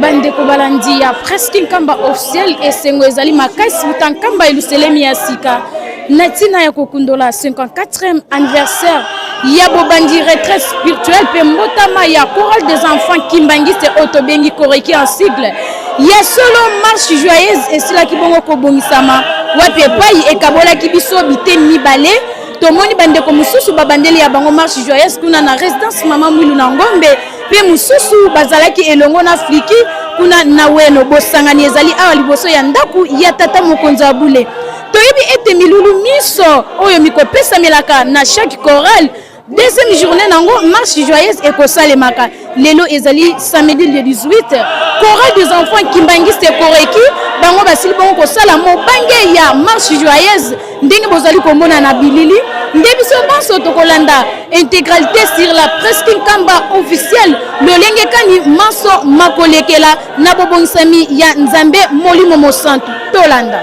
Bandeko balandi ya Presque Nkamba officiel, esengo ezali makasi uta Nkamba eluselemi ya sika na ntina ya kokundola 54e anniversaire ya bobandi retraite spirituelle mpe mbotama ya chorale des enfants kimbanguiste oyo tobengi koreki en sigle. Ya solo, marche joyeuse esilaki bongo kobongisama wapi epai ekabolaki biso biteni mibale. Tomoni bandeko mosusu babandeli ya bango marche joyeuse kuna na résidence Mama Mwilu na Ngombe, mpe mosusu bazalaki elongo na Fliki kuna na Weno. Bosangani ezali awa liboso ya ndako ya tata mokonzi ya bule. Toyebi ete milulu miso oyo mikopesamelaka na chaque chorale, deuxième journée nango marche joyeuse ekosalemaka. Lelo ezali samedi le 18. Chorale des enfants kimbanguiste Koreki, bango basili bongo kosala mobange ya marche joyeuse ndenge bozali komona na bilili. Nde biso banso tokolanda intégralité sur la Presque Nkamba officielle, lolenge kani manso makolekela na bobongisami ya Nzambe Molimo Mosantu. Tolanda.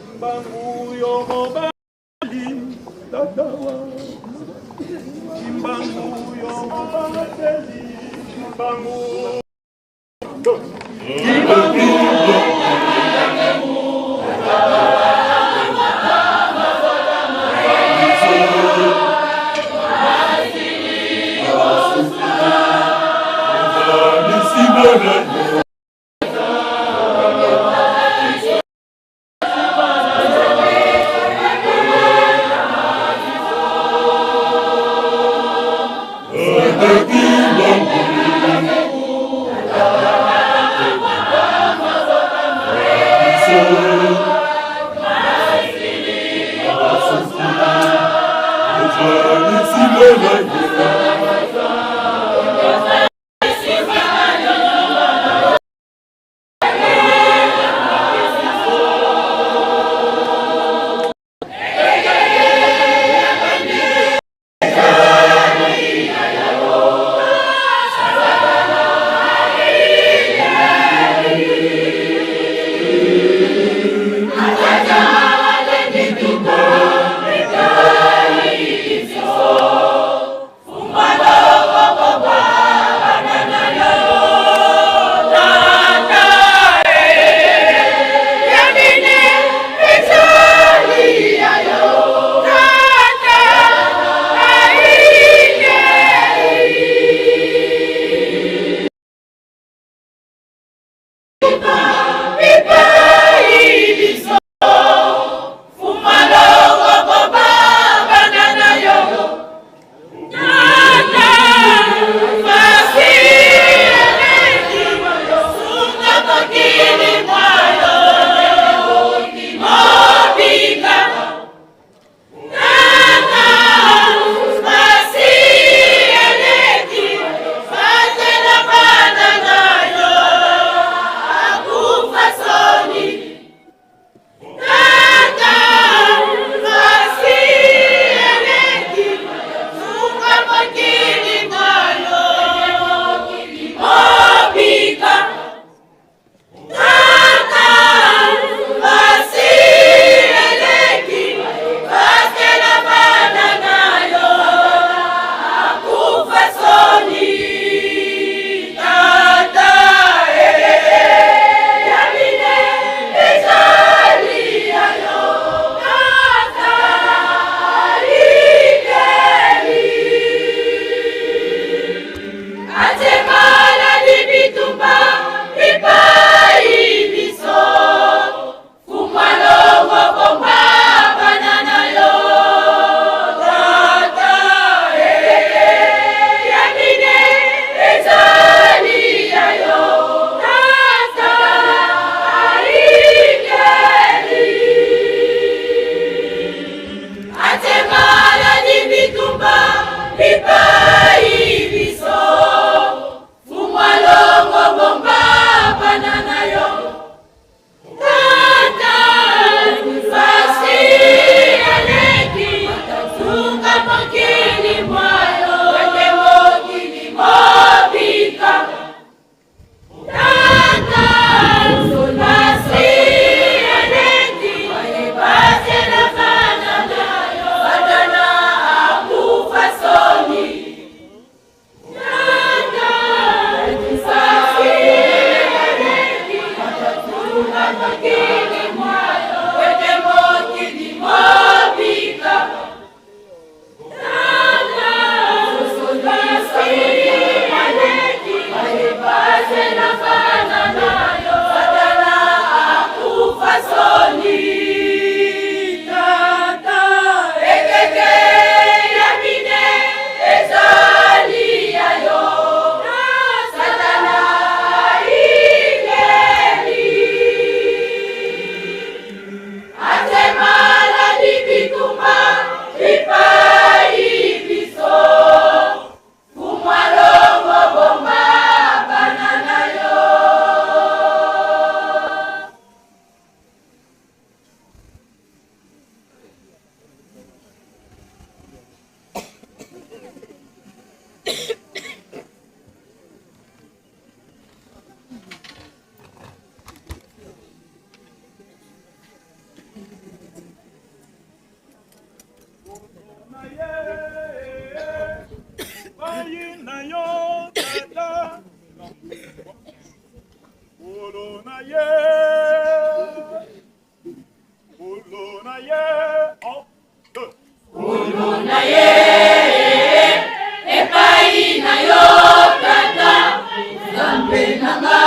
Kimbangu yo mobali tata wa Kimbangu yo mobateli Kimbangu Nkolo na ye, un, deux. Nkolo na ye epai na yo tata Nzambe na nga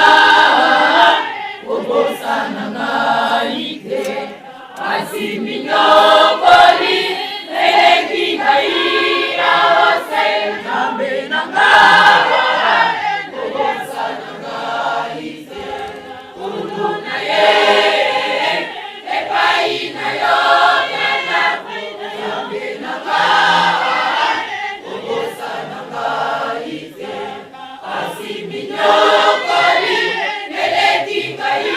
kobosana ngai te kasi minyokoli eleki ngai aose Nzambe na nga kobosana ngai te Nkolo na ye epai na yo tata Nzambe na nga kobosana ngai te kasi minyokoli eleki ngai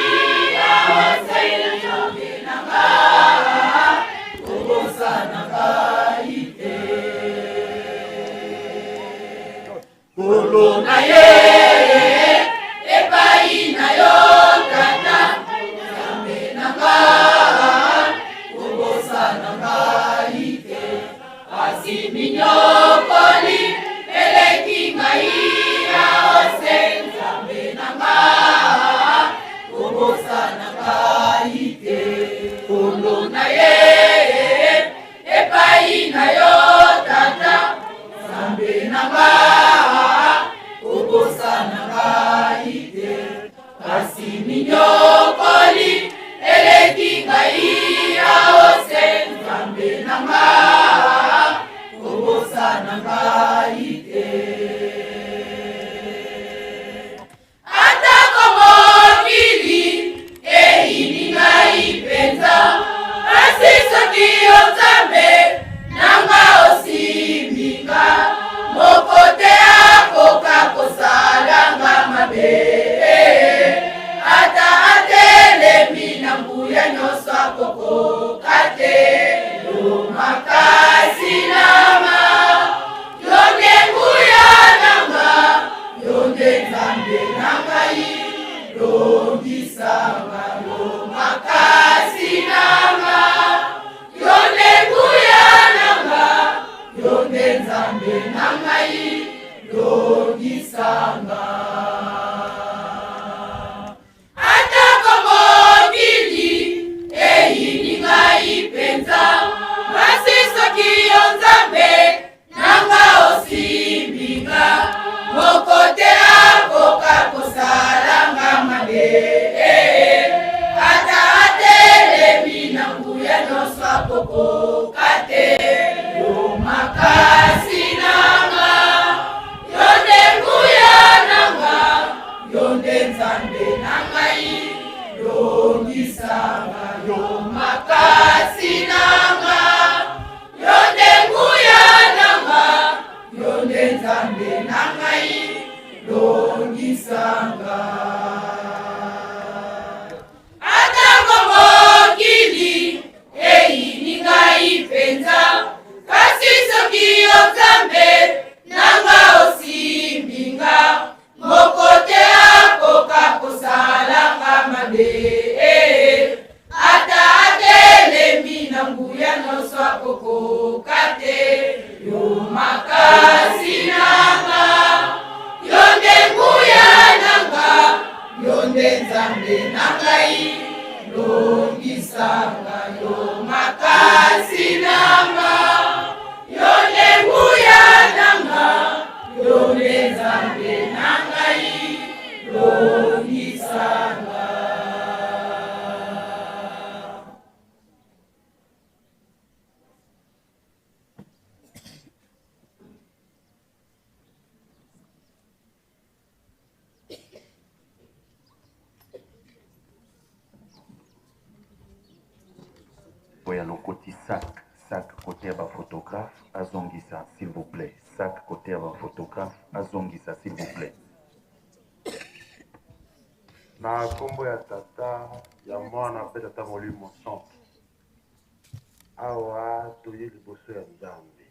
aose Nzambe na nga kobosana ngai te Nkolo na ye epai na yo tata Nzambe na nga kobosana ngai te kasi minyokoli eleki ngai aose Nzambe na nga kobosana ngai te Nkolo na ye epai na yo tata Nzambe na nga kobosana ngai te kasi minyokoli eleki ngai aose Nzambe na nga kobosana ngai te atako mokili eyini ngai mpenza kasi soki yo Nzambe na nga osimbi nga moko te akoka kosala nga mabe ata atelemi na nguya nyonso akokoka te yo makasi na nga yo nde nguya na nga yo nde Nzambe na ngai longisa nga yo makasi na nga yo nde nguya na nga yo nde Nzambe na ngai longisa nga atako mokili eyini ngai mpenza kasi soki yo Nzambe na nga osimbi nga moko te akoka kosala nga mabe ata atelemi na nguya nyonso akokoka te yo makasi na nga yo nde nguya na nga yo nde Nzambe na ngai longisa nga yo makasi na nga yo nde nguya na nga yo nde Nzambe na ngai longisa nga atako mokili eyini ngai mpenza kasi soki yo Nzambe na nga osimbi nga moko te akoka kosala nga mabe ata atelemi na nguya nyonso akokoka te yo makasi na nga yo nde nguya na nga yo nde Nzambe na ngai longisa nga yo makasi na nga yo nde nguya na nga yo nde Nzambe na ngai longisa nga. Oyo alokoti sac sac cote ya ba photographe azongisa s'il vous plait sac cote ya ba photographe azongisa s'il vous plait. Na kombo ya Tata, ya Mwana mpe Tata Molimo Santu. Awa toye liboso ya Nzambe.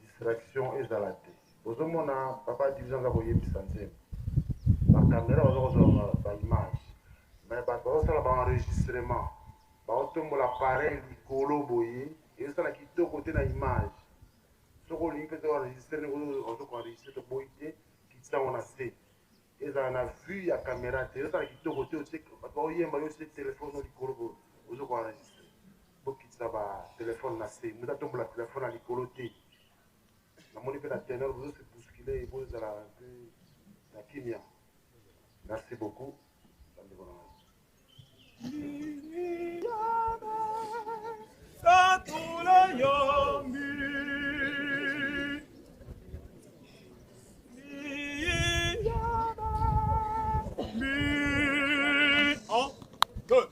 Distraction ezala te. Bozomona papa division aza koyebisa nzembo. Ba camera baza kozwa ba image. Mais bato bazosala ba enregistrement. Baotombola appareil likolo boye, ezosala kitoko te na image. Soki olingi mpe to enregistre ndenge ozo ko enregistre toboyi te, kitisa yango na se. Ezala na vue ya camera te, ezosala kitoko te otie bato baoyemba yo otie telefone no likolo boye. Telefone na se, moto atombola telefone na likolo te. Namoni mpe na tenor bozo se bousculer, bozala un peu na kimia. Merci beaucoup bandeko na ngai. Un, deux.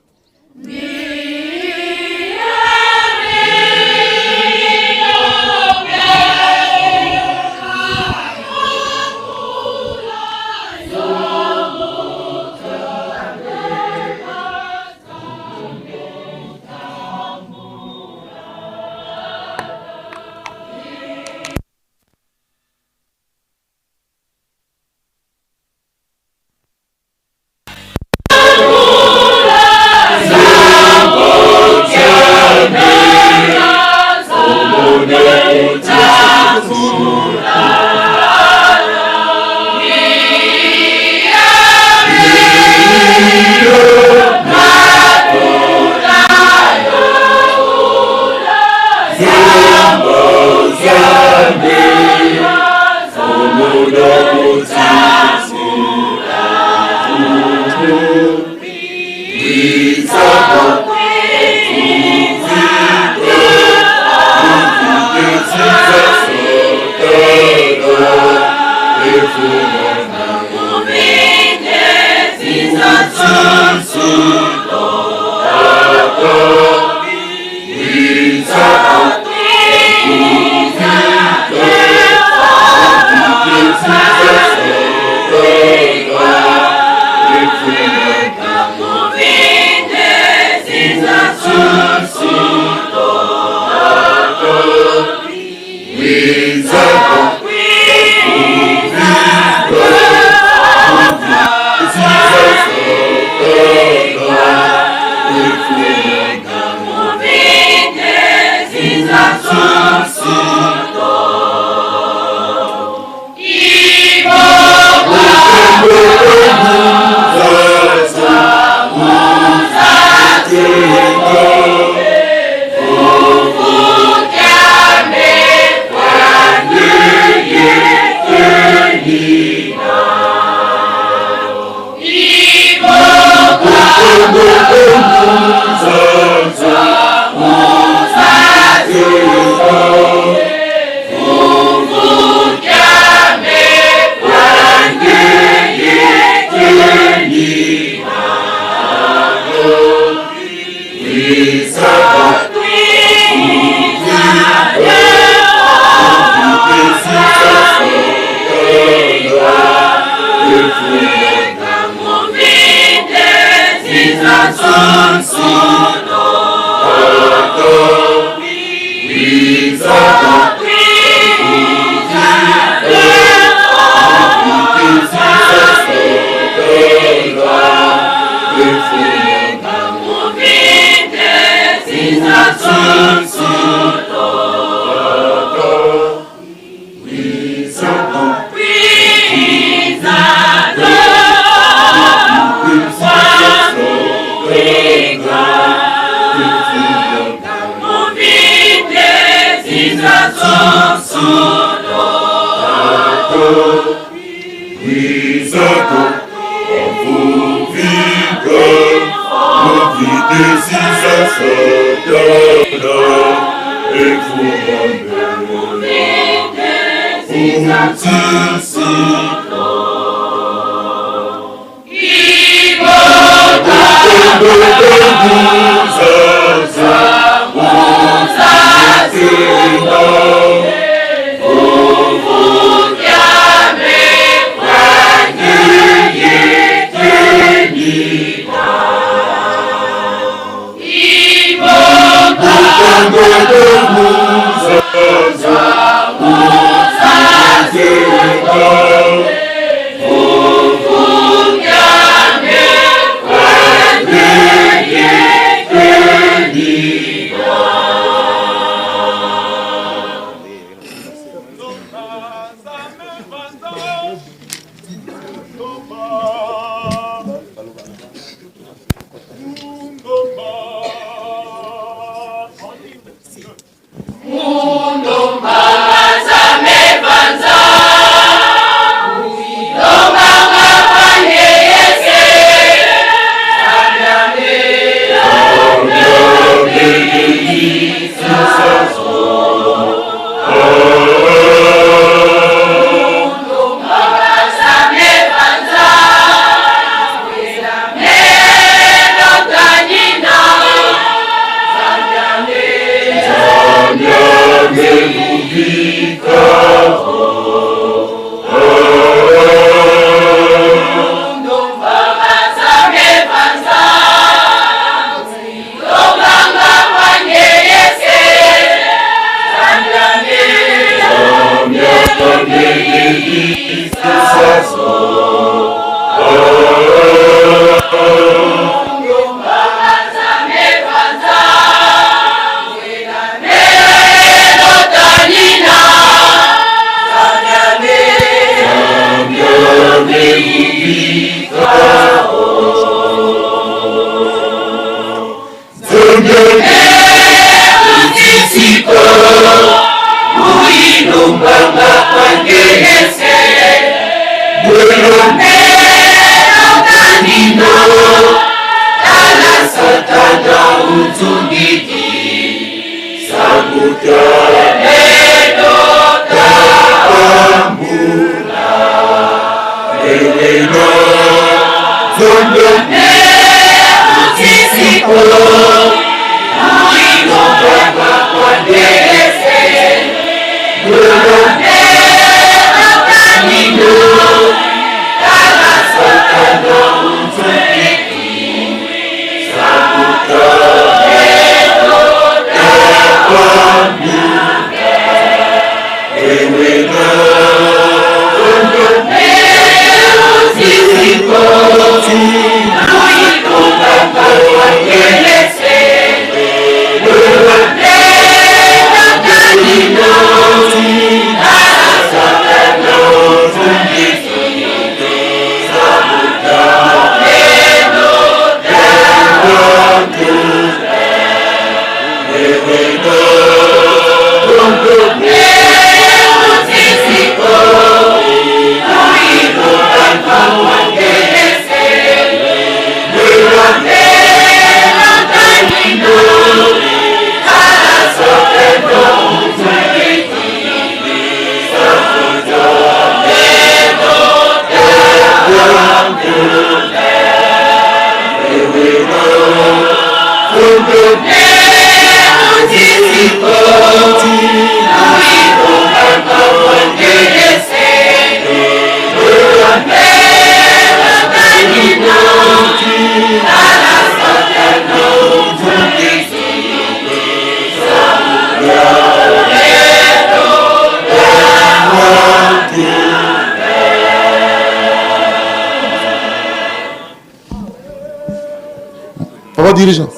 Papa dirigeant.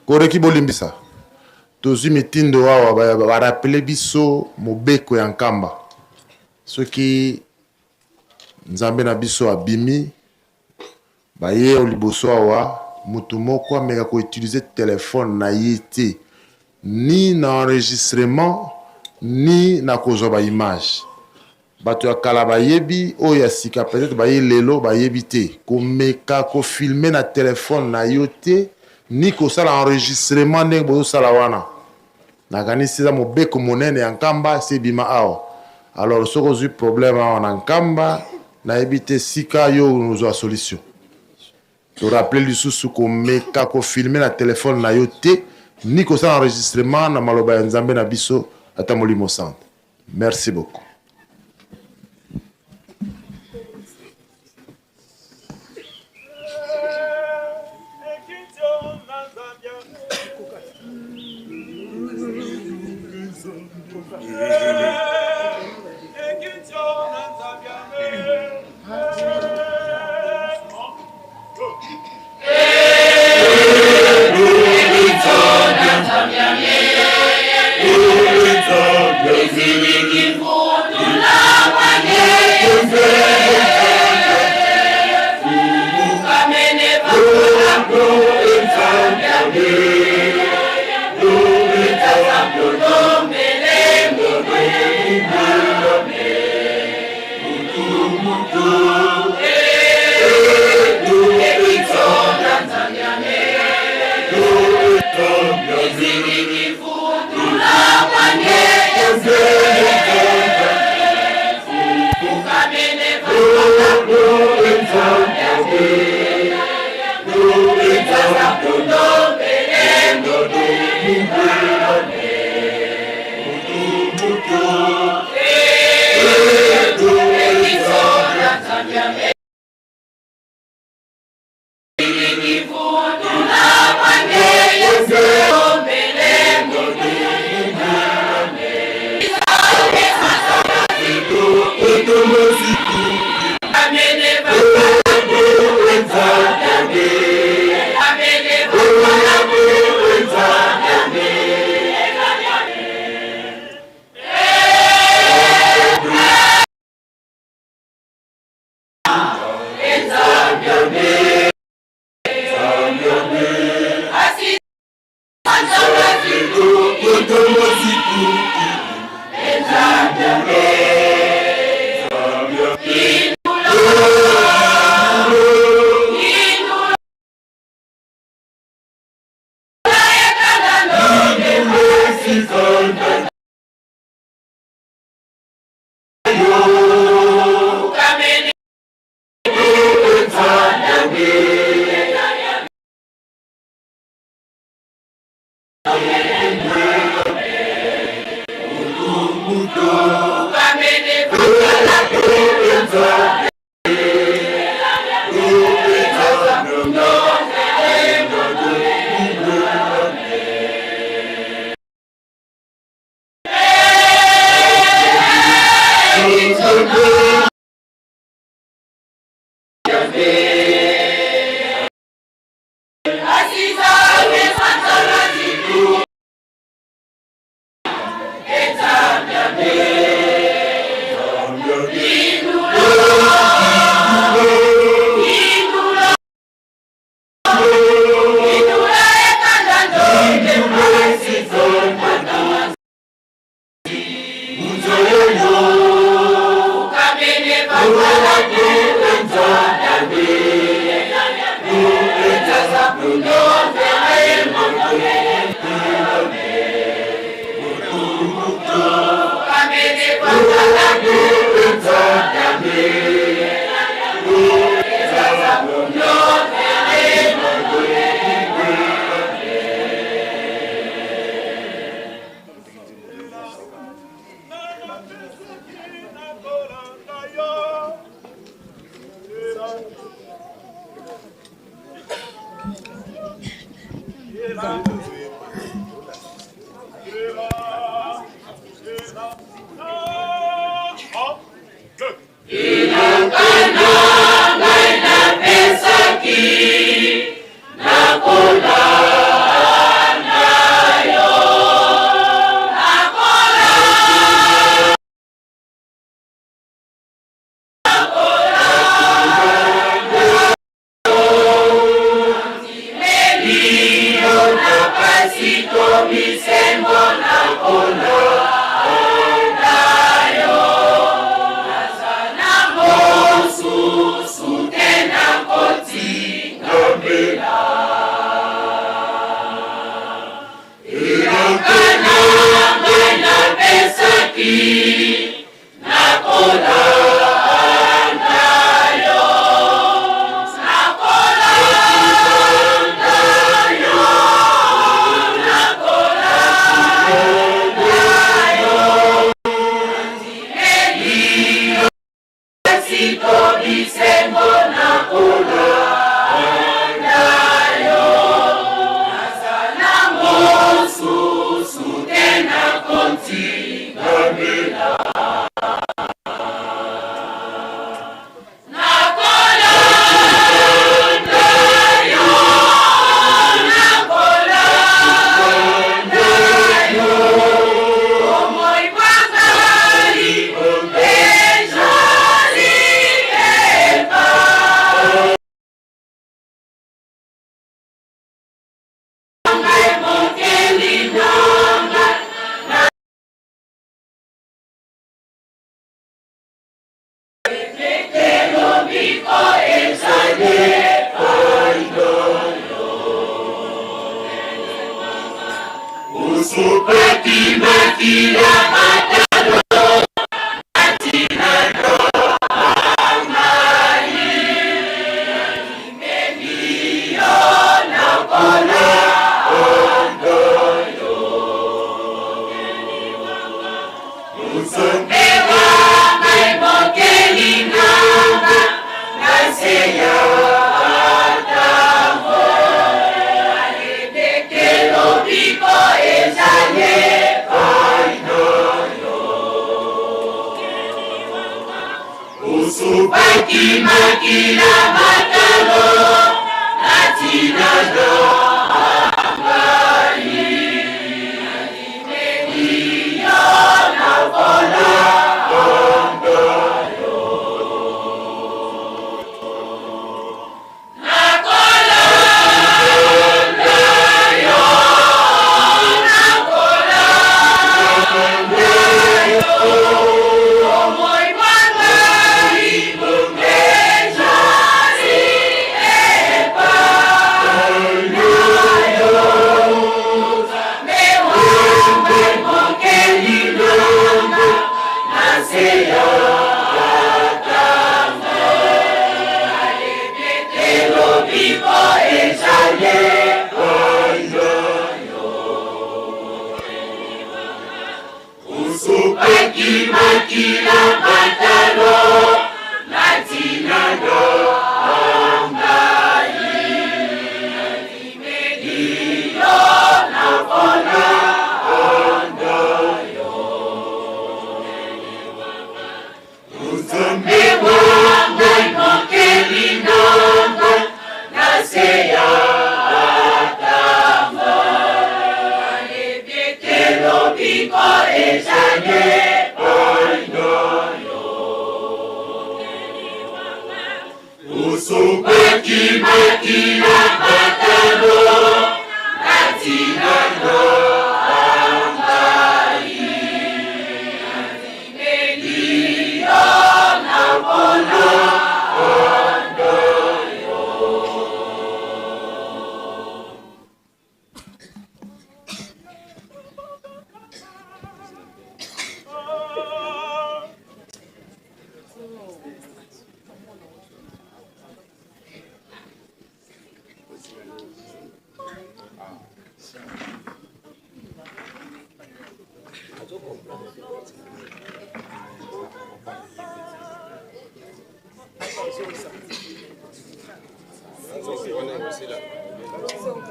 Koreki bolimbisa. Tozwi mitindo awa ba rappeler biso mobeko ya Nkamba. Soki Nzambe na biso abimi baye liboso awa mutu moko ameka ko utiliser telephone na ye te ni na enregistrement ni na kozwa ba image. Bato ya kala bayebi, oyo ya sika peut-etre baye lelo bayebi te. Komeka ko filmer na telephone na yo te ni kosala enregistrement ndenge bozosala wana. Nakanisi eza mobeko monene ya Nkamba esi ebima awa. Alors soki ozwi problème awa na Nkamba, nayebi te esika yo ozwa solution. To rappeler lisusu komeka ko filmer na telephone na yo te ni kosala enregistrement na maloba ya Nzambe na biso ata Molimo Santu. Merci beaucoup.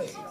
Yo.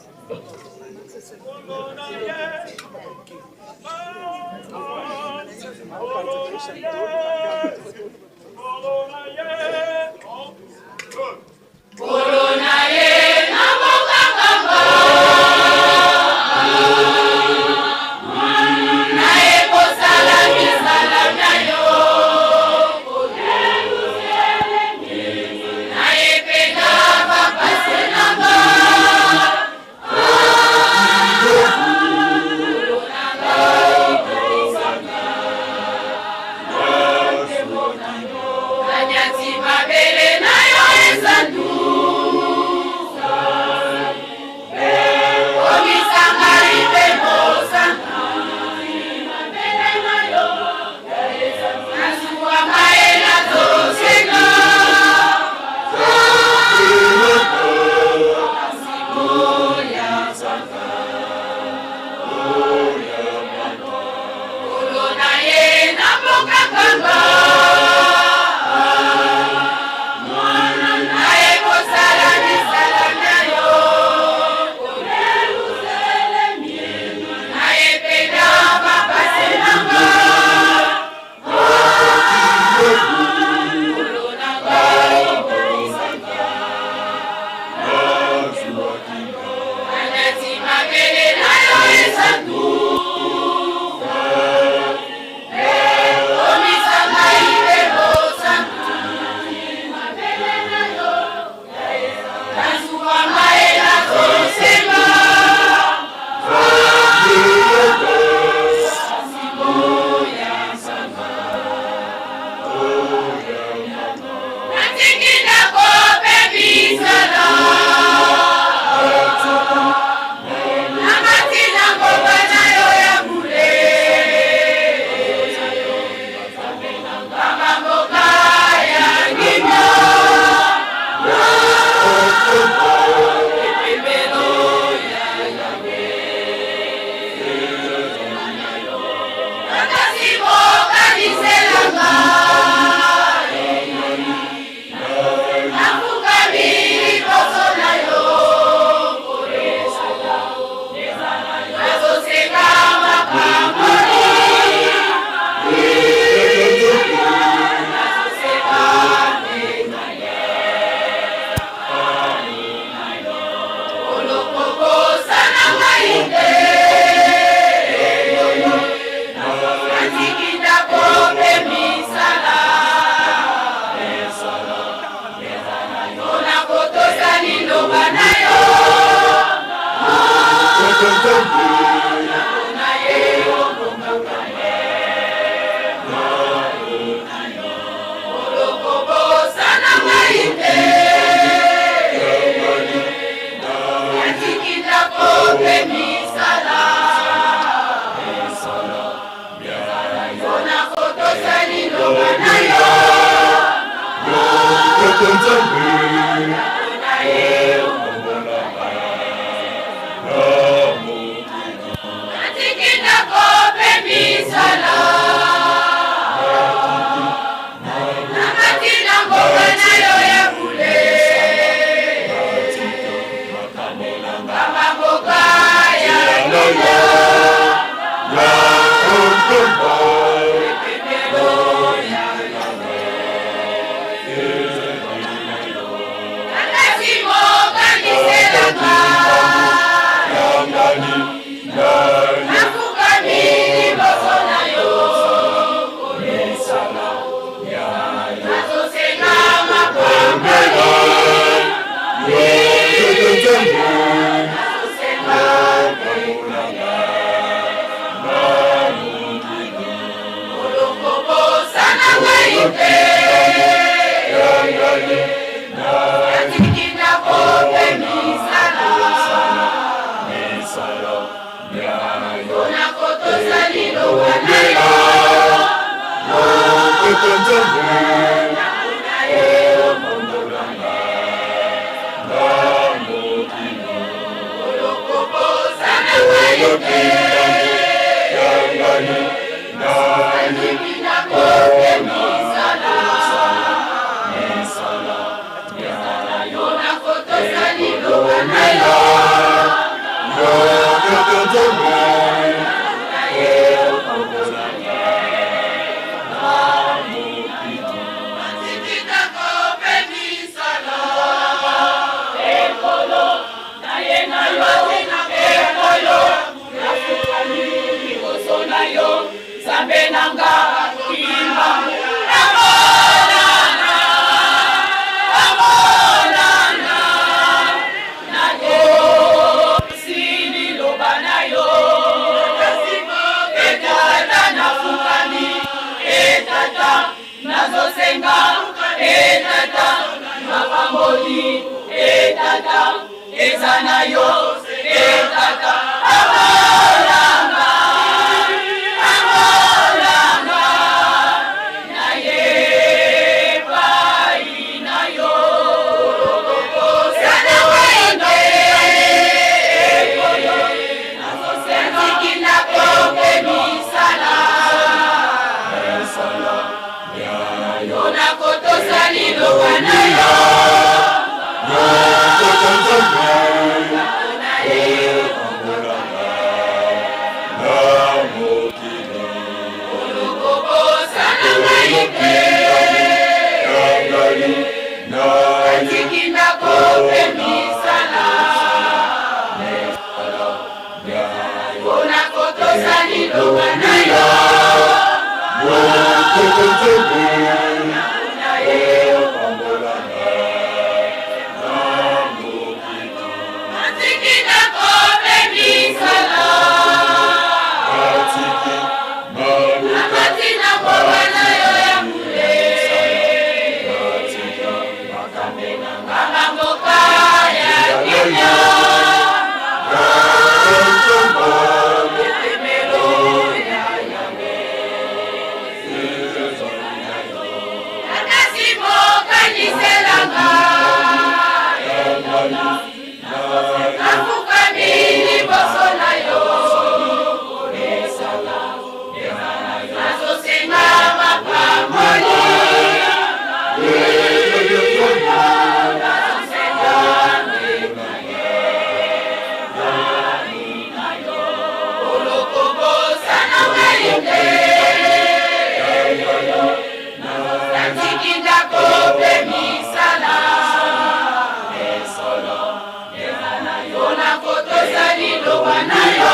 liloba na yo.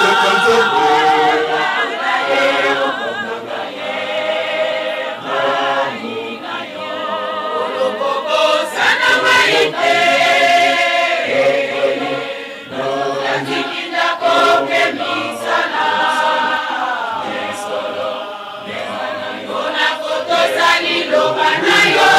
Tata Nzambe. Olokobosana ngai te. Nazikinda koke misala. Mpona kotosa liloba na yo.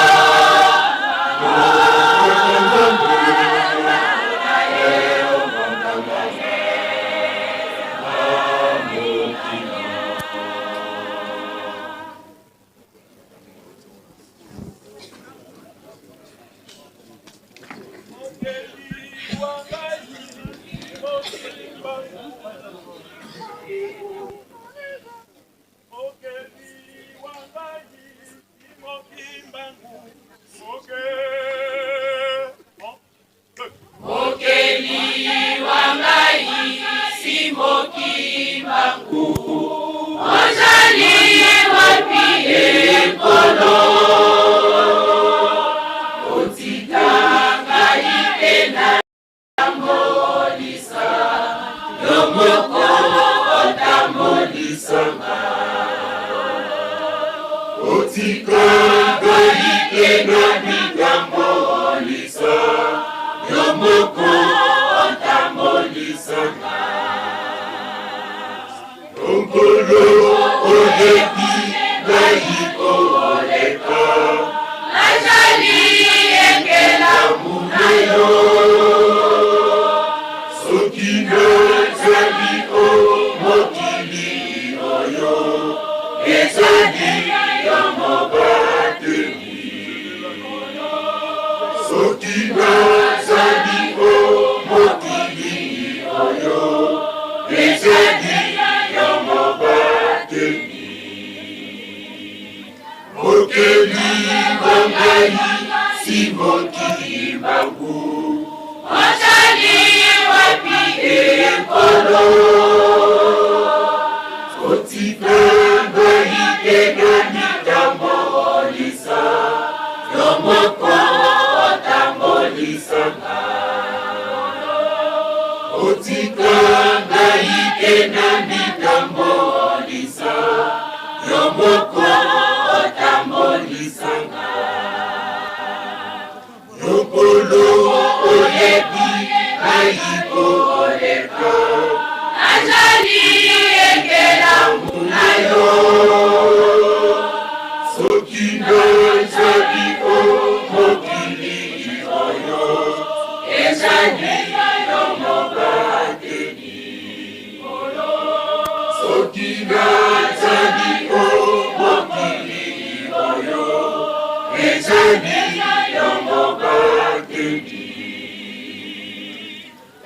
Mokeli wa ngai Simon Kimbangu, ozali wapi ekolo? Otika ngai te natambolisa, yo moko otambolisa nga. Otika ngai te namitambolisa, yo moko otambolisa nga. Nkolo oyebi ngai koleka. Nazali ekelamu na yo. Soki nazali o mokili oyo, ezali yo mobateli. Soki nazali o mokili oyo, ezali yo mobateli. Mokeli wa ngai Simon Kimbangu, ozali wapi ekolo? Otika ngai te namitambolisa, yo moko otambolisa nga. Otika ngai te namitambolisa, yo moko otambolisa nga. Yo Nkolo oyebi ngai koleka. Nazali ekelamu na yo. Soki nazali o mokili oyo, ezali yo mobateli. Soki nazali o mokili oyo, ezali yo mobateli.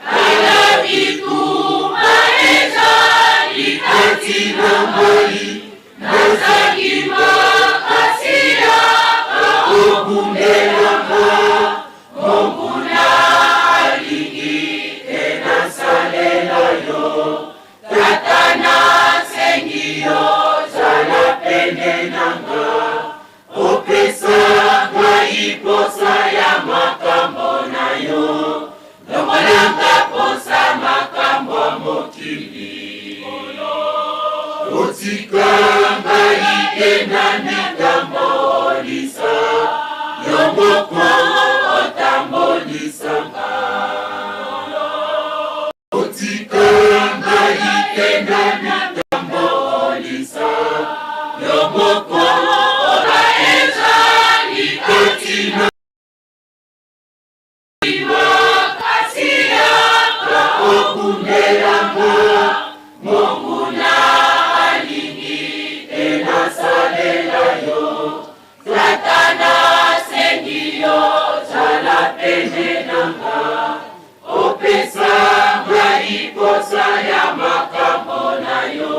Tala bitumba ezali kati na ngai, nazangi makasi ya kobundelanga. Monguna alingi te nasalela yo. Tata, nasengi yo, zala pene na nga, opesa ngai posa ya makambo na yo, longolanga posa makambo ya mokili. Otika ngai te namitambolisa, yo moko otambolisa nga. Otika ngai te namitambolisa, yo moko ezali kati na makasi ya kobundelanga. Monguna alingi te nasalela yo. Tata, nasengi yo, zala pene na nga, opesa ngai posa ya makambo na yo,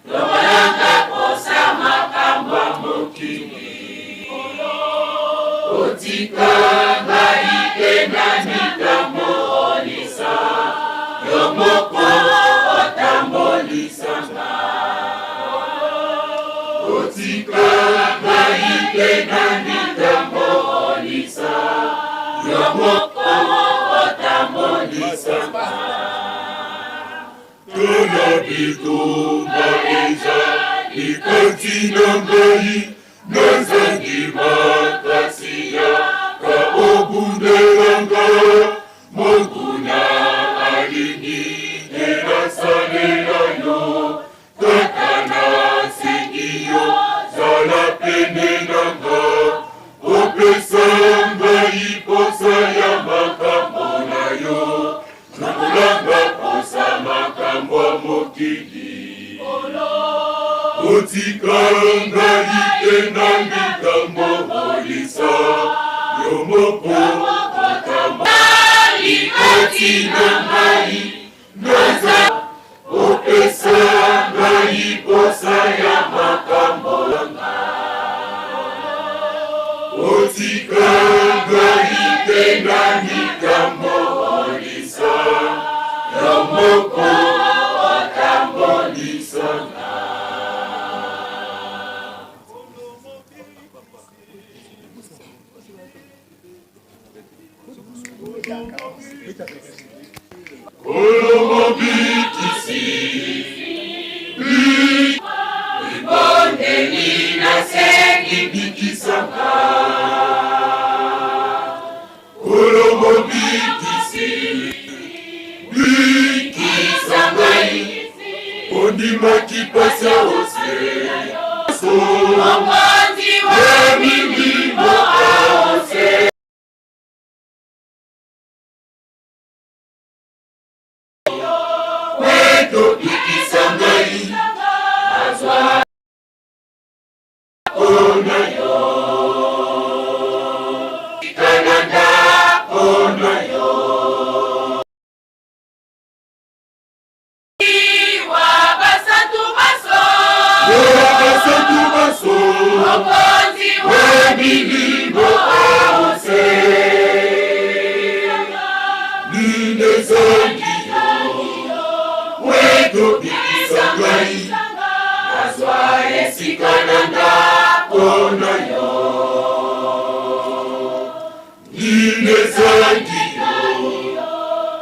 longolanga posa makambo ya mokili. Otika ngai te namitambolisa, yo moko otambolisa nga. Otika ngai te namitambolisa, yo moko. otambolisa nga. Tona bitumba ezali kati na ngai, nazangi makasi yaka obundela nga. Monguna alingi te nasalela yo, kaka nasengi yo zala pene na nga, opesa ngai posa ya makambo na yo, longola posa makambo ya mokili. Otika ngai te na likambo olisa yo moko kati na ngai naza opesa ngai posa ya makambo otika ngai te na likambo olisa yo moko otambolisa nga. Kolo mobikisi libondeli nasengi bikisa nga Kolo mobikisi bikisa ngai ondimaki pasi ya ose Mokonzi wa milimo aose. Kweto bikisa ngai nazwa mpona yo kana ndako na yo Wa basantu baso. Wa basantu baso. Mokonzi wa milimo aose nini ezangi yo weto bikisa ngai nazwa esika na ndako na yo nini ezangi yo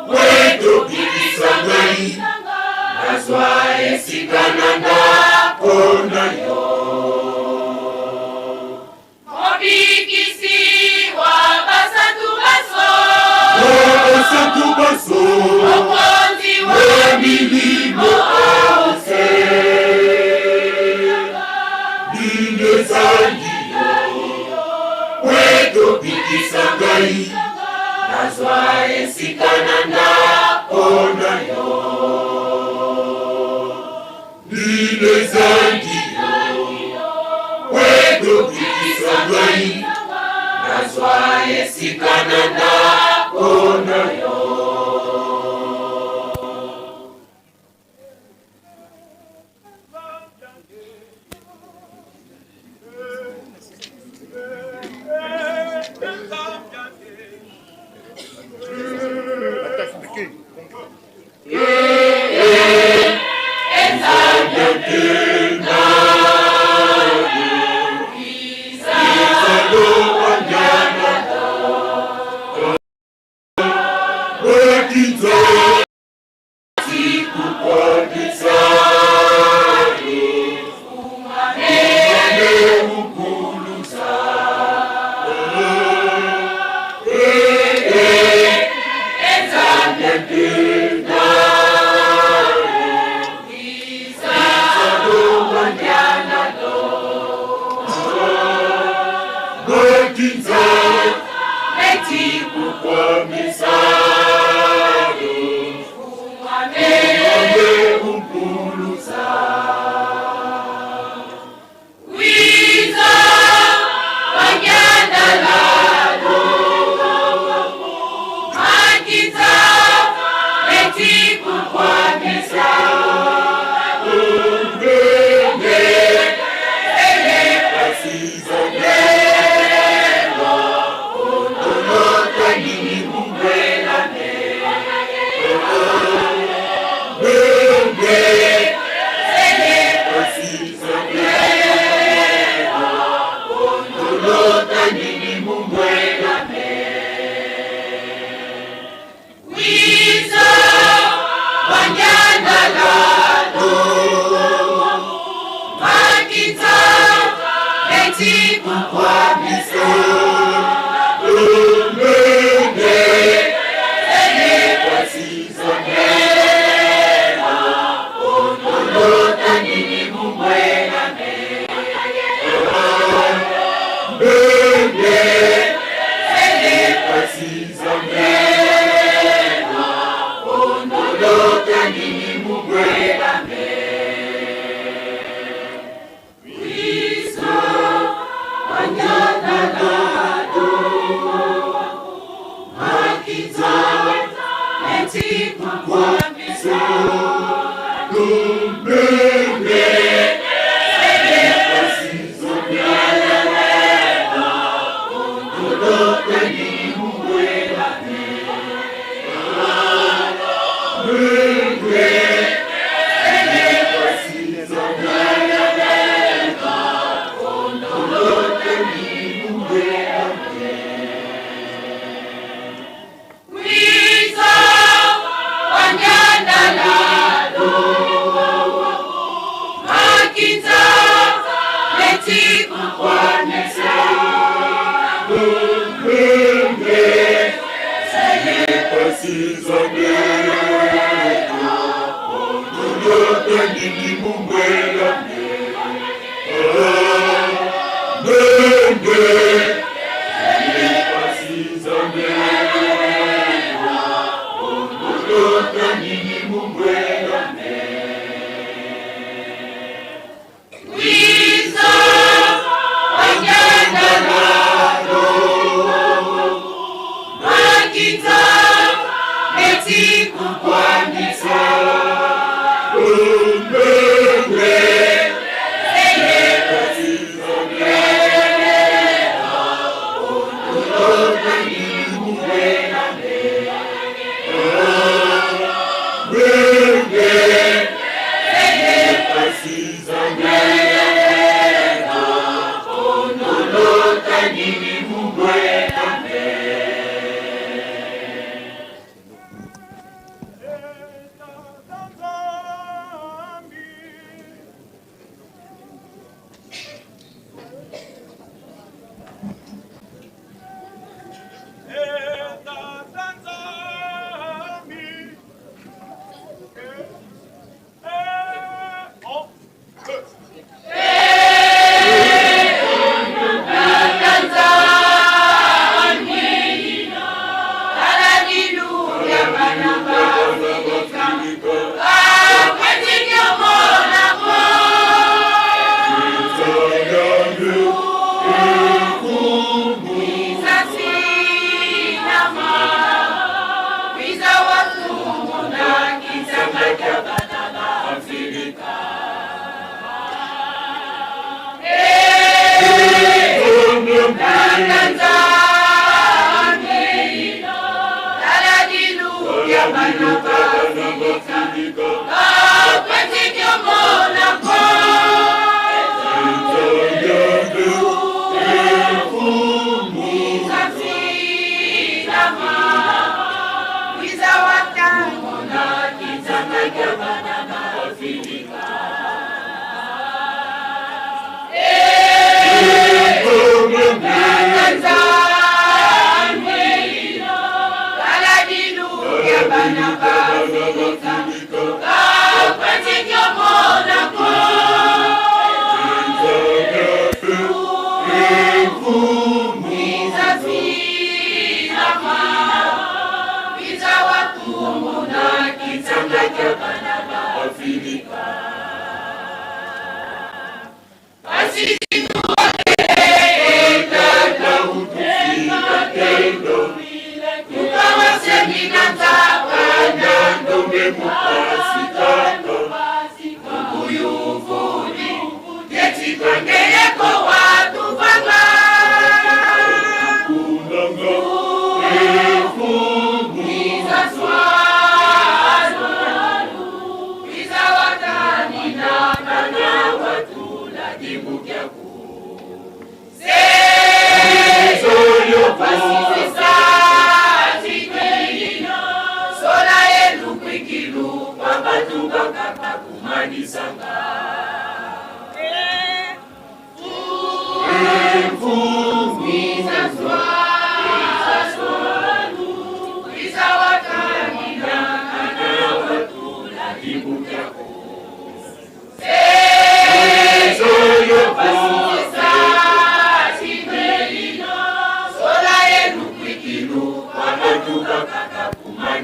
weto bikisa ngai nazwa esika na ndako na yo Mobikisi wa basantu baso. Wa basantu baso. Mokonzi wa milimo aose nini ezangi yo weto bikisa ngai nazwa esika na ndako na yo nini ezangi yo weto bikisa ngai nazwa esika na ndako na yo.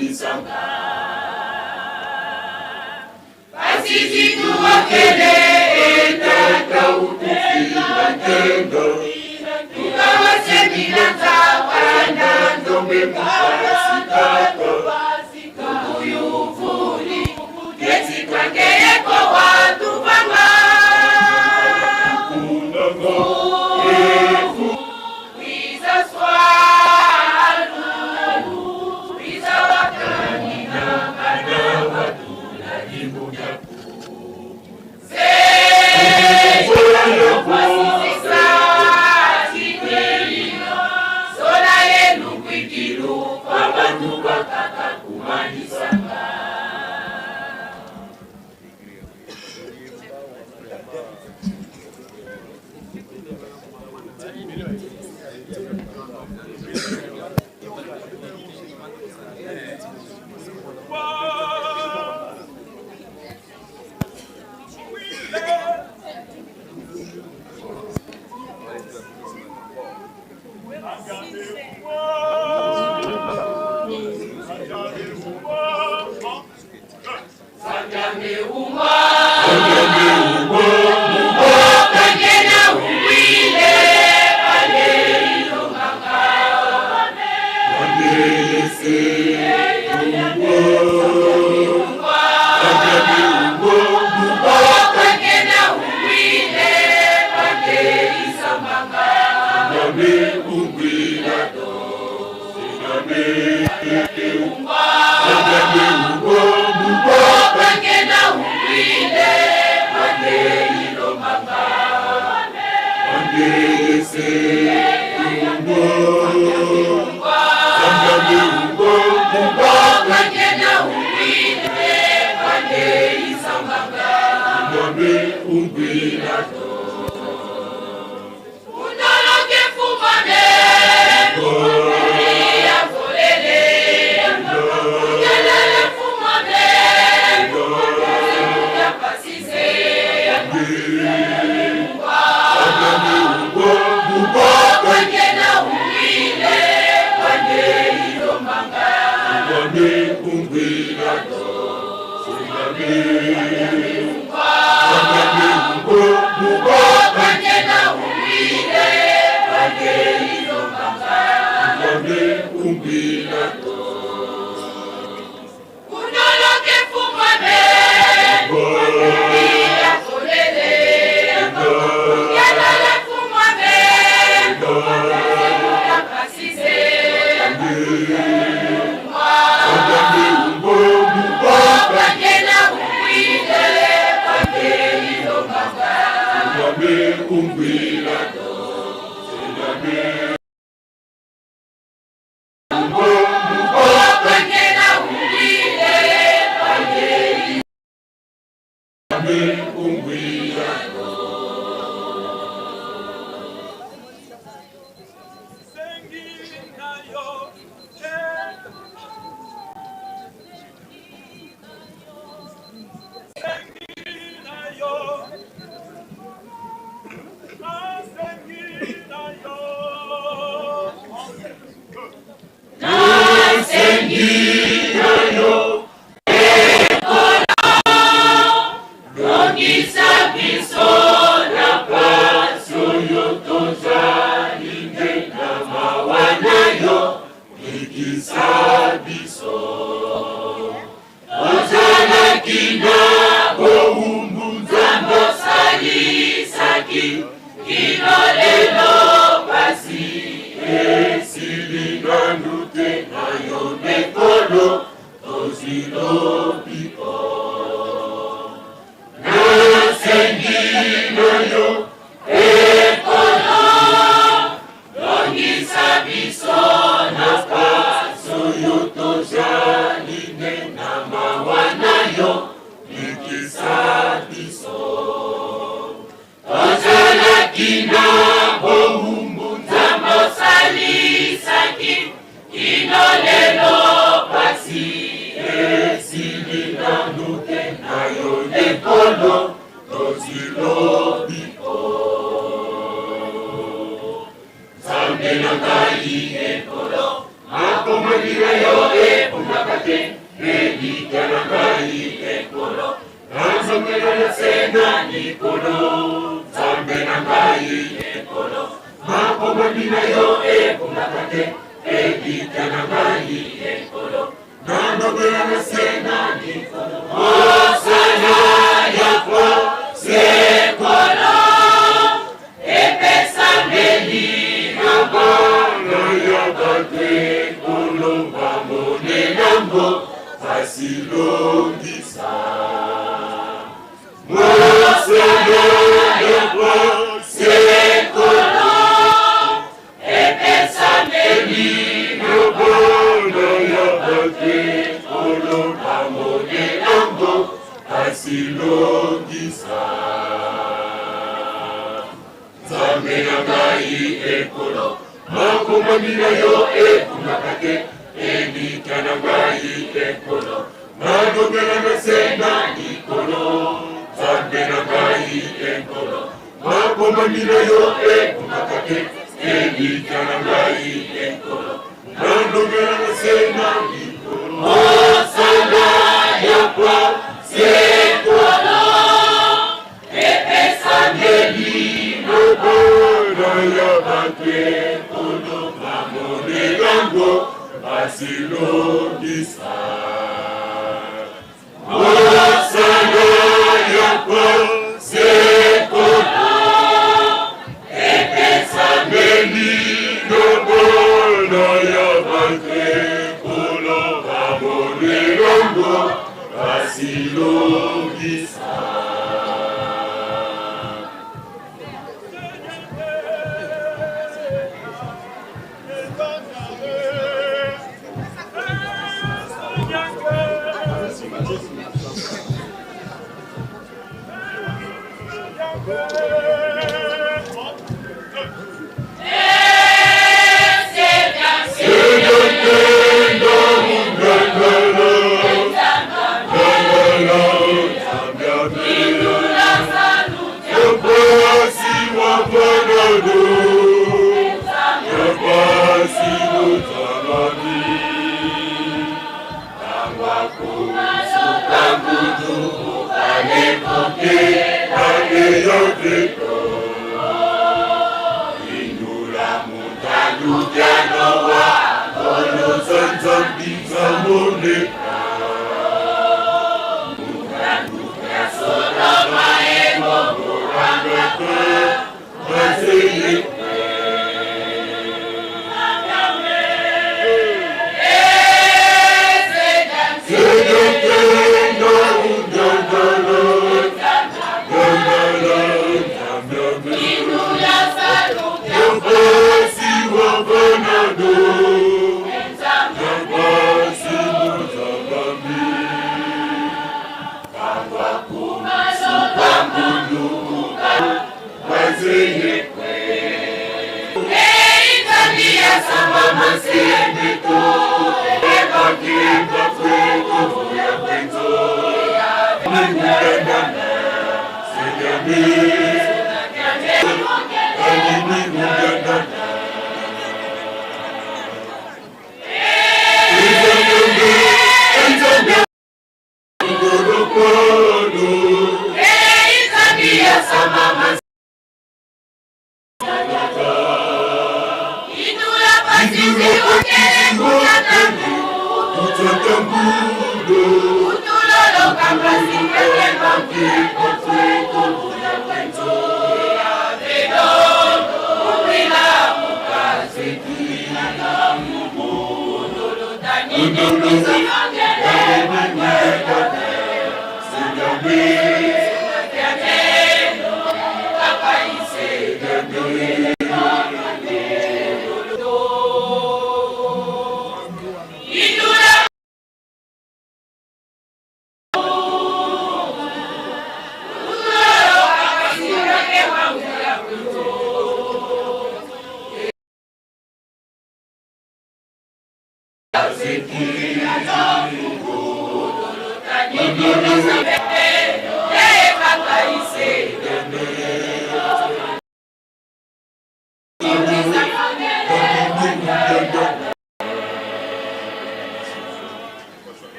kumanisanga. Pasizituwakele etata utufila nkendo tukawaseminanza panda ndombe mupasikako tukuyuvuli ketitwangeyeko watuvanga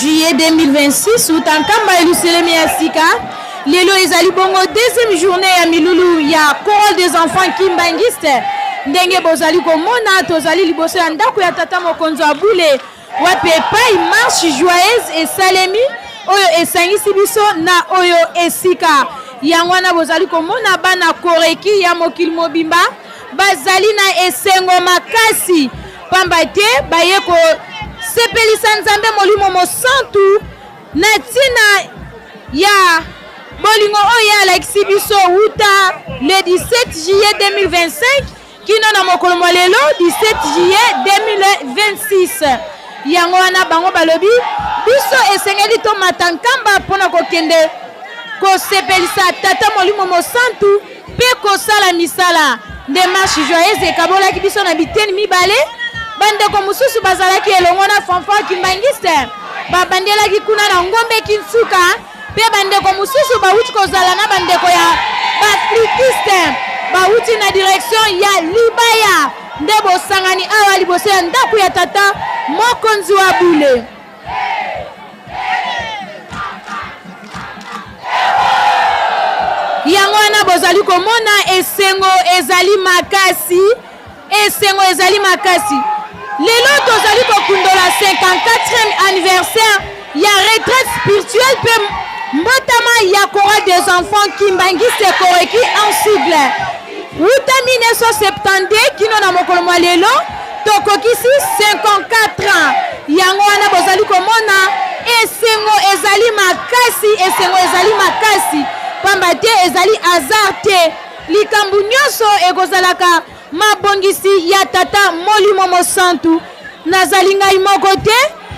juillet 2026, uta Nkamba Yelusalemi ya sika. Lelo ezali bongo deuxième journée ya milulu ya chorale des enfants kimbanguiste. Ndenge bozali komona, tozali liboso ya ndako ya tata mokonzi wa bule, wapi epai marche joyeuse esalemi oyo esangisi biso na oyo esika. Yango wana bozali komona bana koreki ya mokili mobimba bazali na esengo makasi, pamba te baye kosepelisa Nzambe Molimo Mosantu na ntina ya bolingo oyo ye alakisi biso wuta le 17 juillet 2025 kino na mokolo mwa lelo 17 juillet 2026. Yango wana bango balobi biso esengeli tomata Nkamba mpo na kokende kosepelisa Tata Molimo Mosantu mpe kosala misala. Nde marche joyeuse ekabolaki biso na biteni mibale. Bandeko mosusu bazalaki elongo na fanfare kimbanguiste, babandelaki kuna na Ngombe Kinsuka, mpe bandeko mosusu bawuti kozala na bandeko ya baflutiste bawuti na direction ya Libaya. Nde bosangani awa liboso ya ndako ya tata mokonzi wa bule. Yango wana bozali komona esengo ezali makasi, esengo ezali makasi. Lelo tozali kokundola 54e anniversaire ya retraite spirituelle mpe mbotama ya chorale des enfants kimbanguiste Koreki en sigle. Wuta 1972 kino na mokolo mwa lelo tokokisi 54 ans. Yango wana bozali komona esengo ezali makasi, esengo ezali makasi, pamba te ezali hasard te. Likambo nyonso ekozalaka mabongisi ya Tata Molimo Mosantu. Nazali ngai moko te,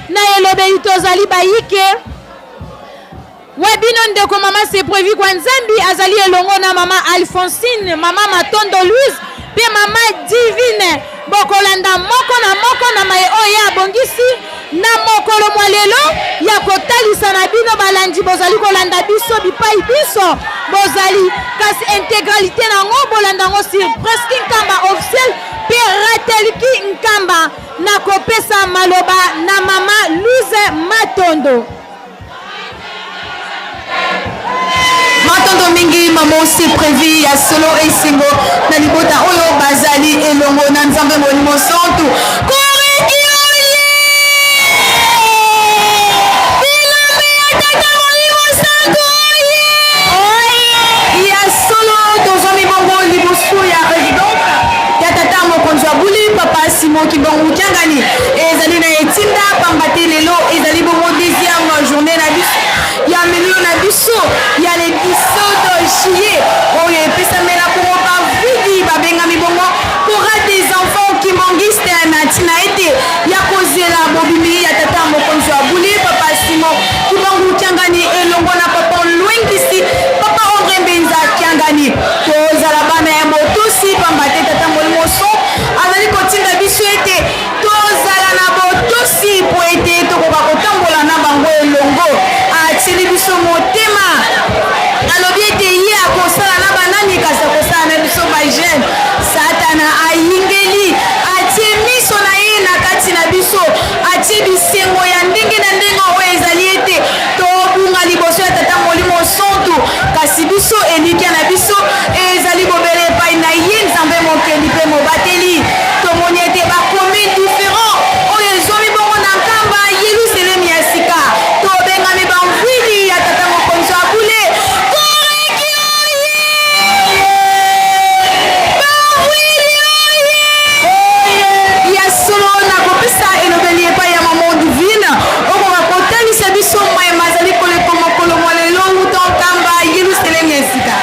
na elobeli tozali bayike. Wa bino ndeko mama Seprevi kwa Nzambi azali elongo na mama Alphonsine, mama Matondo Louise mpe mama Divine. Bokolanda moko na moko na maye oyo ye abongisi na mokolo mwa lelo ya kotalisa na bino balandi bozali kolanda biso bipai biso bozali, kasi integralite na yango bolanda yango sur Presky Nkamba officiel mpe Ratelki Nkamba. Nakopesa maloba na mama Louise Matondo. Matondo mingi mama se prévu ya solo esengo na libota oyo bazali elongo na Nzambe Molimo Santu. Koreki oye! Bilombe ya Tata Molimo Santu oye! Ya solo tozwami bongo liboso ya residence ya tata mokonzi wa buli papa Simon Kimbangu Kiangani ezali na etinda pamba te lelo ezali bongo deuxième journée na biso ya milulu na biso ya le 17 juillet oyo epesamela bongo bavidi babengami bongo chorale des enfants kimbanguiste na ntina ete ya kozela bobimi ya tata mokonzi wa buli papa Simon Kimbangu Kiangani elongo na papa Lwengisi papa Andre Mbenza Kiangani. Tozala bana ya botosi pamba te tata Molimo Santu azali kotinda biso ete tozala na botosi mpo ete tokoka kotambola na bango elongo. Atieli biso motema, alobi ete ye akosala na banani, kasi akosala na biso ba jeune. Satana ayingeli, atie miso na ye na kati na biso, atie bisengo ya ndenge na ndenge oyo ezali ete tobunga liboso ya Tata Molimo Santu, kasi biso elikya na biso ezali bobele epai na ye Nzambe Mokeli mpe Mobateli. Tomoni ete ba communes differents oyo ezwami bongo na Nkamba, Yelusalemi ya sika, tobengami bamvwili ya Tata Mokonzi wa bule. Koreki oye! Bamvwili oye! Ya solo, nakopesa elobeli epai ya Maman Divine, okoka kotalisa biso maye mazali koleka mokolo mwa lelo wuta Nkamba, Yelusalemi ya sika.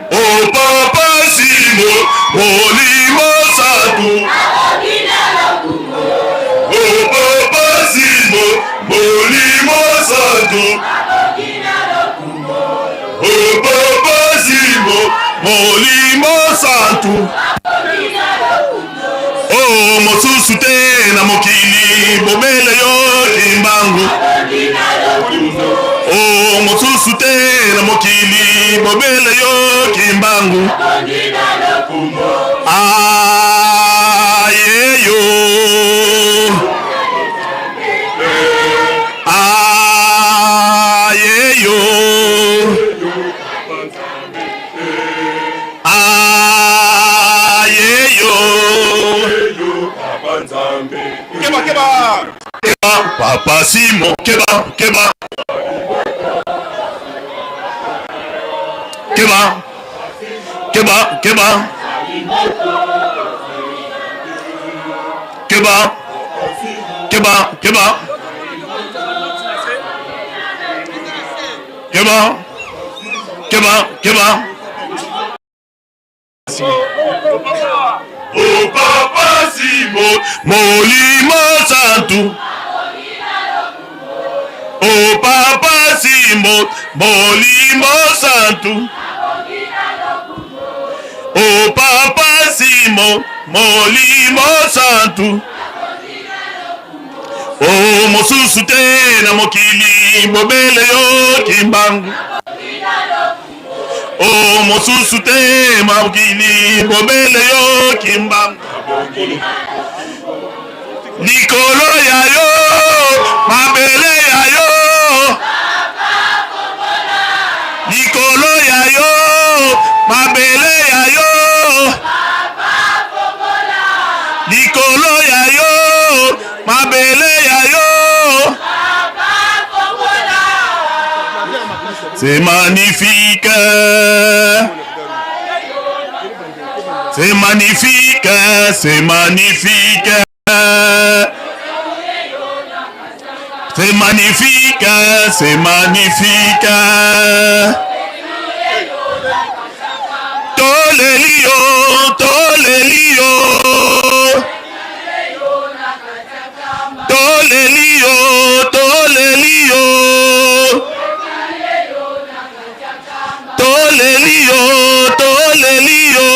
O papa Simo, molimo santu. O papa Simo, molimo santu. O papa Simo, molimo santu. O mosusu te na mokili bobele yo kimbangu. O mosusu te na mokili bobele yo kimbangu. Ah, yeyo. Ah, yeyo. Ah, yeyo. Keba, keba. Keba, Papa Simon, keba, keba. Keba. Keba, keba. Keba. Keba, keba. Keba. Keba, keba. O Papa Simon, Molimo Santu. O Papa Simon, Molimo Santu. O Papa Simon, Molimo Santu. O mosusu te na mokili bobele yo kimbangu. O mosusu te mokili bobele yo kimbangu. Likolo ya yo mabele ya yo likolo ya yo mabele ya yo likolo ya yo mabele ya yo. C'est magnifique. C'est magnifique, c'est magnifique. C'est magnifique, c'est magnifique. Tolelio, tolelio. Tolelio, tolelio. Tolelio, tolelio.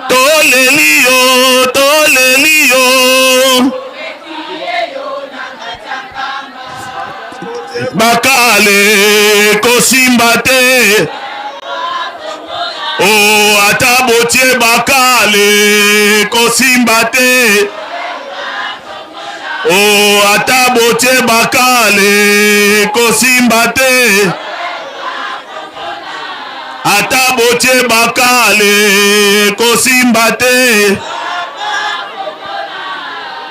Tolelio, tolelio. Bakale kosimba te. Oh, ata botie bakale kosimba te. Oh, ata botie bakale kosimba te. Ata botie bakale kosimba te.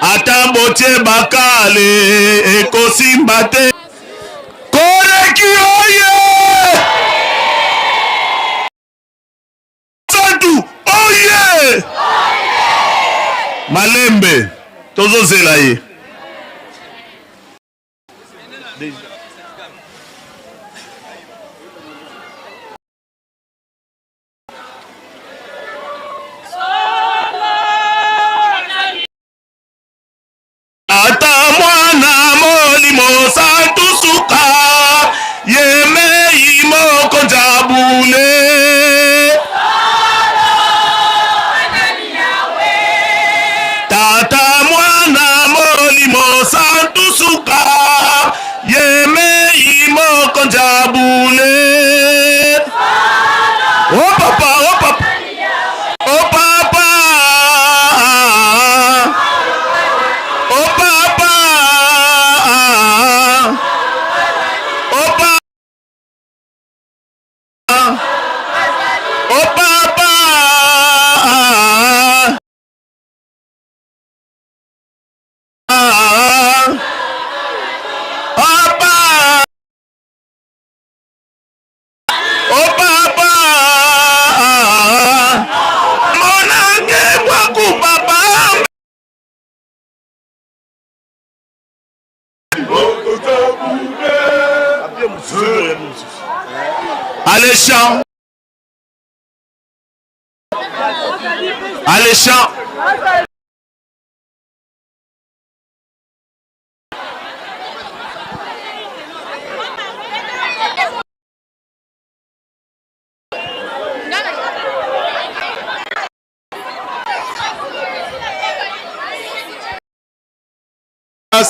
Ata botie bakale ekosimba te. Koreki oye! Santu oye! Malembe tozozela ye. Ata mwana molimo santu suka ye mei mokonzi abule. Tata mwana molimo santu suka ye. Allez, chant. Allez, chant.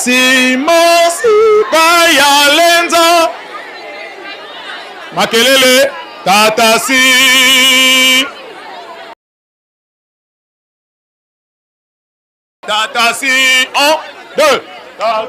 Simosika ya lenza makelele tata si tata si 1 2 tata.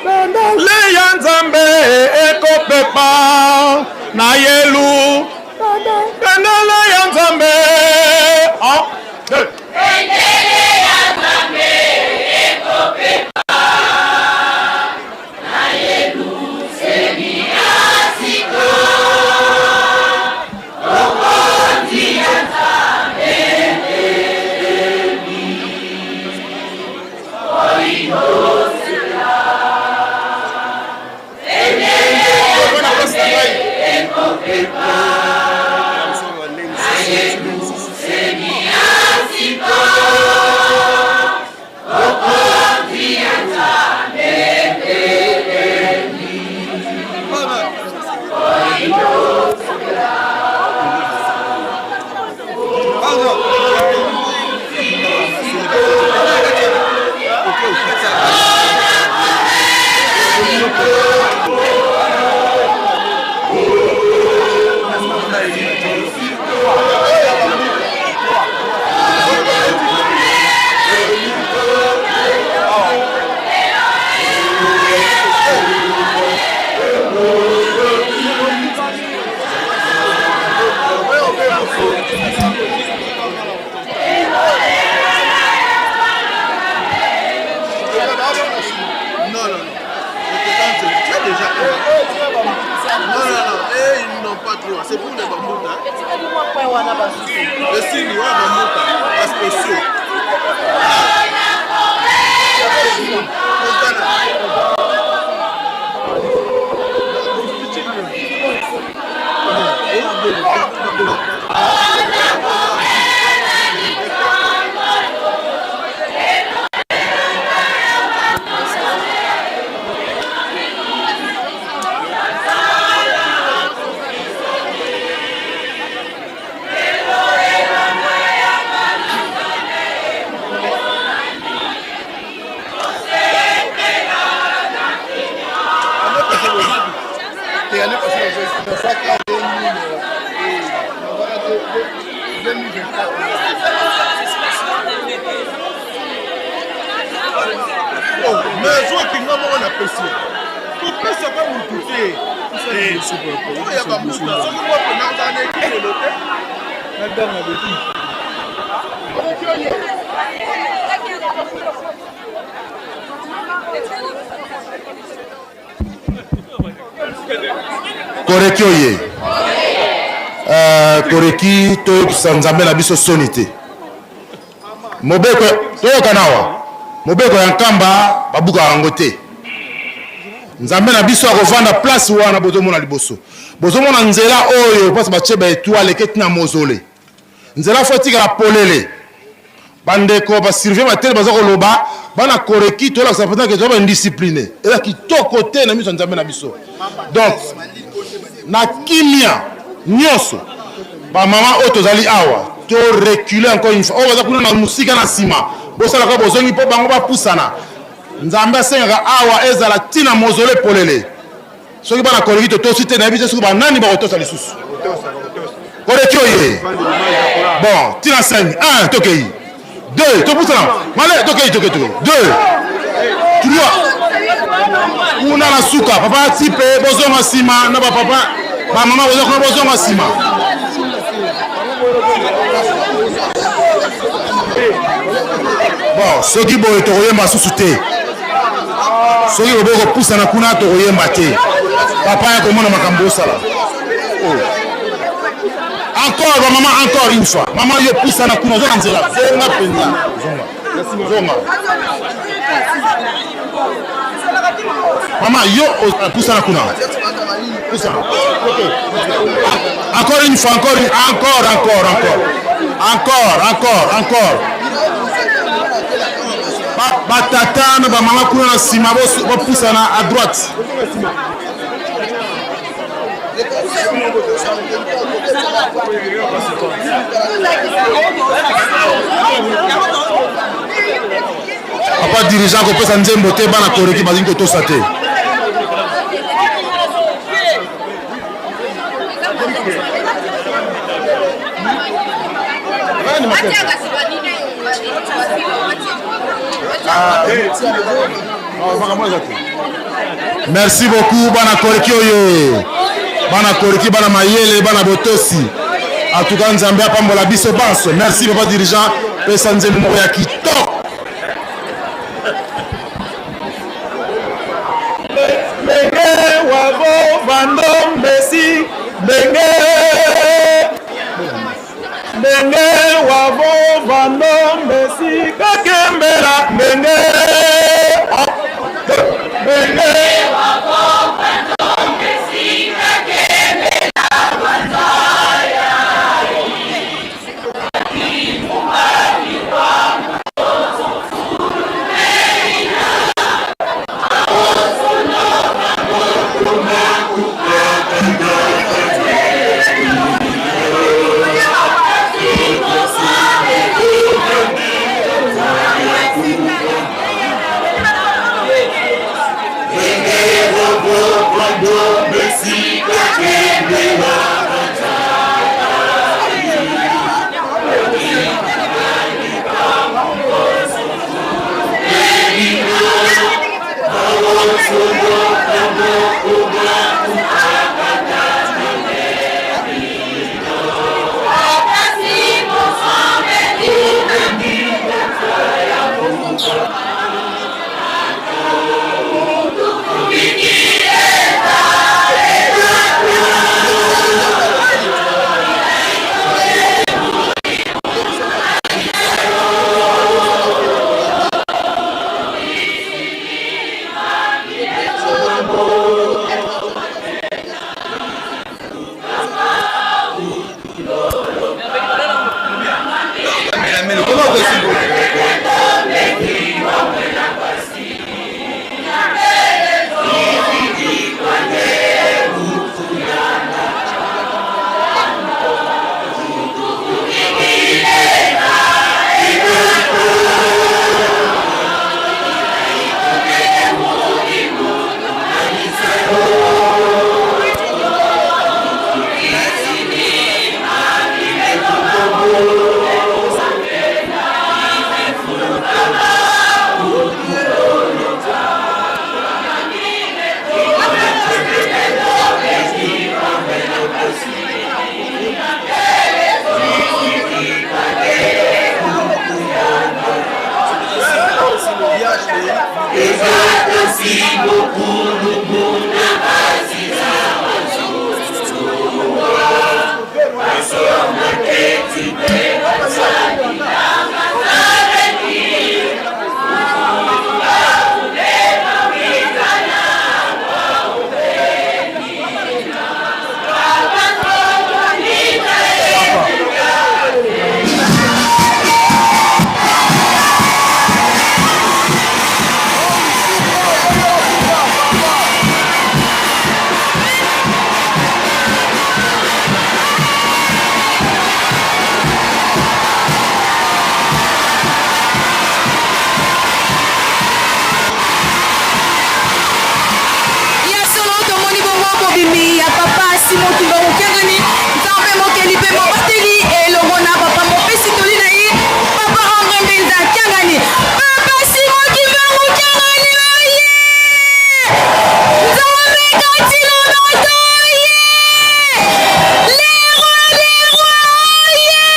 Bendele ya Nzambe ekopepa na yelu. Bendele ya Nzambe. Un, deux. Bendele ya Nzambe ekopepa na Yelusalemi ya sika. Bokonzi ya Nzambe etelemi, bolingo Bendele ya Nzambe ekopepa na Yelusalemi ya sika. Bokonzi ya Nzambe etelemi, bolingo. Non, non, non. Tu as déjà un. Non, non, non. Eh, ils n'ont pas trop. C'est pour les bamboutas. Le signe, ouais, bambouta. Pas spéciaux. Mais zwaki nga moko napesi kopesa mpe motu te oyo ya bambuta soki mwa mpena ozala na ekitelo te. Koreki oye. Euh, koreki toyokisa Nzambe na biso soni te. Mobeko toyokana awa. Mobeko ya Nkamba babukaka yango te. Nzambe na biso akovanda place wana bozomona liboso. Bozomona nzela oyo place batie ba etoile eketi na mozole. Nzela fo etikala polele. Bandeko ba surveiller matele baza koloba bana koreki tolakisa mpenza ke toza ba indiscipline. Eza kitoko te na miso ya Nzambe na biso. Donc na kimia nyonso bamama oyo tozali awa to reculer encore une fois oyo baza kuna na mosika na nsima bosalaka bozongi mpo bango bapusana. Nzambe asengaka awa ezala ntina mozole polele. Soki bana koleki totosi te, nayebi te soki banani bakotosa lisusu. Koleki oye. Bon, tina 5, 1, tokei. 2, topusana. Male, tokei, tokei, tokei. 2, 3. Kuna na suka, papa Tipe, bozonga nsima na ba papa, ba mama boza kuna bozonga nsima. Bon, soki boye tokoyemba susu te. Soki boboyi kopusana kuna tokoyemba te. Papa ya komona makambo osala. Oh. Encore ba maman, encore une fois. Maman yo pusana kuna oza na nzela. Zonga mpenza. Zonga. Zonga. Mama yo pusana kuna. Pusana. Okay. Encore une fois, encore, encore, encore, encore. Encore, encore, encore. Batata na bamama kuna na nsima bopusana à droite. Papa dirigeant kopesa nzembo te, bana koreki balingi kotosa te. Merci beaucoup bana koreki oyo, bana koreki, bana mayele, bana botosi. En tout cas Nzambe apambola biso banso. Merci papa dirigeant, pesa nzembo moko ya kitoko. Ndenge wavo vando mbesi ndenge ndenge wavo vando mbesi kakembela ndenge ndenge wavo vando mbesi kakembela banzaya. Simon Kimbangu Kiangani, Nzambe mokeli mpe mobateli, elongo na papa mopesi toli na ye, papa Andre Mbenza Kiangani. Papa Simon Kimbangu Kiangani oye! Nzambe kati na bato oye! Le roi des rois oye!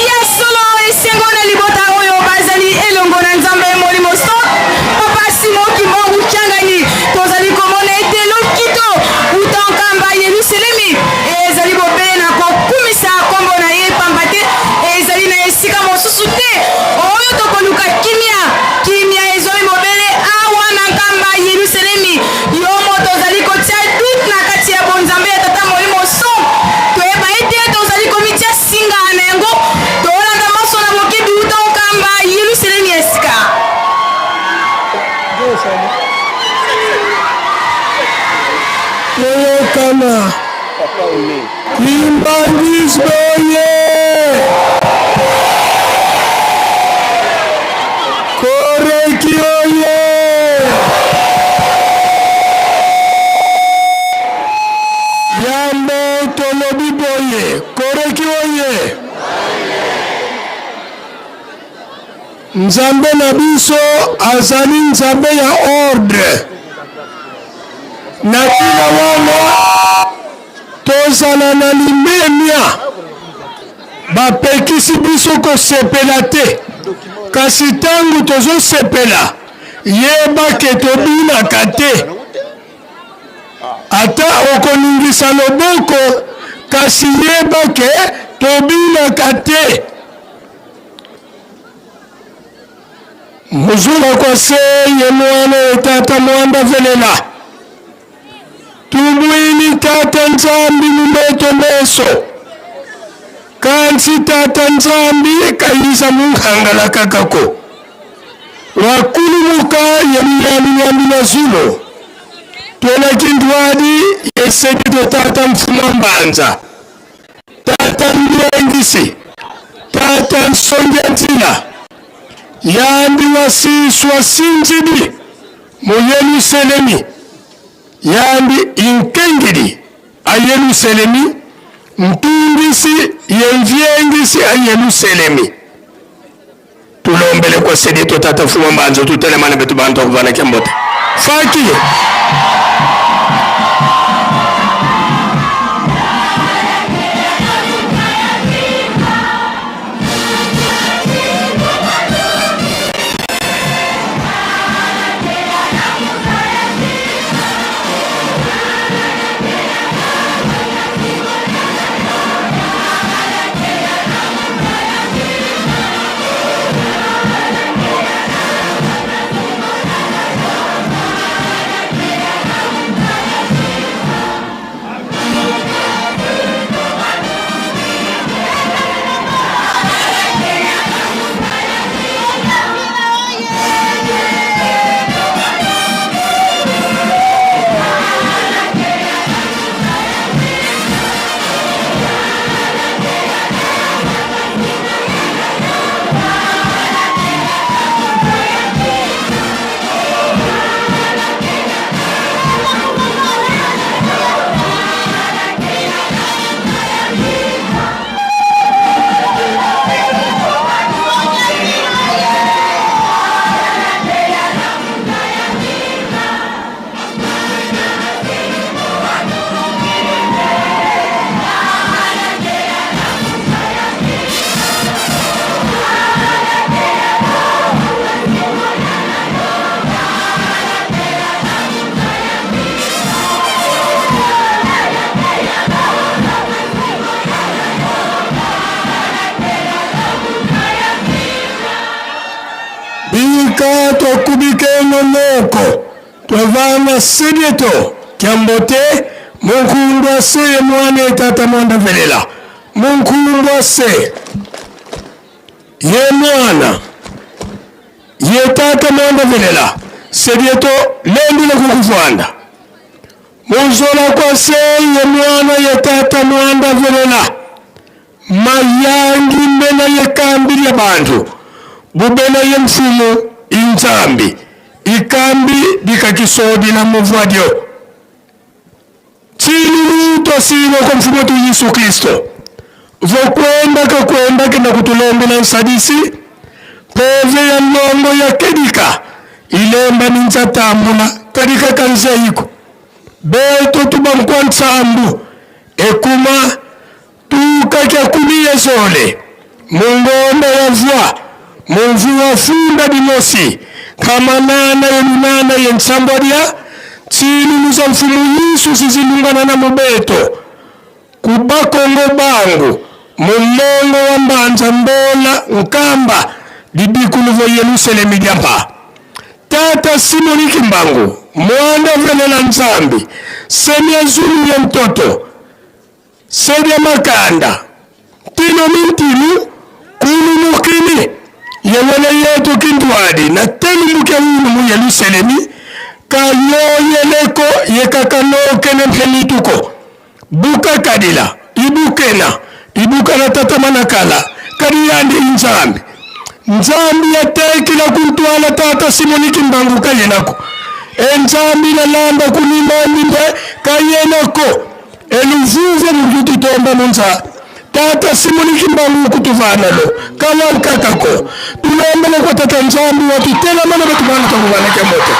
Ya solo esengo na libota oyo bazali elongo na Nzambe Molimo Santu. Papa Simon Kimbangu Kiangani, tozali komona ete lokito uta nkamba Yelusalemi ezali bobele na kokumisa nkombo na ye, pamba te ezali na esika mosusu te oyo tokoluka kimia. Kimia ezwami bobele awa na nkamba Yelusalemi. Yo moto ozali kotia doute na kati ya bonzambe ya Tata Molimo Santu, toyeba ete tozali komitia singa na yango. Tolanda manso na bokebi uta nkamba Yelusalemi ya sika. Toyokana Kimbanguisme oye! Koreki oye! Yambo tolobi boye, Koreki oye! Nzambe na biso azali Nzambe ya ordre. Na ntina wana tozala na limemia. Bapekisi biso kosepela te, kasi ntango tozosepela, yeba ke tobinaka te. Ata okoningisa loboko, kasi yeba ke tobinaka te. Muzula kwa se ye mwana ye tata mwanda velela Tubwini tata Nzambi mumeto meso Kansi tata Nzambi kayiza munhangala kakako Wakulumuka ye muyambi yambi na zulo Twela kindwadi ye sedito tata mfuma mbanza Tata Mbiengisi, Tata Nsongia Nzila, yambi wasiswa sinzibi mu Yeluselemi, yambi inkengeli a Yeluselemi, ntungisi ye mviengisi a Yeluselemi. Tulombele kwa sedito tata fuma mbanzo tutelemane betu bantu akuvana kiambote. Faki. Bika tokubikeno noko twavanga sidito kyambote munkundwa se ye mwana etata mwanda velela munkundwa se ye mwana ye tata mwanda velela sedieto lendile kukufwanda muzola kwa se ye mwana ye tata mwanda velela Mayangi mbena ye kambi lya bantu bubena ye mfumu inzambi ikambi likakisodila muvwadyo. Tsili. twasiiba kwa mfumu wetu Yesu Kristo vokwenda kakwenda kenda kutulombela nsadisi pove ya longo ya kedika ilemba ninza tambula kadika kanzeiko beto tubankwa ntsambu ekuma tukakya kumiye zole mungombe ya vwa mumvu wa funda dimosi kamanana yemunana ye ntsambo lya tsilulu za mfumu Yesu zizilungana na mubeto kubakongo bangu mumongo wa mbanza mbola nkamba libikulu vo Yerusalemi lyapa tata Simoni Kimbangu mwanda velela Nzambi semia zulu ya mtoto sedia makanda ntino mintinu kulu mukini yewele yetu kintwadi na telumbuke unu mu Yerusalemi kayoyeleko yekakanokene mpemituko buka kadila ibukena ibuka na tata manakala kadi yandi inzambi nzambi yatekila kuntwala tata Simoni Kimbangu kayenako enzambi lalamba kunimambi mpe kayenako eluvuvu mukututomba munza tata Simoni Kimbangu kutuvanalo kalankakako tulombele kwa tata nzambi watutelamana batubana takuvanake moto.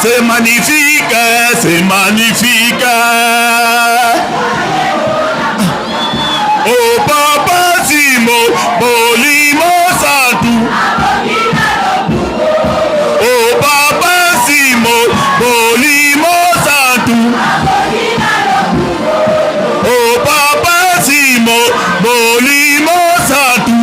C'est magnifique, c'est magnifique. Oh papa Simo, Bolimo Santu. Oh papa Simo, Bolimo Santu. Oh papa Simo, Bolimo Santu.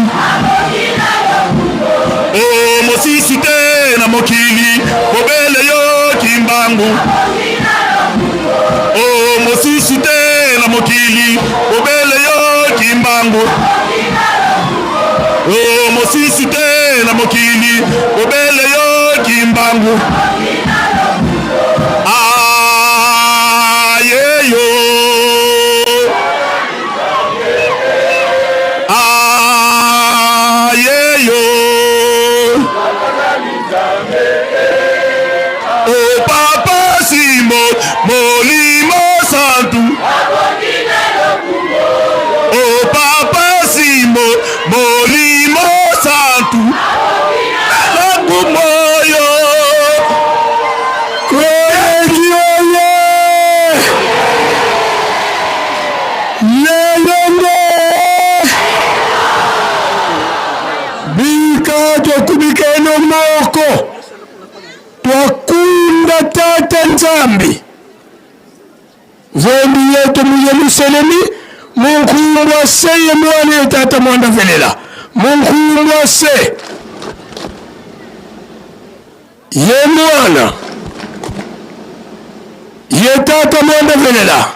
Oh mosisi te na mokili, bobele yo Kimbangu. Oh mosusu te na mokili, bobele yo Kimbangu. Oh mosusu te na mokili, bobele yo Kimbangu. Aye yo. Aye yo. Oh papa Simo, Molimo Santu. Oh papa Simo, Molimo Santu. Nakumoyo. Kweki oye! Lelongo! Bika twakubika eno moko twakunda tata Nzambi vombi yetu mu Yerusalemi munkumbwa se ye mwana ye tata mwanda velela munkumbwa se ye mwana ye tata mwanda velela.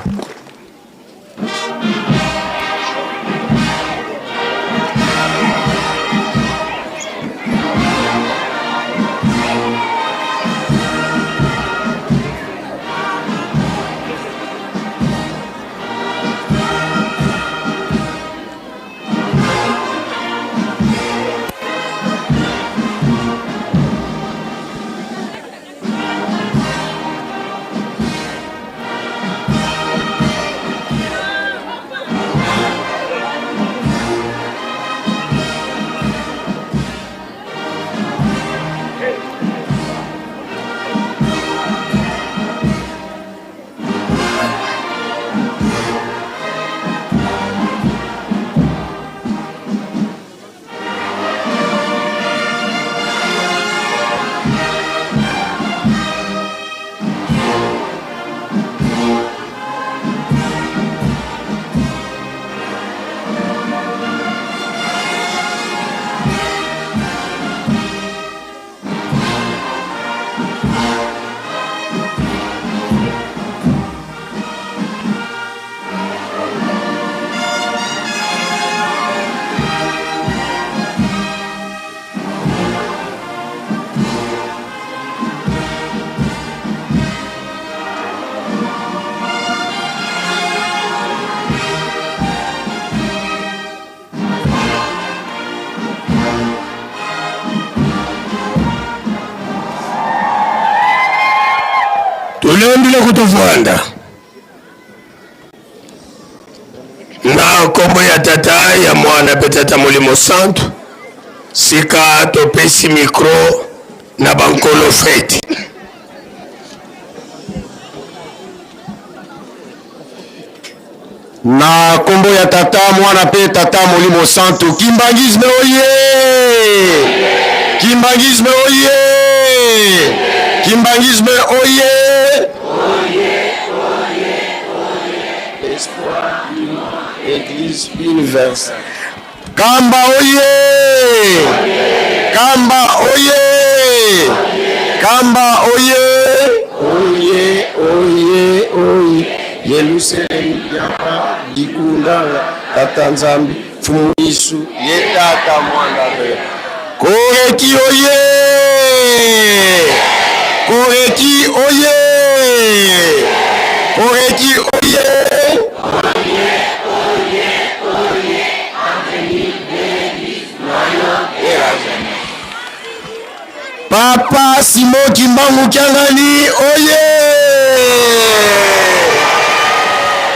Tolembi loko tovanda na nkombo ya Tata, ya Mwana mpe Tata Molimo Santu. Sika topesi mikro na bankolo fete. Na kombo ya Tata, Mwana pe Tata Molimo Santu. Kimbanguisme oye! Kimbanguisme oye! Kimbanguisme oye! Espoir du monde, Église universelle. Kamba oye! Kamba oye! Kamba oye! Oye, oye, oye, Yelusalemi yaka dikundala Tata Nzambi Mfumu Yesu ye Tata Mwana pe Koreki oye! Koreki oye! Koreki oye! Papa Simon Kimbangu Kiangani oye!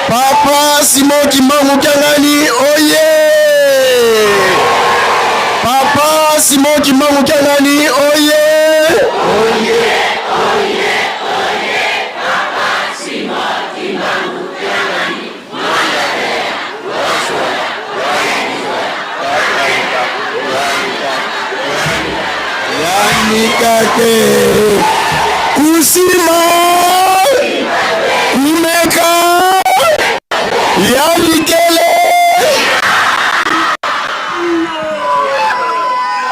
Papa Simon Kimbangu Kiangani oye! Papa Simon Kimbangu Kiangani oye! Oye, oye, oye, Papa Simon Kimbangu Kiangani. Yanikate kusima kumeka yanikele.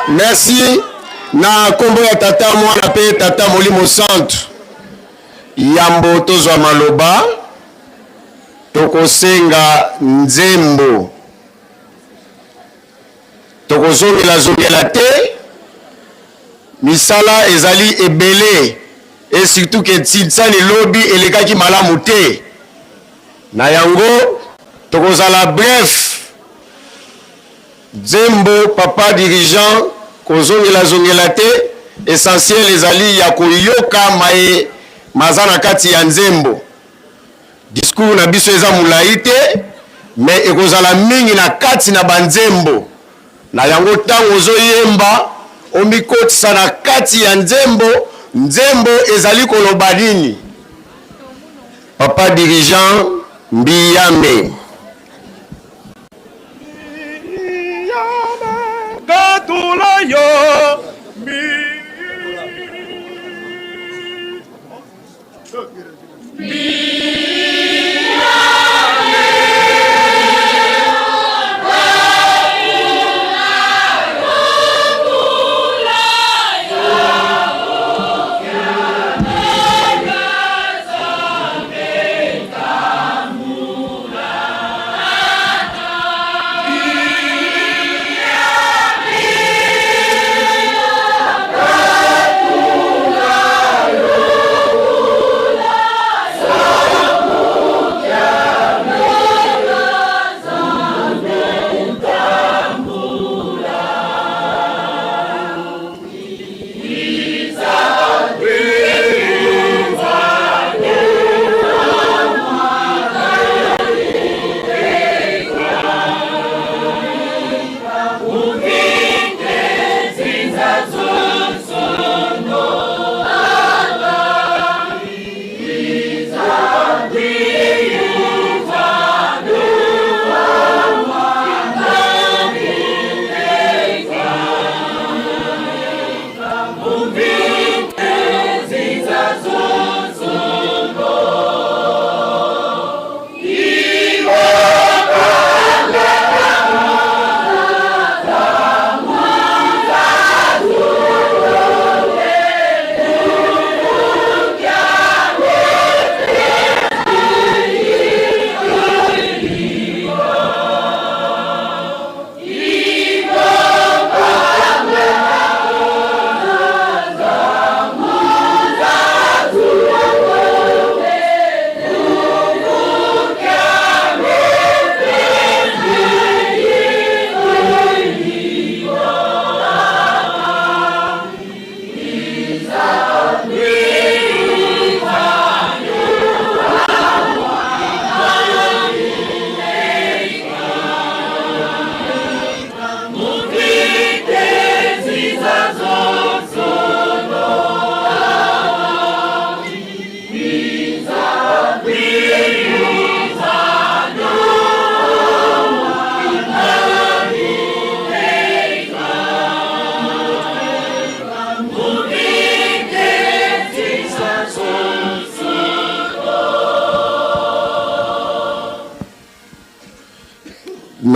Merci na nkombo ya Tata, Mwana mpe Tata Molimo Santu. Yambo tozwa maloba, Tokosenga nzembo. Tokozongela zongela te. Misala ezali ebele et surtout que Tsinsani lobi elekaki malamu te. Na yango tokozala bref. Nzembo papa dirigeant kozongela zongela te, essentiel ezali ya koyoka maye maza na kati ya nzembo. Discours na biso eza mulayi te mais ekozala mingi na kati na ba nzembo. Na yango tango ozo yemba omikotisa na kati ya nzembo, nzembo ezali koloba nini? Papa dirigeant Mbiyame. Katula yo.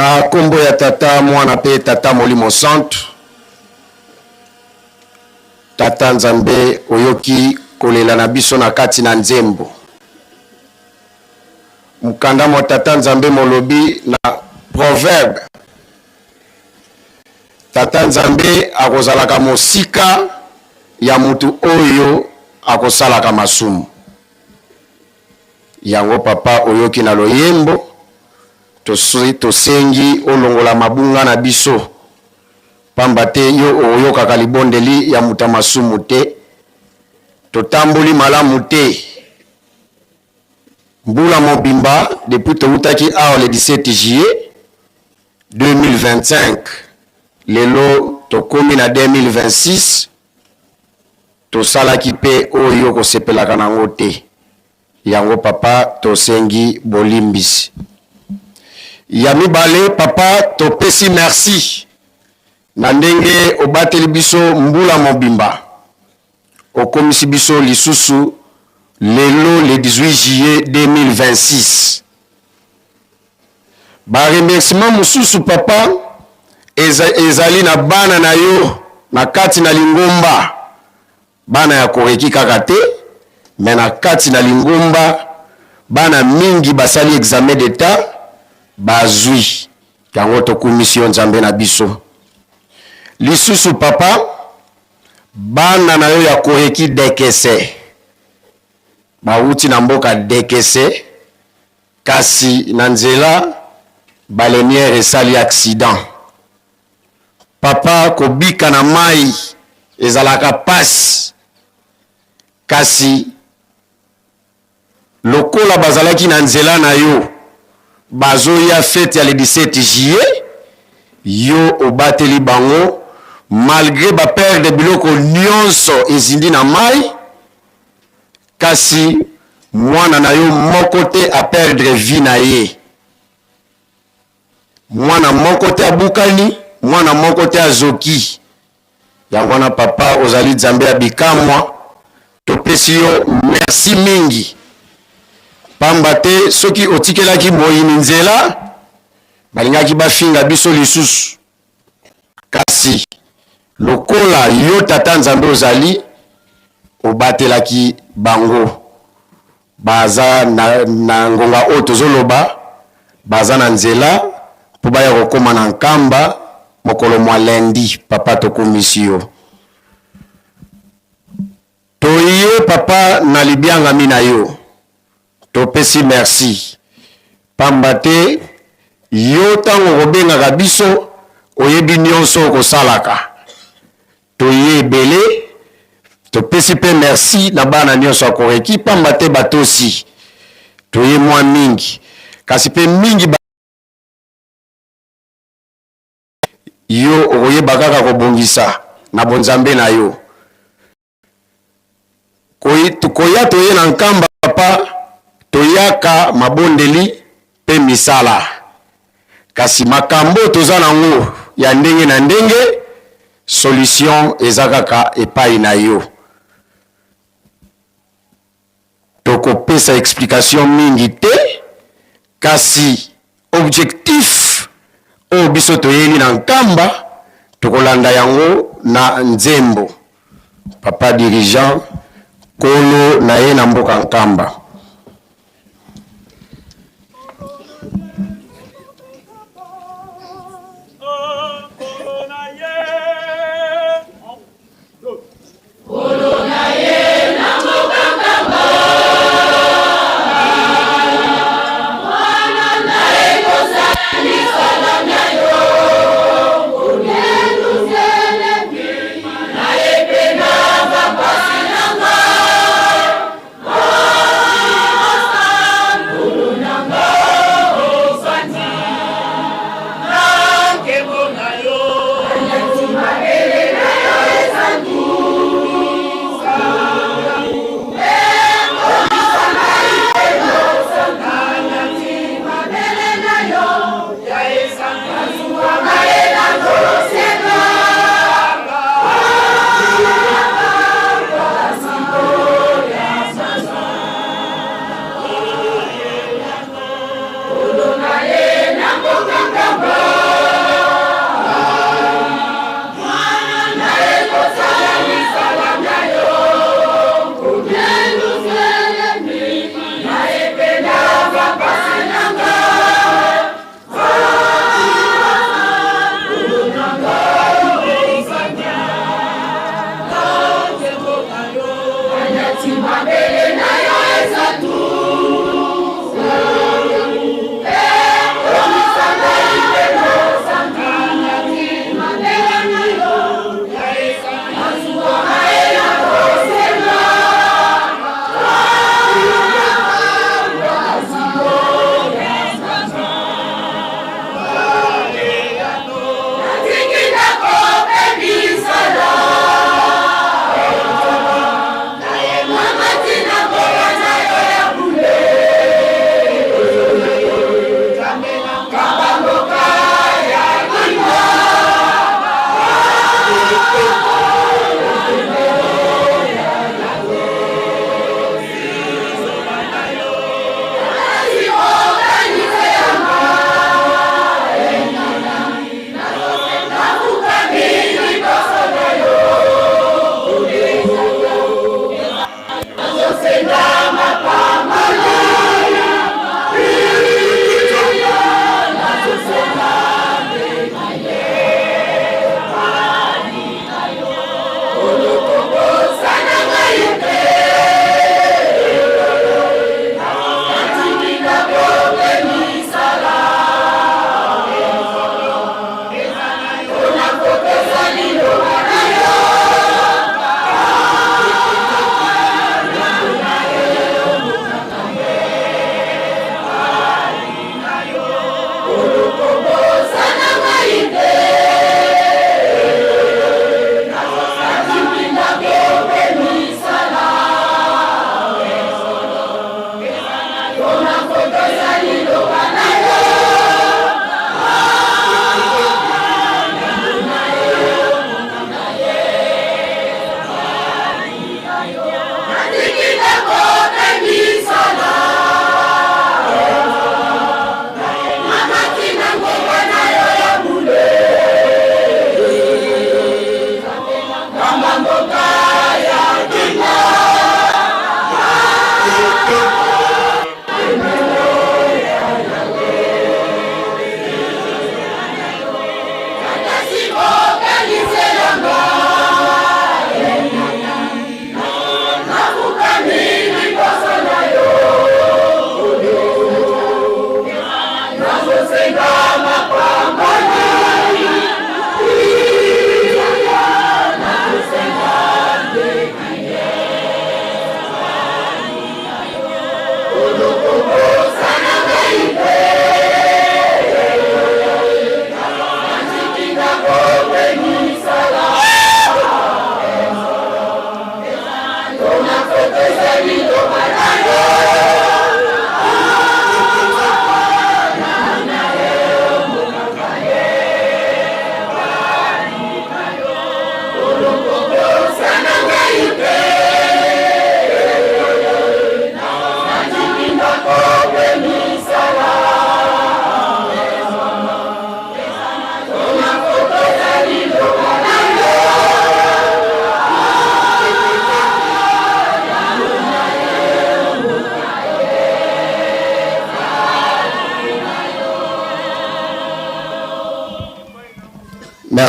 Na kombo ya Tata, Mwana pe Tata Molimo Santu, Tata Nzambe oyoki kolela na biso na kati na nzembo. Mokanda mwa Tata Nzambe molobi na Proverbe, Tata Nzambe akozalaka mosika ya mutu oyo akosalaka masumu. Yango papa oyoki na loyembo tosengi olongola mabunga na biso pamba te yo oyokaka libondeli ya moto ya masumu te. Totamboli malamu te mbula mobimba depuis towutaki awa le 17 juillet 2025 lelo tokomi na 2026 Tosalaki pe oyo yo okosepelaka na ngo te. Yango papa tosengi bolimbisi. Ya mibale papa topesi merci na ndenge obateli biso mbula mobimba. Okomisi biso lisusu lelo le 18 juillet 2026. Ba remerciements mosusu papa ezali na bana na yo na kati na lingomba, bana ya Koreki kaka te, mais na kati na lingomba bana mingi basali examen d'etat bazui yango, tokumisi yo Nzambe na biso. Lisusu papa, bana na yo ya Koreki Dekese bawuti na mboka Dekese Kasi na nzela baleinière esali accident. Papa kobika na mayi ezalaka pasi kasi lokola bazalaki na nzela na yo bazoya fete ya le 17 juillet yo obateli bango malgre ba perdre biloko nionso ezindi na mayi. Kasi mwana na yo moko te a perdre vie na ye. Mwana moko te abukani, mwana moko te azoki. Yango wana papa ozali Nzambe ya bikamwa, topesi yo merci mingi. Pamba te soki otikelaki moyini nzela, balingaki bafinga biso lisusu. Kasi lokola yo Tata Nzambe ozali, obatelaki bango. Baza na, na ngonga oyo tozoloba, baza na nzela mpo baya kokoma na Nkamba mokolo mwa lundi. Papa, tokumisi yo. Toye papa na libiangami na yo. Topesi merci pamba te yo tango okobengaka biso oyebi nionso okosalaka. Toye ebele, topesi pe merci na bana nionso ya Koreki pamba te batosi. Toye mwa mingi kasi pe mingi ba. Yo okoyeba kaka kobongisa na bonzambe na yo. Koya toye na Nkamba papa toyaka mabondeli pe misala kasi makambo toza nango ya ndenge na ndenge solution eza kaka epayi na yo. Tokopesa explication mingi te kasi objectif oyo biso toyeli na Nkamba tokolanda yango na nzembo. Papa dirigeant kolo na ye na mboka Nkamba.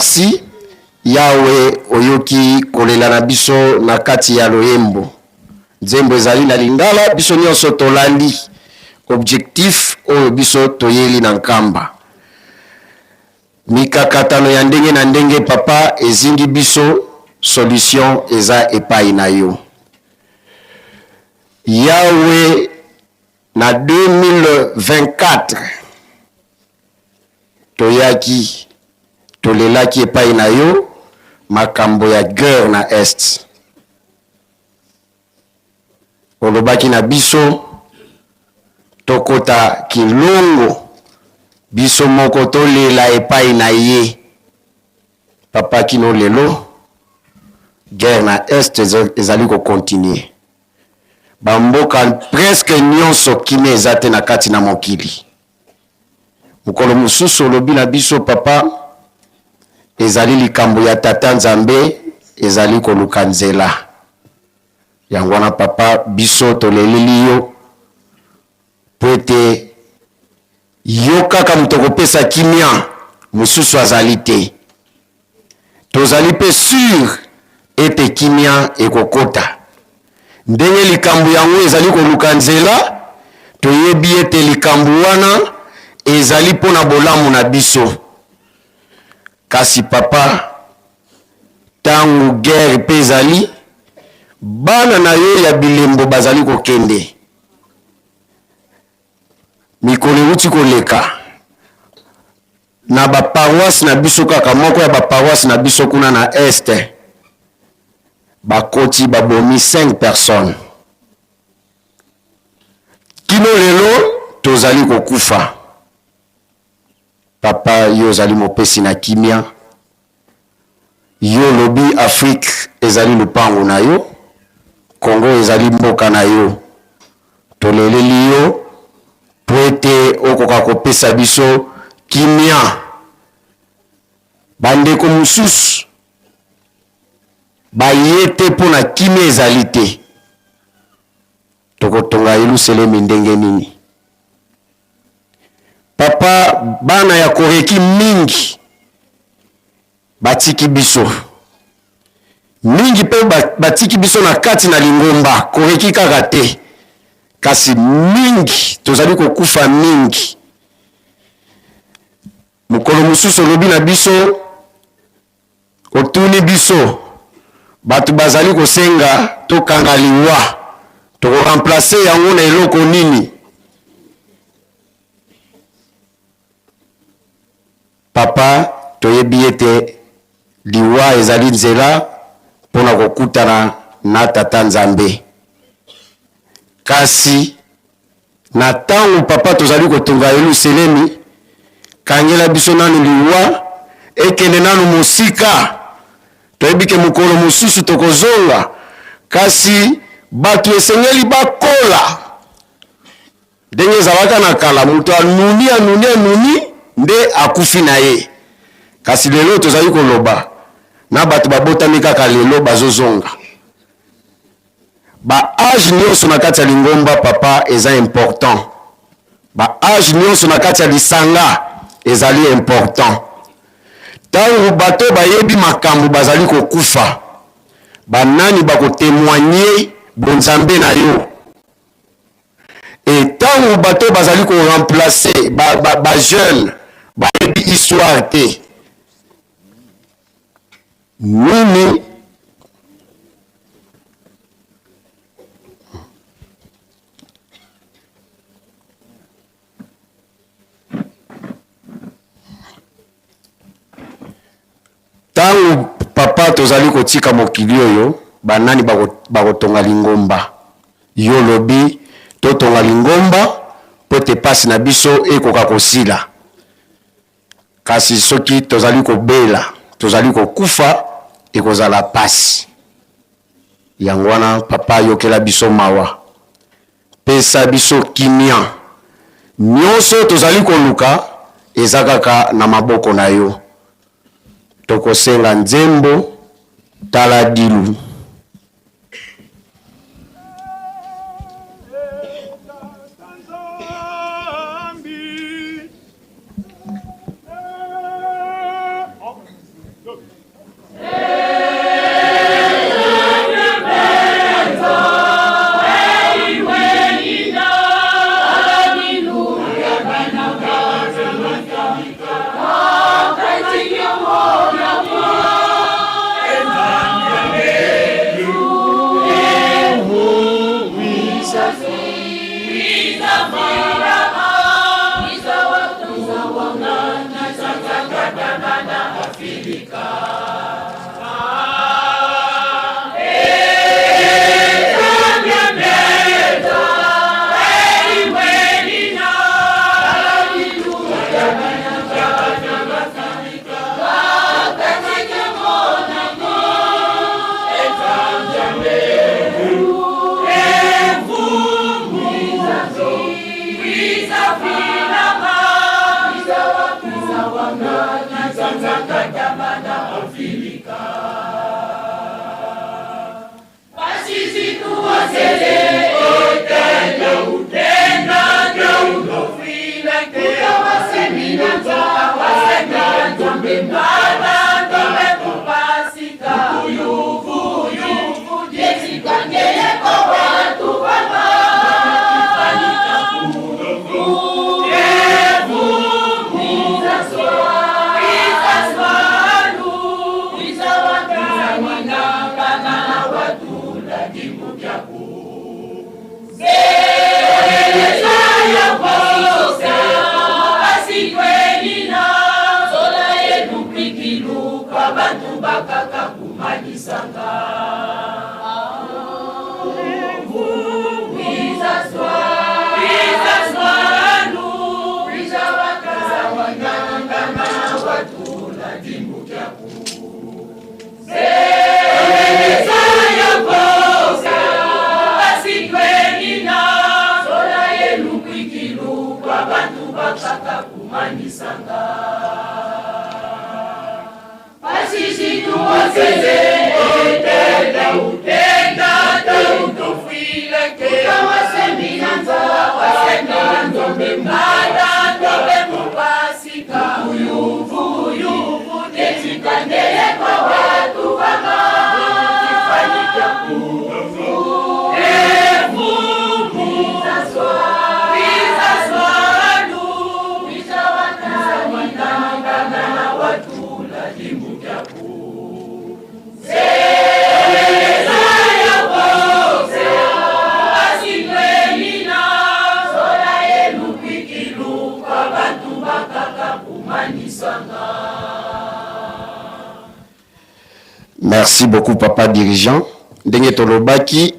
Merci Yahwe oyoki kolela na biso na kati ya loyembo. Nzembo ezali na lingala biso nionso tolandi objectif oyo biso toyeli na Nkamba. Mikakatano ya ndenge na ndenge papa ezingi biso solution eza epayi na yo. Yahwe na 2024 Toyaki, tolelaki epai na yo makambo ya geurre na Est. Olobaki na biso tokota Kilongo biso moko tolela epai na ye. Papa kino lelo guerre na Est ezali ko continuer. Ba mboka presque nionso kimia eza te na kati na mokili. Mokolo mosusu olobi na biso papa, ezali likambo ya tata Nzambe ezali koluka nzela. Yango wana papa biso toleleli yo mpo ete yo kaka moto okopesa kimia, mosusu azali te. Tozali mpe sur ete kimia ekokota. Ndenge likambo yango ezali koluka nzela, toyebi ete likambo wana ezali mpo na bolamu na biso. Kasi papa, tango guerre mpe ezali, bana na yo ya bilembo bazali kokende. Mikolo euti koleka, Na ba paroisse na biso kaka moko ya ba paroisse na biso kuna na est bakoti babomi 5 personnes kino lelo tozali kokufa papa yo ozali mopesi na kimia yo olobi Afrique ezali lupangu na yo Congo ezali mboka na yo toleleli yo mpo ete okoka kopesa biso kimia. Bandeko mosusu baye te mpo na kimia ezali te. Tokotonga Yelusalemi ndenge nini? Papa, bana ya Koreki mingi batiki biso mingi mpe batiki biso na kati na lingomba koreki kaka te kasi mingi tozali kokufa mingi mokolo mosusu olobi na biso otuni biso bato bazali kosenga tokanga liwa tokoremplace yango na eloko nini Papa toyebi ete liwa ezali nzela mpo na kokutana na Tata Nzambe. Kasi na tango papa tozali kotonga Yeluselemi, kangela biso nanu liwa ekende nanu mosika. Toyebi ke mokolo mosusu tokozonga, kasi bato esengeli bakola. Ndenge ezalaka na kala, moto anuni, anuni, anuni nde akufi na ye. Kasi lelo tozali koloba na bato babotami kaka lelo bazozonga. Ba age nionso na kati ya lingomba papa eza important. Ba age nionso na kati ya lisanga ezali important. Tango bato bayebi makambo bazali kokufa, ba nani bako temoigner bonzambe na yo? Et tango bato bazali ko remplacer ba, ba, ba jeunes bayebi histoire te nini Tango papa tozali kotika mokili oyo ba nani bakotonga lingomba? Yo olobi totonga lingomba mpo ete pasi na biso ekoka kosila. Kasi soki tozali kobela, tozali kokufa, ekozala pasi. Yango wana papa yokela biso mawa. Pesa biso kimia. Nionso tozali koluka eza kaka na maboko na yo. Tokosenga nzembo tala dilu. Merci beaucoup papa dirigeant ndenge tolobaki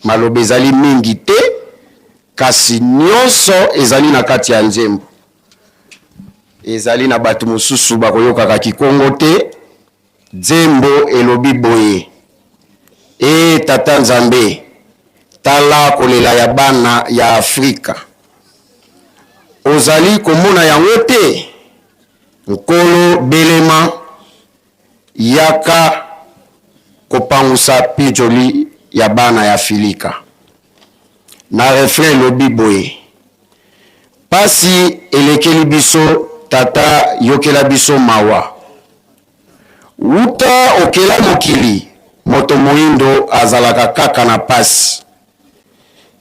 maloba ezali mingi te kasi nyonso ezali na kati ya nzembo ezali na bato mosusu bakoyokaka kikongo te nzembo elobi boye e tata nzambe tala kolela ya bana ya afrika ozali komona yango te nkolo belema Yaka kopangusa pijoli ya bana ya Filika. Na refrain elobi boye, Pasi elekeli biso tata yokela biso mawa. Wuta okela mokili moto moindo azalaka kaka na pasi.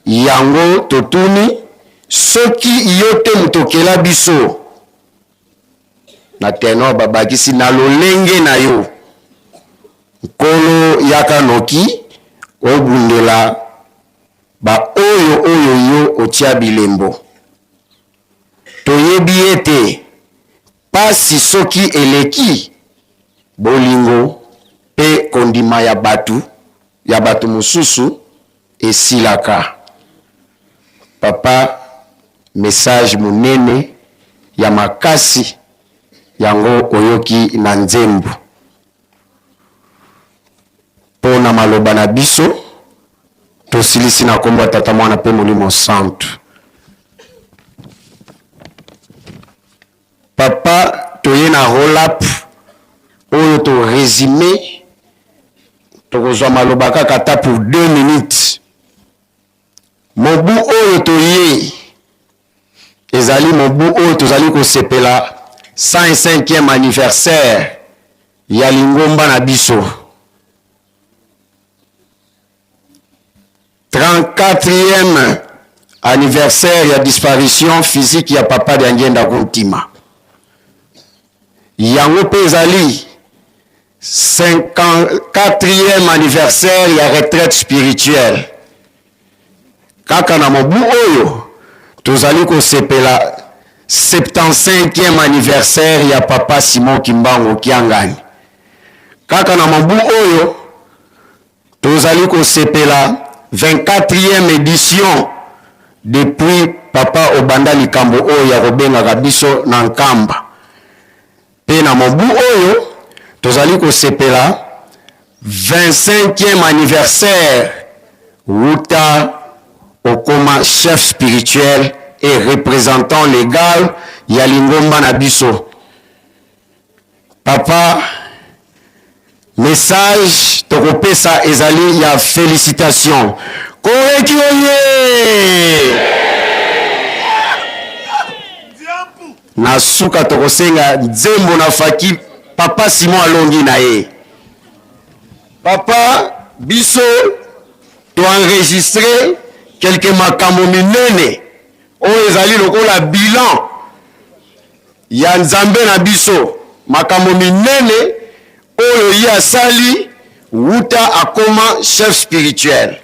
Yango totuni soki yo te moto okela biso Na tenor babakisi na lolenge na yo. Nkolo yaka noki obundela ba oyo oyo yo otia bilembo. Toyebi ete pasi soki eleki, bolingo pe kondima ya batu ya bato mosusu esilaka. Papa message munene ya makasi yango oyoki na nzembo. Po na maloba na biso tosilisi na kombo ya Tata Mwana pe Molimo Santu. Papa toye na roll up oyo to resume tokozwa maloba kaka ata pour 2 minutes. Mobu oyo toye ezali mobu oyo tozali kosepela 105e anniversaire ya lingomba na biso. 34e anniversaire ya disparition physique ya Papa Diangienda Kuntima. Yango mpe ezali 54e anniversaire ya retraite spirituelle. Kaka na mobu oyo tozali kosepela 75e anniversaire ya Papa Simon Kimbangu Kiangani. Kaka na mobu oyo Tozali kosepela 24ième edition depuis papa obanda likambo oyo ya kobengaka biso na Nkamba. Pe na mobu oyo tozali kosepela 25ième anniversaire wuta okoma chef spirituel et representant legal ya lingomba na biso. Papa, message tokopesa ezali ya felicitation. Koreki oye! Na suka tokosenga nzembo na faki papa Simon alongi na ye. Papa biso to enregistre quelque makambo minene oyo ezali lokola bilan ya Nzambe na biso, makambo minene oyo ye asali wuta akoma chef spirituel.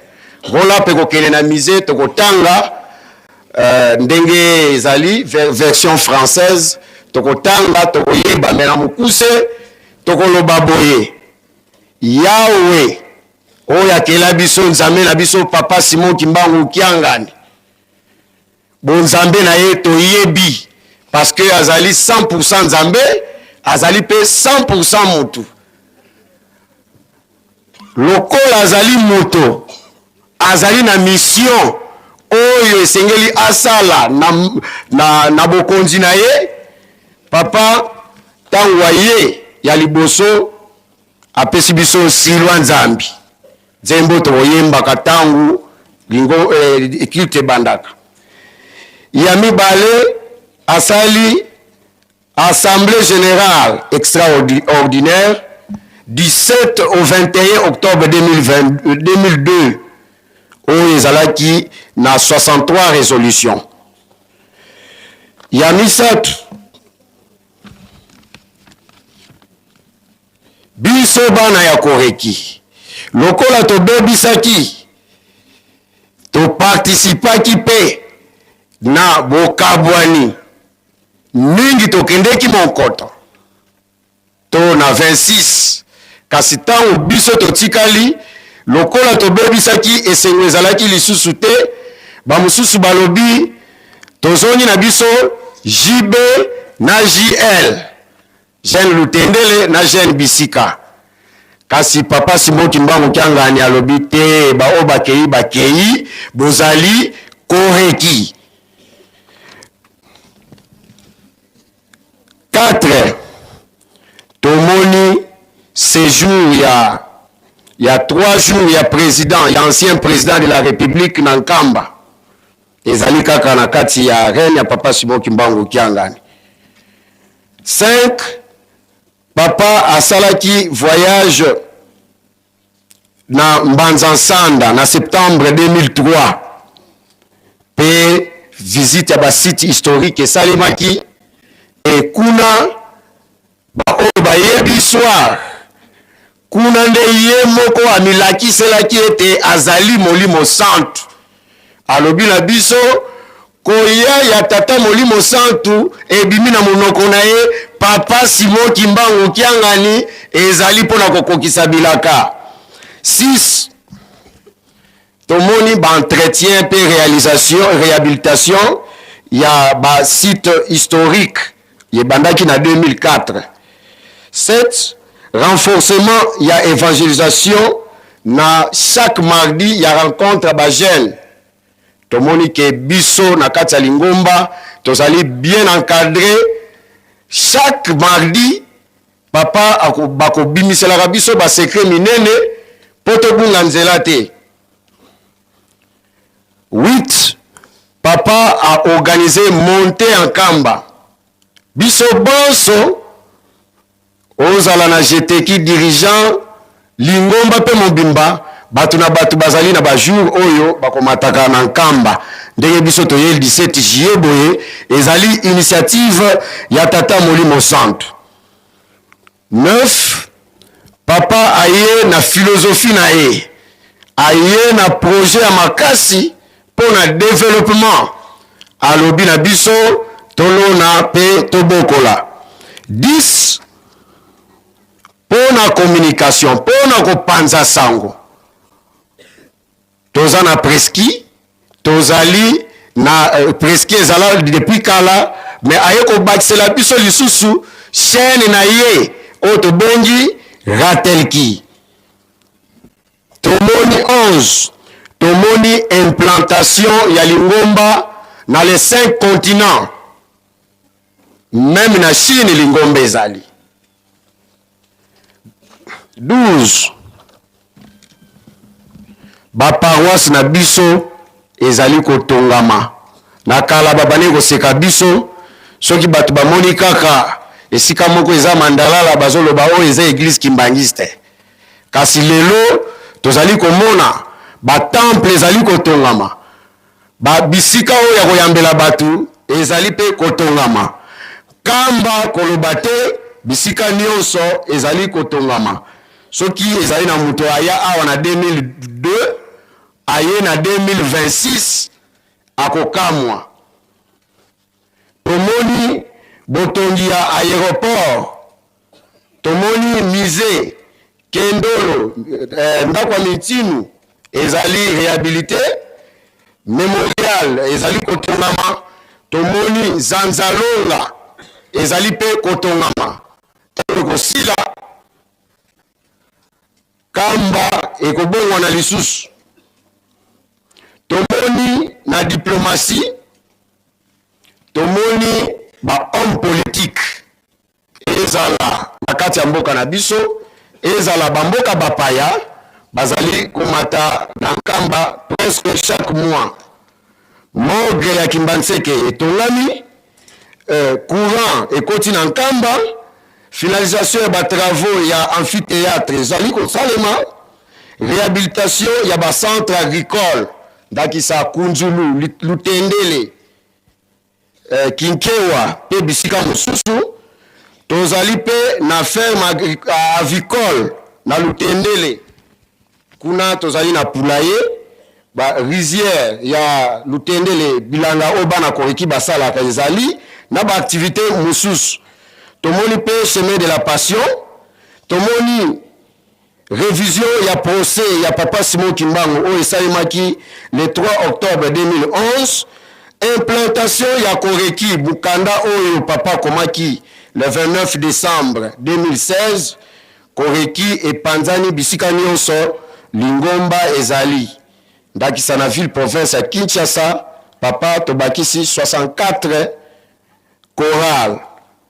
Rola mpe kokende na musee tokotanga uh, ndenge ezali version française tokotanga tokoyeba, me na mokuse tokoloba boye: Yawe oyo akela biso, Nzambe na biso Papa Simon Kimbangu Kiangani, Bonzambe na ye toyebi parce que azali 100% Nzambe, azali pe 100% mutu. Lokola azali moto, azali na mission oyo esengeli asala na, na, na bokonzi na ye. Papa ntango aye ya liboso apesi biso silwa Nzambi, nzembo tokoyembaka ntango lingo eh, culte ebandaka. Ya mibale asali assemblée générale extraordinaire du 7 au 21 octobre 2020, 2002 oyo ezalaki na 63 résolution. Ya misato Biso bana ya Koreki, lokola tobebisaki, topartisipaki mpe na bokabwani mingi, tokendeki monkoto to na 26 kasi ntango biso totikali, lokola tobebisaki, esengo ezalaki lisusu te. Bamosusu balobi tozongi na biso JB na JL. Jeune Lutendele na jeune Bisika. Kasi papa Simon Kimbangu Kiangani alobi te, ba oyo bakei bakei, bozali koreki. 4 tomoni séjour ya ya 3 jours ya président ya ancien président de la République na Nkamba ezali kaka na kati ya règne ya papa Simon Kimbangu Kiangani. 5 papa asalaki voyage na Mbanza Nsanda na septembre 2003 mpe visite ya basite historique esalemaki e kuna baoyo bayebi histoire Kuna nde ye moko amilakiselaki ete azali Molimo Santu. Alobi na biso, koya ya Tata Molimo Santu ebimi na monoko na ye, Papa Simon Kimbangu Kiangani, ezali mpo na kokokisa bilaka. 6 Tomoni ba entretien mpe realisation, rehabilitation ya ba sites historiques ebandaki na 2004. 7 renforcement ya evangelisation na chaque mardi ya rencontre ya ba jeunes. Tomoni ke biso na kati ya lingomba tozali bien encadre chaque mardi. Papa ako bakobimiselaka biso ba secret minene po tobunga nzela te. 8 papa a organise monte en Nkamba biso bonso ozala na jeteki dirigeant lingomba pe mobimba bato na bato bazali na ba jour oyo bakomataka na Nkamba ndenge biso toye 17 juillet boye ezali initiative ya tata Molimo Santu. 9 papa aye na philosophie na ye, aye na projet ya makasi mpo na developpement, alobi na biso tolona mpe tobokola. 10 mpo na communication, mpo na kopanza sango. Toza na preski, tozali na euh, preski ezala depuis kala, mais aye kobakisela biso lisusu chaîne na ye oyo tobengi Ratelki. Tomoni 11 tomoni implantation ya lingomba na les 5 continents, meme na Chine lingomba ezali. 12. Ba paroisses na biso ezali kotongama. Na kala babandaki koseka biso soki bato bamoni kaka esika moko eza mandalala bazoloba oyo eza eglise kimbanguiste. Kasi lelo tozali komona ba temple ezali kotongama, ba bisika oyo ya koyambela bato ezali mpe kotongama. Nkamba koloba te, bisika nionso ezali kotongama. Soki ezali na moto aya awa na 2002 aye na 2026 akokamwa. Tomoni botongi ya aeroport, tomoni musee Kendolo, eh, ndako ya Mitinu ezali rehabilite, memorial ezali kotongama, tomoni Zanzalonga ezali mpe kotongama. Ntango ekosila, Kamba ekobongwana lisusu. Tomoni na diplomatie, tomoni ba hommes politiques ezala na kati ya mboka na biso, ezala ba mboka bapaya bazali komata na Nkamba presque chaque mois. Morgue ya Kimbanseke etongami, euh, courant ekoti na Nkamba, finalisation ya ba travaux ya amphithéâtre ezali kosalema, rehabilitation ya ba centres agricoles ndakisa Kunzulu, Lutendele, euh, Kinkewa mpe bisika mosusu. Tozali mpe na ferme avicole na Lutendele. Kuna tozali na poulailler, ba rizières ya Lutendele, bilanga oyo bana Koriki basalaka ezali na ba activites mosusu. Tomoni mpe chemin de la passion, tomoni revision ya procès ya Papa Simon Kimbangu oyo esalemaki le 3 octobre 2011, implantation ya Koreki, mokanda oyo Papa akomaki le 29 decembre 2016. Koreki epanzani bisika nionso lingomba ezali, ndakisa na ville province ya Kinshasa, Papa tobakisi 64 chorales,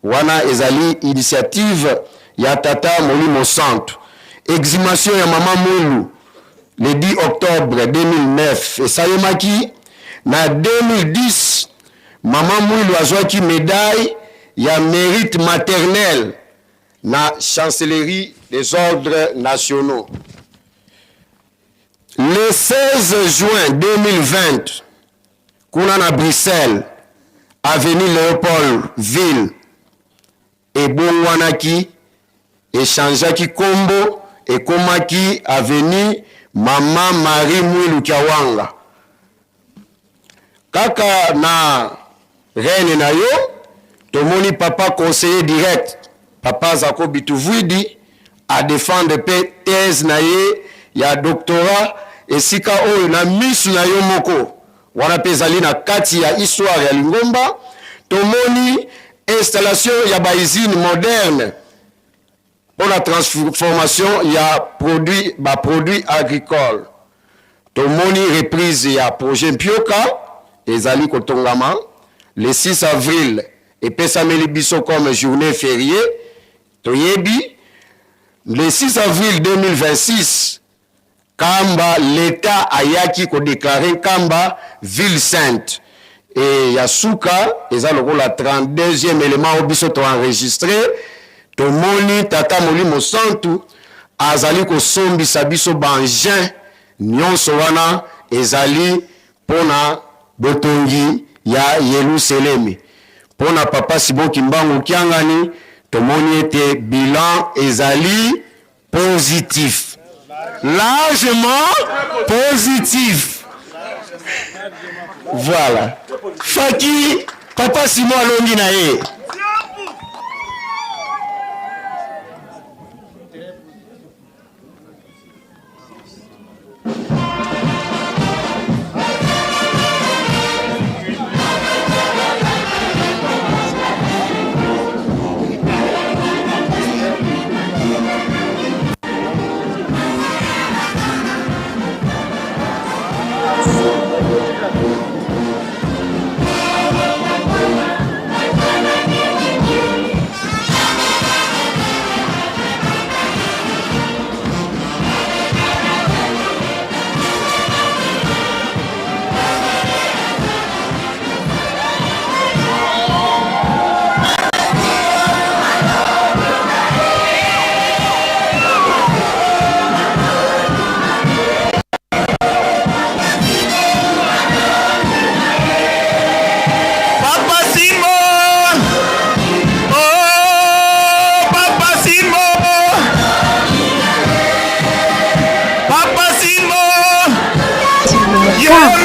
wana ezali initiative ya Tata Molimo Santu. Exhumation ya Mama Mwilu le 10 octobre 2009 esalemaki, na 2010 Mama Mwilu azwaki medaille ya merite maternel na Chancellerie des ordres nationaux. Le 16 juin 2020, kuna na Bruxelles, avenue Leopoldville ebongwanaki, echangeaki kombo, ekomaki avenue Mama Marie Mwilu Kiawanga. Kaka na règne na yo, tomoni papa conseiller direct, papa Zako Bituvuidi, a defendre pe thèse na ye ya doctorat esika oyo na misu na yo moko, wana pe ezali na kati ya histoire ya lingomba, tomoni installation ya ba usines modernes Mpo na transformation ya produit, ba produits agricoles, tomoni reprise ya projet Mpioka ezali kotongama. Le 6 avril epesameli biso comme journee feriee, toyebi le 6 avril 2026 Nkamba, l'etat ayaki ko declarer Nkamba ville sainte et ya suka eza lokola 32e element oyo biso to enregistrer, tomoni Tata Molimo Santu azali kosombisa biso ba engins nionso wana ezali pona botongi ya Yeluselemi. Pona Papa Simon Kimbangu Kiangani tomoni ete bilan ezali Positif. Largement positif. Voilà. Faki, Papa Simon alongi na ye. Car.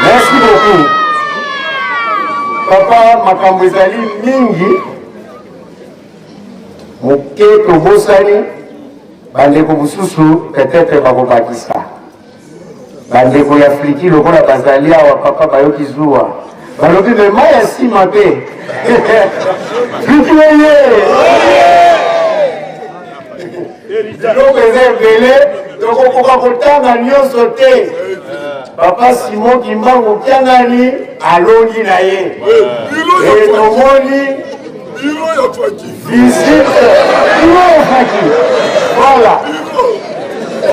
Merci beaucoup. Papa, makambo ezali mingi moke tobosani bandeko mosusu peut-être bakobakisa bandeko ya fliki lokola bazali awa papa bayoki zuwa balobi me mai ya nsima mpe fliki oye biloko eza ebele tokokoka kotanga nyonso te papa simon kimbangu kiangani alongi na ye e tomoni visite biro ya faki voilà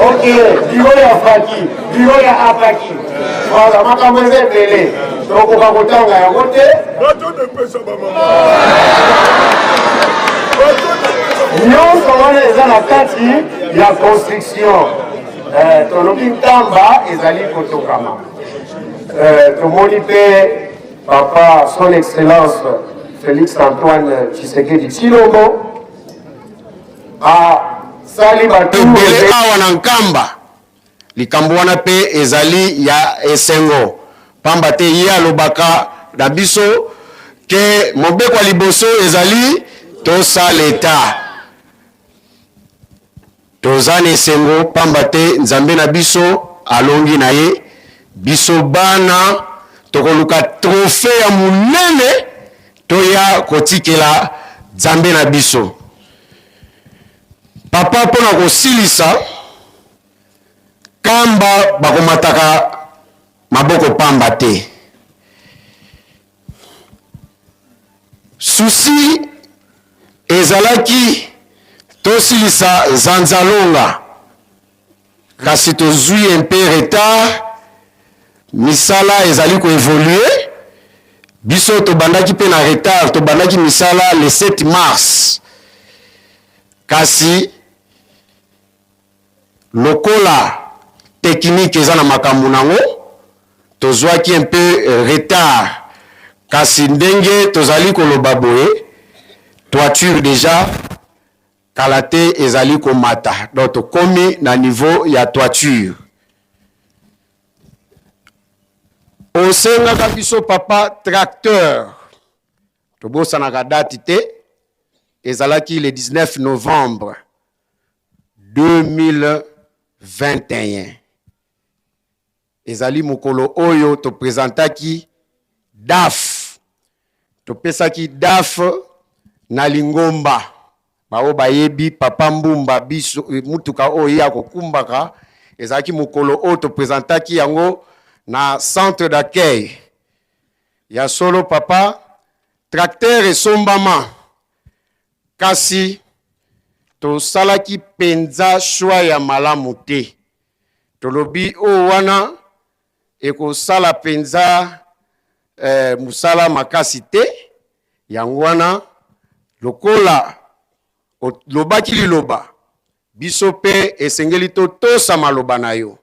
ok biro ya faki biro ya apaki voilà makambo eza ebele tokoka kotanga yango te nyonso wana eza na kati ya construction eh, tolobi ntamba ezali kotokama eh, tomoni mpe papa son excellence félix antoine tshisekedi tshilombo asali bato ebele awa na nkamba Likambo wana mpe ezali ya esengo, pamba te ye alobaka na biso ke mobeko ya liboso ezali tosaleta. Toza na esengo pamba te Nzambe na biso alongi na ye, biso bana tokoluka trophee ya monene toya kotikela Nzambe na biso. Papa mpo na kosilisa Kamba bakomataka maboko pamba te. Souci ezalaki tosilisa Zanzalonga kasi tozui un peu retard. Misala ezali ko evoluer. Biso tobandaki mpe na retard, tobandaki misala le 7 mars. Kasi lokola technique eza na makambo nango, tozwaki un peu retard. Kasi ndenge tozali koloba boye, toiture dejà kala te ezali komata. Donc tokomi na niveau ya toiture. Osengaka biso papa tracteur, tobosanaka date te, ezalaki le 19 novembre 2021. Ezali mokolo oyo topresentaki DAF. Topesaki DAF na lingomba. Baoyo bayebi Papa Mbumba biso mutuka oyo ye akokumbaka, ezalaki mokolo oyo topresentaki yango na centre d'accueil. Ya solo papa, tracteur esombama, kasi tosalaki penza choix ya malamu te. Tolobi oyo wana ekosala mpenza eh, mosala makasi te. Yango wana lokola olobaki liloba, biso mpe esengeli totosa maloba na yo.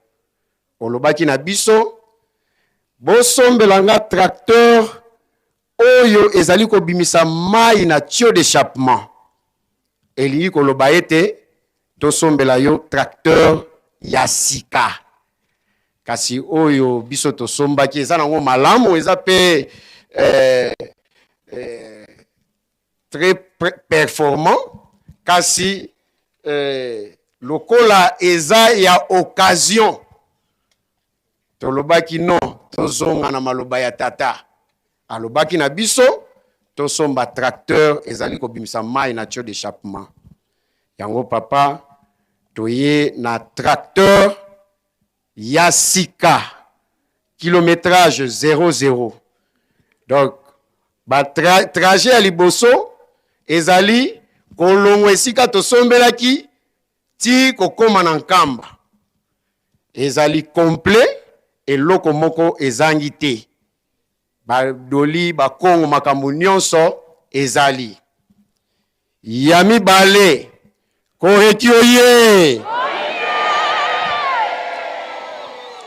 Olobaki na biso, bosombela nga tracteur oyo ezali kobimisa mai na tuyau d'echappement. Elingi koloba ete tosombela yo tracteur ya sika. Kasi oyo biso tosombaki eza nango malamu, eza pe eh, eh, très performant, kasi eh, lokola eza ya occasion, tolobaki non, tozonga na maloba ya tata. Alobaki na biso tosomba tracteur ezali kobimisa mai na tuyau d'echappement. Yango papa, toye na tracteur ya sika, kilometrage 00. Donc ba trajet ya liboso ezali kolongwa esika tosombelaki ti kokoma na Nkamba. Ezali complet, eloko moko ezangi te. Ba doli, ba kongo, makambo nionso ezali. Ya mibale, Koreki oye!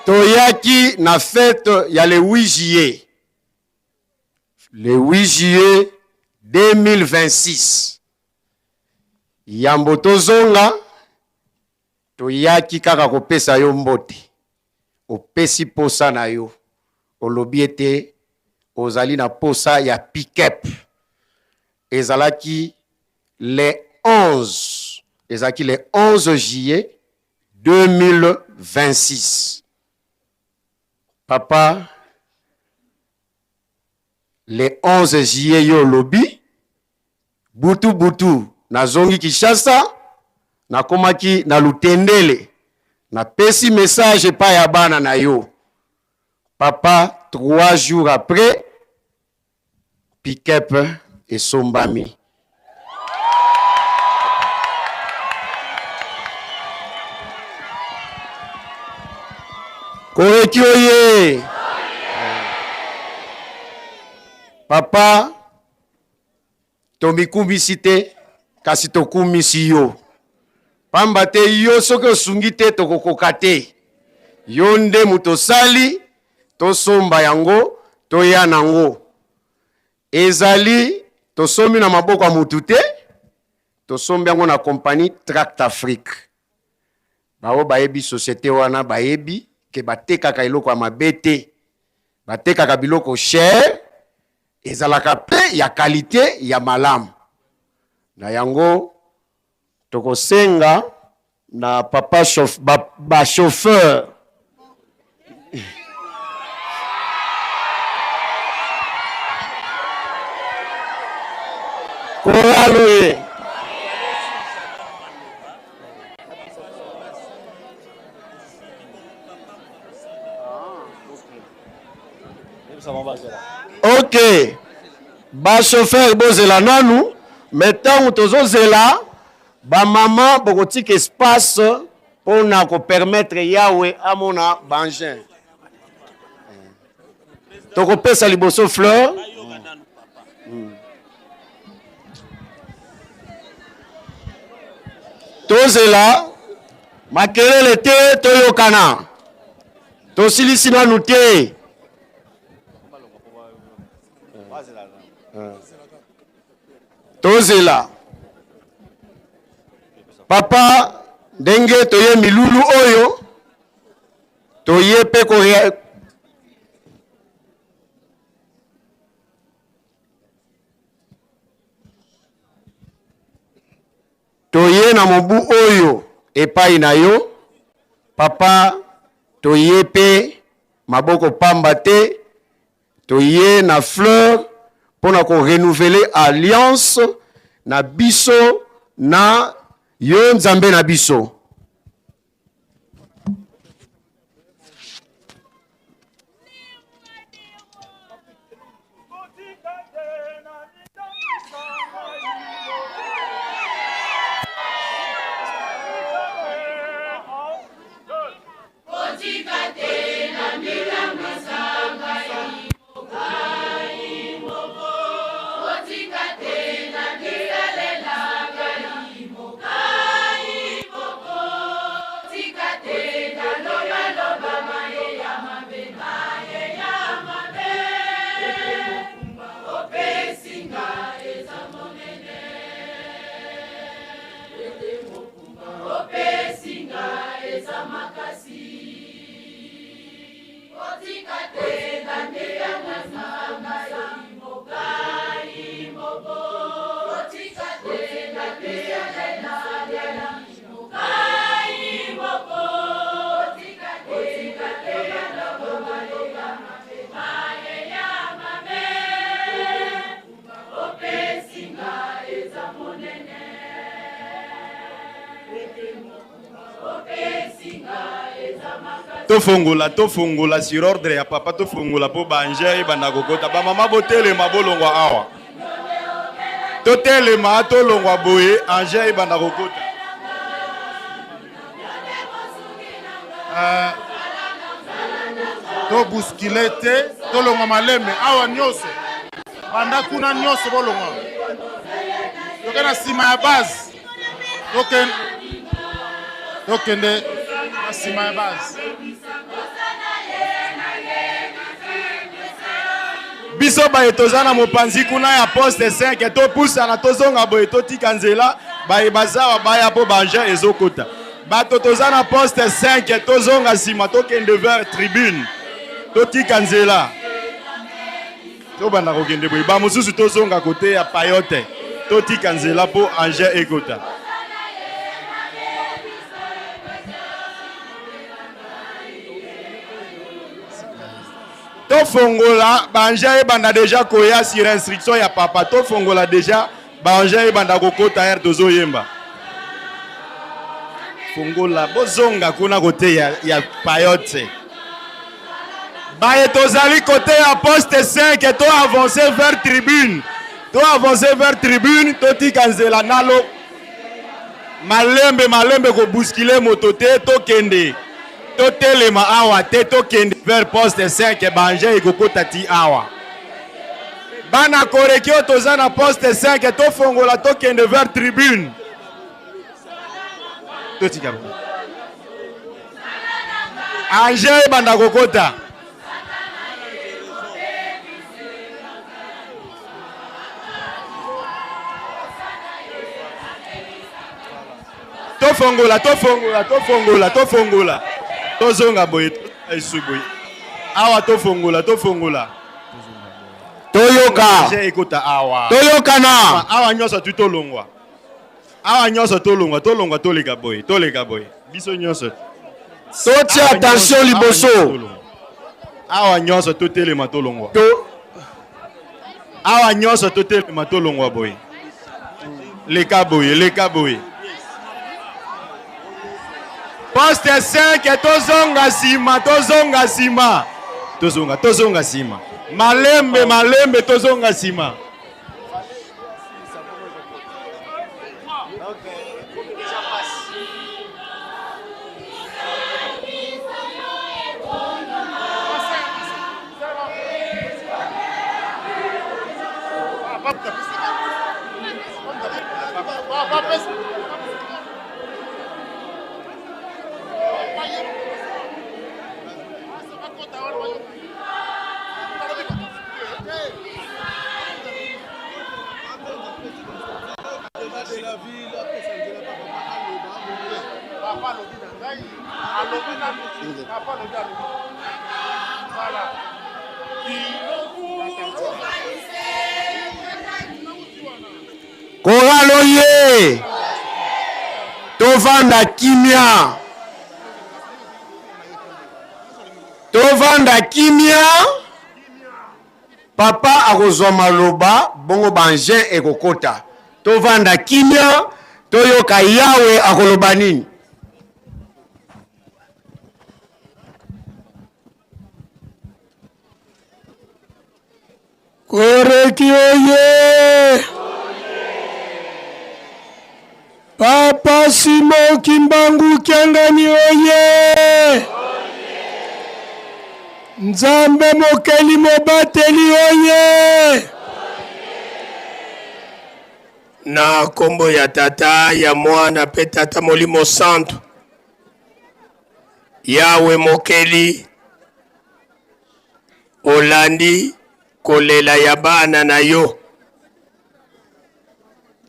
Toyaki na fete ya le 8 juillet. Le 8 juillet 2026. Yambo tozonga, toyaki kaka kopesa yo mbote. Opesi posa na yo. Olobi ete ozali na posa ya pick-up. Ezalaki le 11, ezalaki le 11 juillet 2026. Papa, le 11 juillet yo olobi butu butu nazongi Kinshasa, nakomaki na Lutendele, napesi message epai ya bana na yo. Papa, 3 jours après pick-up esombami. Koreki oye! Papa, tomikumisi te, kasi tokumisi yo. Pamba te yo soki osungi te tokokoka te. Yo nde moto osali tosomba yango toya nango. Ezali tosombi na maboko ya mutu te, tosombi yango na compagnie Tract Afrique. Baoyo bayebi societe wana bayebi ke batekaka eloko ya mabe te, batekaka biloko cher, ezalaka pe ya qualite ya malamu. Na yango tokosenga na papa chauf, ba, ba chauffeur Chorale oye. Ok, ba chauffeur bozela nanu, mais ntango tozozela ba mama bokotika espace pona ko permettre Yahweh amona b'engin. Tokopesa liboso fleur. Tozela makelele te, toyokana. Tosilisi nanu te. Tozela papa ndenge toye milulu oyo toye mpe ko toye na mobu oyo epai na yo papa, toye mpe maboko pamba te, toye na fleur mpo na ko renouveler alliance na biso na yo Nzambe na biso. Tofongola, tofongola sur ordre ya papa, tofongola mpo baange ebanda kokota. Bamama botelema, bolongwa awa, totelema, tolongwa boye, ange ebanda kokota. Tobuskile te, tolongwa malembe awa nyonso, banda kuna nyonso bolongwa, toke na nsima ya base, tokende na nsima ya base. Biso baye toza na mopanzi kuna ya poste 5, topusana, tozonga boye, totika nzela baye bazawa baya mpo baengin ezokota. Bato toza na poste 5, tozonga nsima, tokende vers tribune, totika nzela, tobanda kokende boye. Bamosusu tozonga kote ya payote, totika nzela mpo engin ekota. Tofongola baengin ebanda deja koya sur instruction ya papa, tofongola deja baengin ebanda kokota ere tozoyemba. Fongola, bozonga kuna kote ya payote. Baye tozali kote ya poste 5, to avancer vers tribune, to avancer vers tribune, totika nzela nalo malembe malembe, kobuskile moto te, tokende, totelema awa te, tokende vers poste 5, baengin ekokota ti awa. Bana korekio toza na poste 5, tofongola, tokende vers tribune, totika engin ebanda kokota. Tofongola, tofongola, tofongola, tofongola, tozonga boye, esu boye awa, tofongola, tofongola. Toyoka. Engin ekota awa. Toyokana. Awa nyonso tu tolongwa, awa nyonso tolongwa, tolongwa, toleka boye, toleka boye, biso nyonso. Totia Awa attention nyonso, liboso. awa nyonso tolongwa. Awa nyonso totelema, tolongwa. Awa nyonso totelema, tolongwa boye, leka boye, leka boye. Poste 5, tozonga nsima, tozonga nsima, tozonga, tozonga nsima, malembe malembe, tozonga nsima. Chorale oye! Tovanda kimia. Tovanda kimia. Papa akozwa maloba bongo ba engin ekokota. Tovanda kimia toyoka Yawe akoloba nini. Koreki oye! Papa Simon Kimbangu Kiangani oye! Nzambe mokeli mobateli oye! Na kombo ya Tata, ya Mwana pe Tata Molimo Santu, Yawe mokeli Olandi kolela ya bana na yo.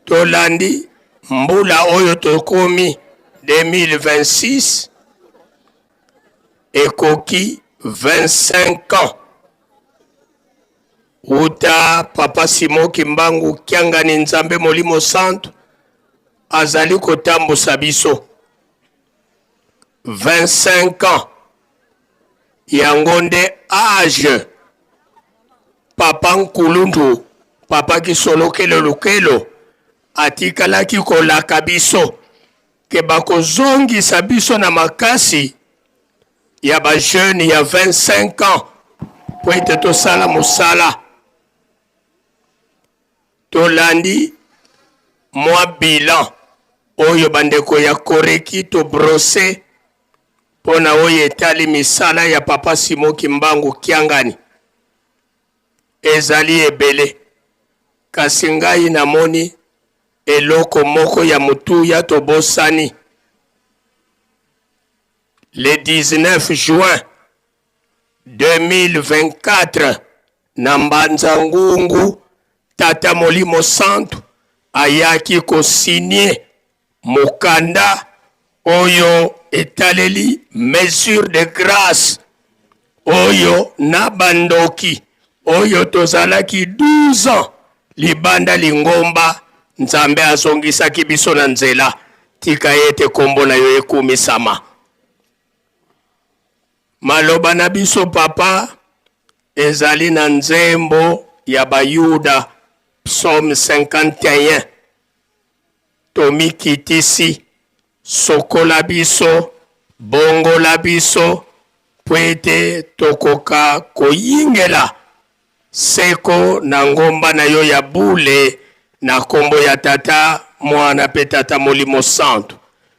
Tolandi mbula oyo tokomi 2026 ekoki 25 ans wuta Papa Simon Kimbangu Kiangani Nzambe Molimo Santu azali kotambusa biso 25 ans Yango nde age papa nkulundu papa kisolokele lukelo atikalaki kolaka biso ke bakozongisa biso na makasi ya ba jeune ya 25 ans po ete tosala mosala. Tolandi mwa bilan oyo bandeko ya Koreki to brosser mpo na oyo etali misala ya Papa Simon Kimbangu Kiangani ezali ebele, kasi ngai namoni eloko moko ya motuya tobosani. Le 19 juin 2024 na Mbanza Ngungu, Tata Molimo Santu ayaki ko signer Mokanda oyo etaleli mesure de grace oyo na bandoki oyo tozalaki 12 ans libanda lingomba, Nzambe azongisaki biso na nzela. Tika ete kombo na yo ekumisama. Maloba na biso papa ezali na nzembo ya Bayuda, psaume 51. Tomikitisi, sokola biso, bongola biso, mpo ete tokoka koyingela seko na ngomba na yo ya bule, na kombo ya Tata, Mwana mpe Tata Molimo Santu.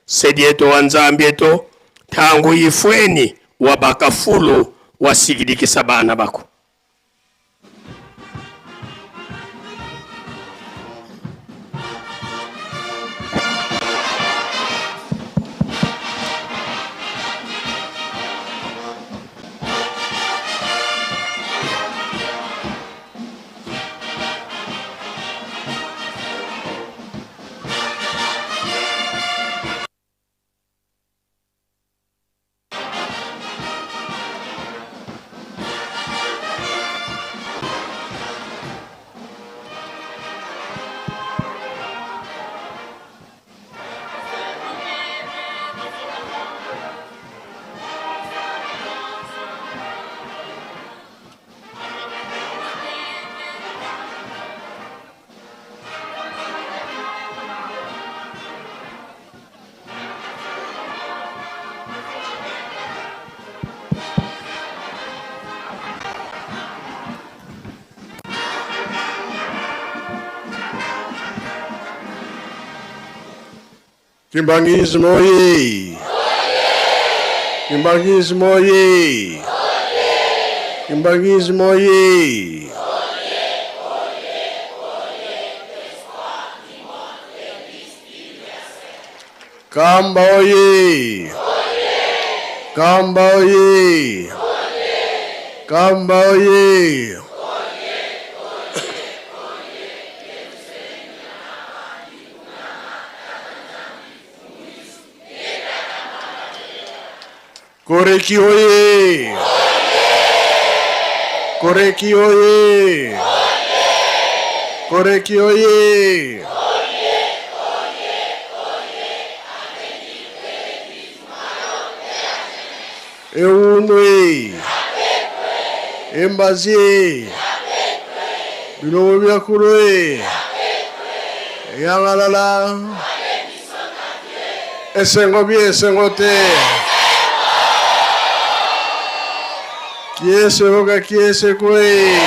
Sedieto wa Nzambieto, tangu ifweni wa bakafulu wasikidikisa bana bako. Kimbanguisme oye! Kimbanguisme oye! Kimbanguisme oye! Nkamba oye! Nkamba oye! Nkamba oye! Koreki oye! Koreki oye! Koreki oye! Ewunwe! Embazi! Bilongo bya kulwe! Yangalala! Esengo bi esengo te. Kiese voka kiese kwe.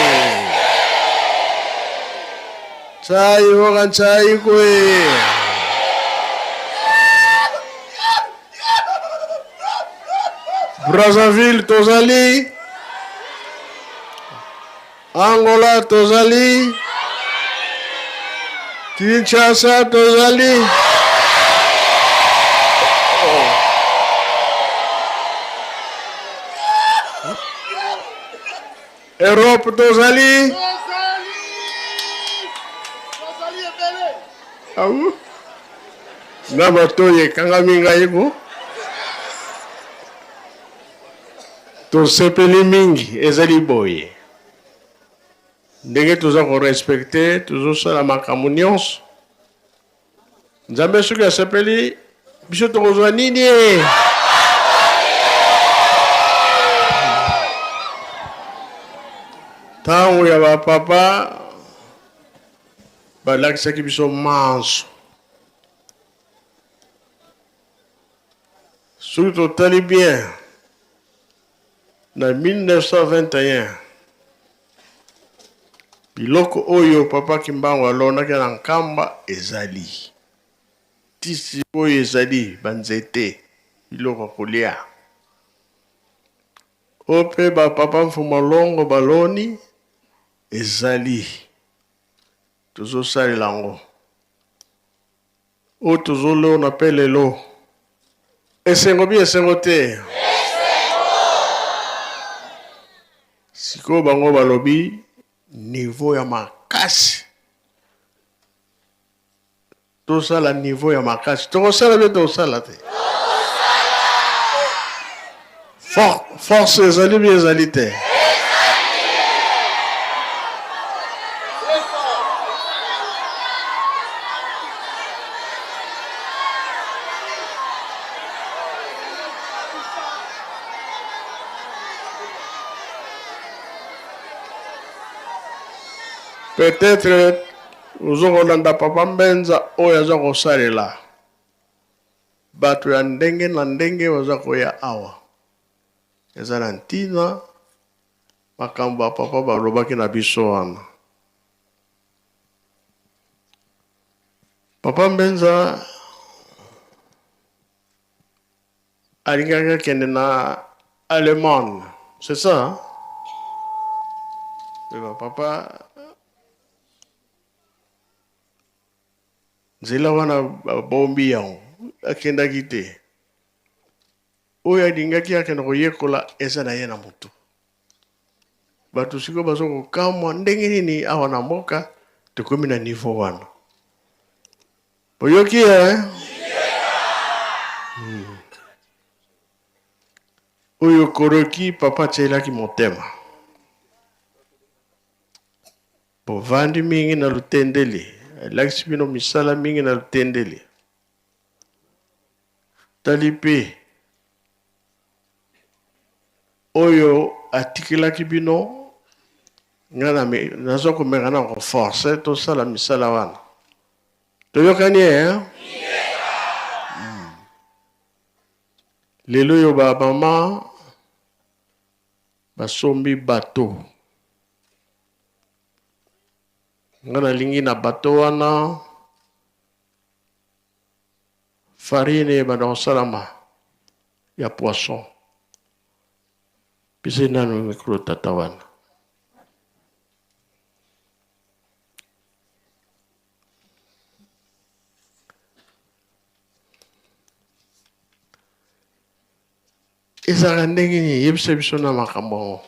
Chai voka chai kwe. Brazzaville tozali. Angola tozali. Kinshasa tozali. Europe tozali. Au. Na matoyi ekangami ngai ko. Tosepeli mingi ezali boye. Ndenge toza ko respecter, tozosala makambo nyonso. Nzambe soki asepeli, biso tokozwa nini? Ntango ya bapapa balakisaki biso manso. Soki totali bien na 1921 biloko oyo papa Kimbangu alonaki na Nkamba ezali ti sikoyo ezali ba nzete biloko ya kolia oyo pe ba papa Mfuma Longo baloni ezali tozosalela yango. Oyo tozo lona pe lelo. Esengo bi esengo te? Sikoyo bango balobi niveau ya makasi. Tosala niveau ya makasi. Tokosala be tokosala te? For, force ezali bi ezali te? Peut-être ozo kolanda papa Mbenza oyo aza kosalela Bato ya ndenge na ndenge baza koya awa. Eza na ntina makambo ba papa balobaki na biso wana. Papa Mbenza alingaki akende na Allemagne, c'est ça? Hein? Mais papa Nzela wana babombi yango, akendaki te. Oyo alingaki akende koyekola eza na ye na mutu. Bato sikoyo bazo kokamwa ndenge nini awa na mboka tokomi na niveau wana. Boyoki eh? Oyo koroki papa atielaki motema. Bovandi mingi na lutendele, alakisi bino misala mingi na lutendele. Tali mpe oyo atikelaki bino, nga na naza komeka na koforce tosala misala wana. Toyokani eh? Lelo oyo ba mama basombi bateau. Nga nalingi na bateau wana farine ebanda kosalama ya poisson. Pesa ye nanu micro tata wana. Ezalaka ndenge nini? Yebisa biso na makambo yango.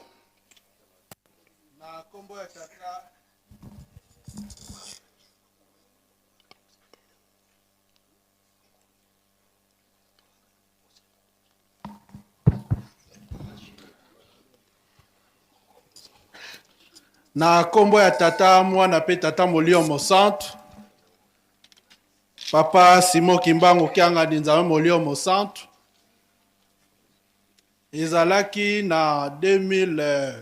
Na kombo ya Tata, Mwana pe Tata Molimo Mosantu, Papa Simon Kimbangu Kiangani Nzambe Molimo Mosantu, ezalaki na 2016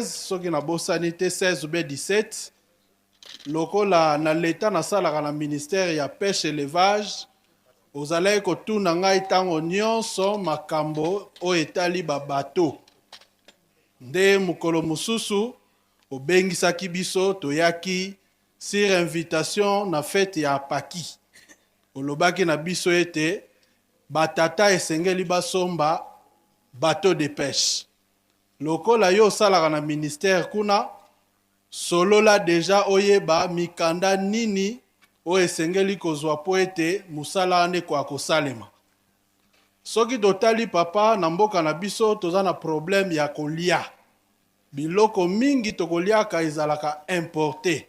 soki nabosani te 16 ou bien 17 lokola na leta nasalaka na ministère ya pêche élevage ozalaki kotuna ngai ntango nyonso makambo oyo etali babato Nde mokolo mosusu obengisaki biso toyaki sur invitation na fete ya Paki. Olobaki na biso ete ba tata esengeli basomba bateau de peche. Lokola yo osalaka na ministère kuna, solola dejà oyeba mikanda nini oyo esengeli kozwa mpo ete mosala wana ekoka kosalema. Soki totali papa na mboka na biso toza na problème ya kolia. Biloko mingi tokoliaka ezalaka importe.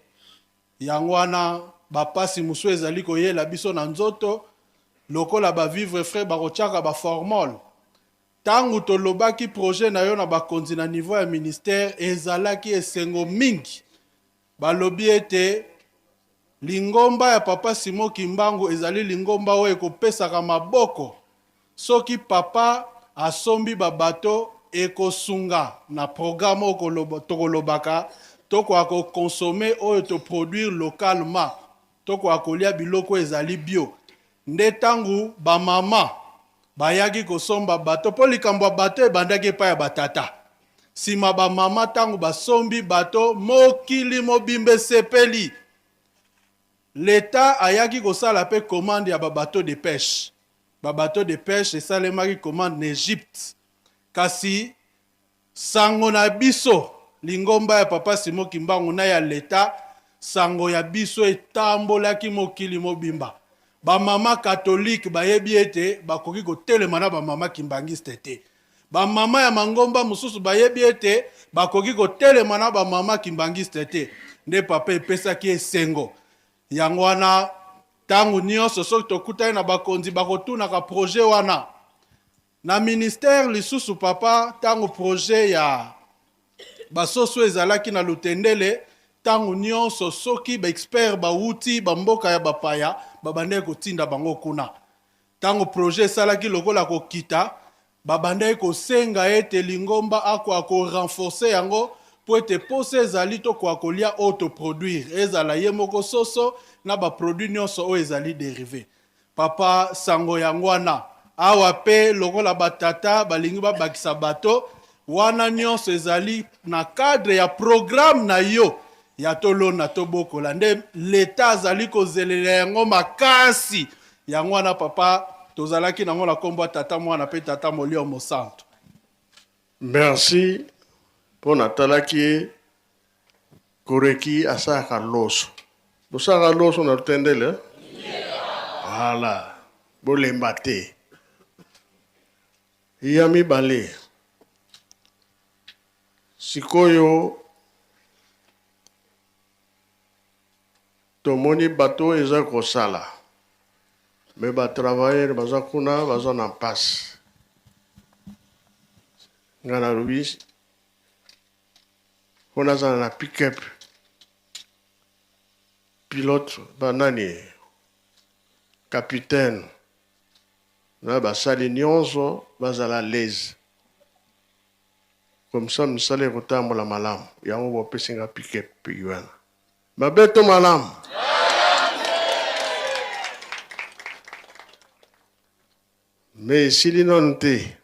Yango wana ba pasi mosusu ezali koyela biso na nzoto lokola ba vivre frais bakotiaka ba formol. Tango tolobaki projet na yo na bakonzi na niveau ya ministère ezalaki esengo mingi. Balobi ete lingomba ya Papa Simon Kimbangu ezali lingomba oyo ekopesaka maboko soki Papa asombi ba bateaux ekosunga na programme oyo tokolobaka tokoka ko consommer oyo to produire localement, tokoka kolia biloko oyo ezali bio. Nde tango ba mama bayaki kosomba bateau, mpo likambo ya bateau ebandaki epai ya ba tata, sima ba mama tango basombi bateau mokili mobimba esepeli. L'etat ayaki kosala mpe commande ya ba bateaux de peche. Ba bateaux de peche esalemaki commande na Egypte. Kasi Sango na biso, lingomba ya Papa Simon Kimbangu na ya l'Etat, sango ya biso etambolaki mokili mobimba. Ba mama catholique bayebi ete bakoki kotelema na ba mama kimbanguiste te. Ba mama ya mangomba mosusu bayebi ete bakoki kotelema na ba mama kimbanguiste te. Nde Papa epesaki esengo. Yango wana tango nionso soki tokutani na bakonzi bakotunaka projet wana. Na ministère lisusu papa tango projet ya ba soso ezalaki na Lutendele tango nionso soki ba experts bawuti ba mboka ya bapaya babandaki kotinda bango kuna. Tango projet esalaki lokola kokita babandaki kosenga ete lingomba akoka ko renforcer yango mpo ete posa ezali tokoka kolia oyo to produire ezala ye moko soso na ba produits nionso oyo ezali derive. Papa sango yango wana awa pe lokola ba tata balingi babakisa bato wana nionso ezali na cadre ya programme na yo ya tolona tobokola nde l'etat azali kozelela yango makasi yango wana papa tozalaki nango na kombo ya tata mwana pe tata molio mosantu. Merci po natalaki ye Koreki asalaka loso. Bosalaka loso na lutendele? Voilà. Bolemba te. Ya mibale. Sikoyo tomoni bato eza kosala me ba travailleurs baza kuna baza na mpasi. Nga nalobi Mpo nazala na pick-up pilote ba nani capitaine na basali nionso bazala à l'aise comme ça misala ekotambola malamu yango bopesi nga pick-up wana mabe to malamu? Mais esili nanu te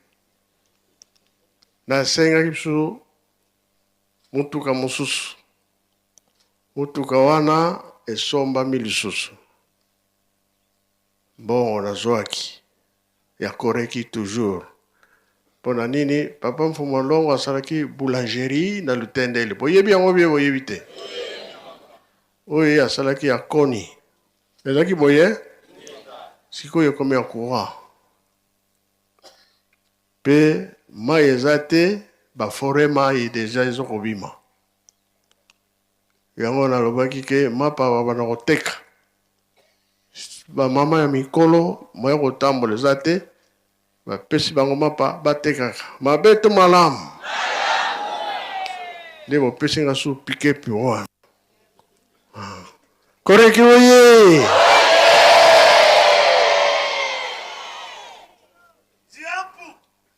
nasengaki biso motuka mosusu. Motuka wana esombami lisusu. Mbongo nazwaki ya Koreki toujours. Mpo na nini? Papa Mfumu Alongo asalaki boulangerie na Lutendele. Boyebi yango bien boyebi te? Oyo ye asalaki ya koni. Ezalaki boye? Sikoyo ekomi ya courant. Pe mayi eza te, ba foret mayi dejà ezo kobima. Yango nalobaki ke mapa babanda koteka. Ba mama ya mikolo moyen kotambola eza te, bapesi bango mapa batekaka. Mabe to malamu? Nde bopesi nga su pike wana. Koreki oye!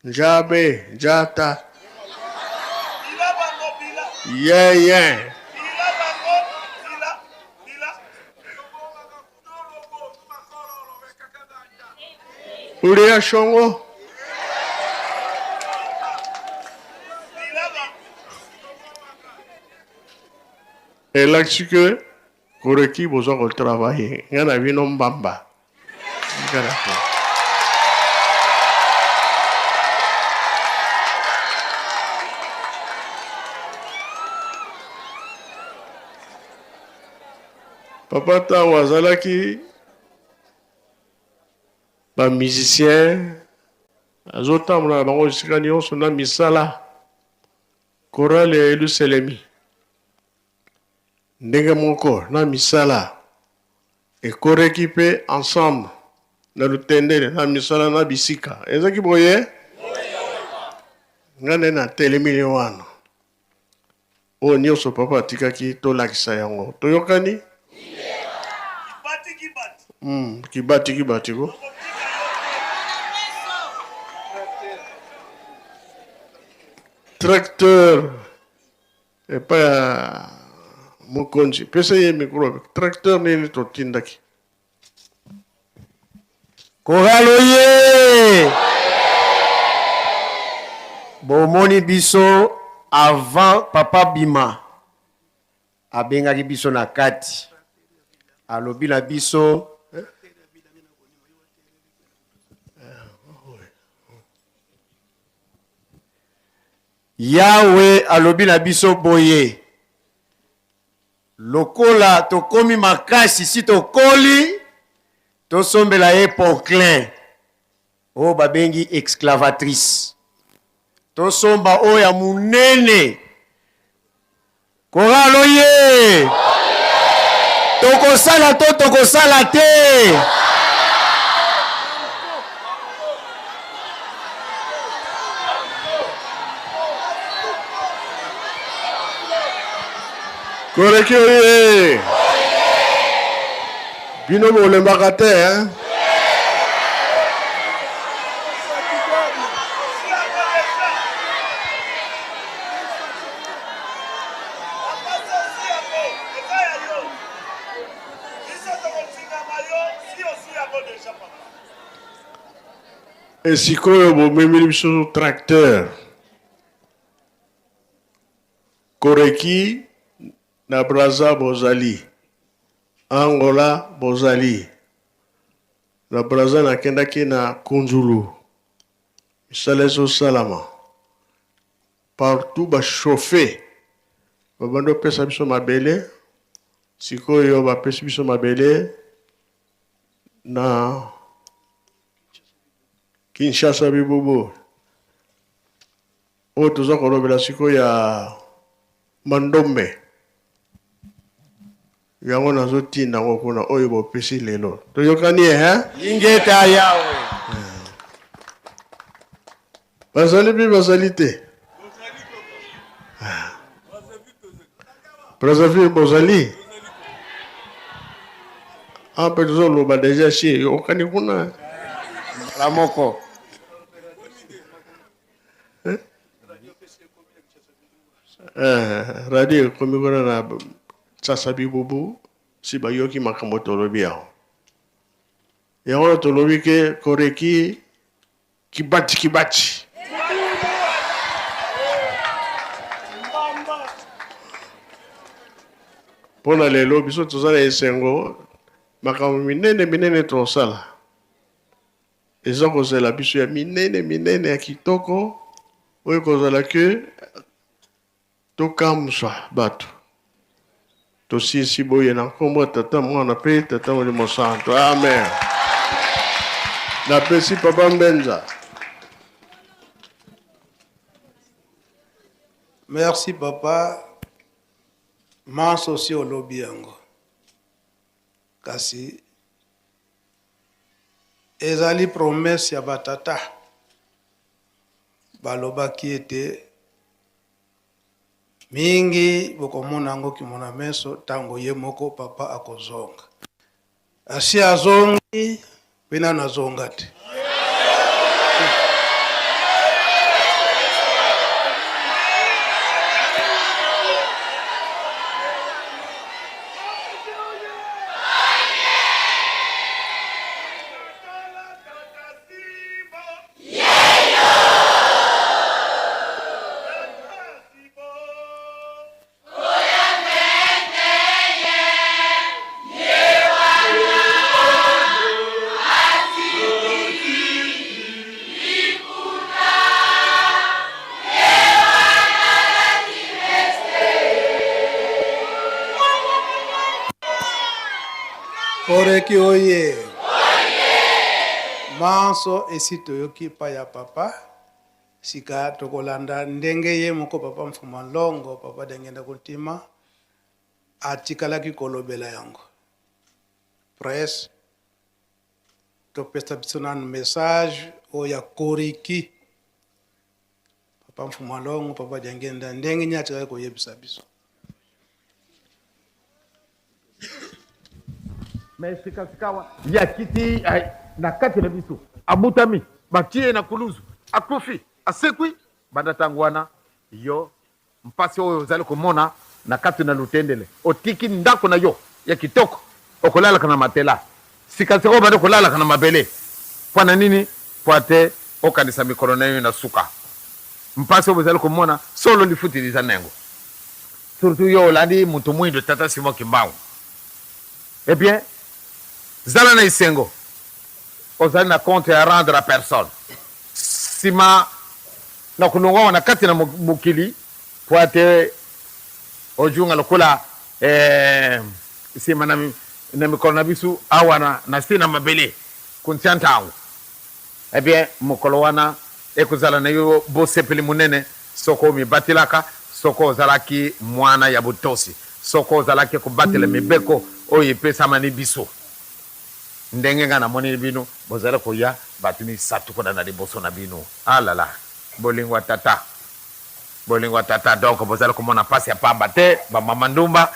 Njabe, njata. Yeah, yeah. Ulia shongo. Elakisi que koreki boza ko travailler nga na bino mbamba. Papa ntango azalaki ba musicien azotambola na bango esika nyonso na misala chorale ya Yelusalemi ndenge moko na misala Ekoreki mpe ensemble na lutendele na misala na bisika ezaki boye nga nde natelemili wana oyo nyonso papa atikaki tolakisa yango toyokani kibati kibati ko tracteur Epai ya mokonzi, pesa ye micro. Tracteur nini totindaki? Chorale oye! Bomoni biso avant papa bima abengaki biso na kati alobi na biso Yawe alobi na biso boye, Lokola tokomi makasi, si tokoli, tosombela ye poclin oyo babengi exclavatrice, tosomba oyo ya monene. Chorale oye! Tokosala to tokosala te? Koreki oye! Bino bolembaka te hein? Sikoyo bomemeli biso tracteur Koreki na Brazza bozali, Angola bozali. Na Brazza nakendaki na Kunzulu, misala ezosalama. Partout ba chauffer ba bandi opesa biso mabele sikoyo ba pesi biso mabele na Kinshasa bibubu oyo toza kolobela sikoyo ya Mandombe yango nazotinda yango kuna oyo bopesi lelo toyokani he Ingeta Yawe. Bazali mpe bazali te. Brazzaville bozali? Ah, mpe tozoloba deja si eyokani kuna. Mbala moko. Eh? Eh, radio ekomi kuna na Sasa Bibubu si bayoki makambo tolobi awa. Yango wana tolobi ke koreki Kibati kibati. Mpo na lelo biso toza na esengo, makambo minene minene tosala eza kozela biso ya minene minene ya kitoko oyo ekozala ke Tokamwisa bato. Tosilisi boye na nkombo ya Tata, Mwana mpe Tata Molimo Santo. Amen. Napesi Papa Mbenza. Merci papa, manso osi olobi yango. Kasi ezali promesse ya ba tata balobaki ete mingi bokomona yango kimona meso tango ye moko papa akozonga. Asi azongi mpe nanu azonga te. Koreki oye! Manso esi toyoki epai ya papa. Sika tokolanda ndenge ye moko Papa Mfuma Nlongo, Papa Diangienda Kuntima, atikalaki kolobela yango. Presse, topesa biso nanu message oyo ya Koriki. Papa Mfuma Nlongo, Papa Diangienda, ndenge nini atikalaki koyebisa biso. Mais sikasikawa ye akiti na kati na biso, abutami, batie ye na kuluzu, akufi, asekwi. Banda ntango wana, yo mpasi oyo ozali komona na kati na lutendele, otiki ndako na yo ya kitoko, okolalaka na matela. Sikasika obandi kolalaka na mabele. Mpo na nini? Mpo ete okanisa mikolo na yo na suka. Mpasi oyo bozali komona, solo lifuti lizali na yango. Surtout yo olandi mutu muindu tata Simon Kimbangu. Eh bien, zala na esengo. Ozali na compte à rendre à personne. Sima na kolongwa na kati na mokili po ete ojunga lokola eh, sima na, na mikolo na biso awa na, na se na mabele kuntia ntango. Eh bien, mokolo wana ekozala na yo bosepeli monene soko omibatelaka, soko ozalaki mwana ya botosi, soko ozalaki kobatela mibeko oyo epesamani biso. Ndenge ngai namoneli bino, bozali koya bato misatu kuna na liboso na bino. Alala, bolingo ya tata, bolingo ya tata. Donc bozali komona mpasi ya pamba te, bamama ndumba.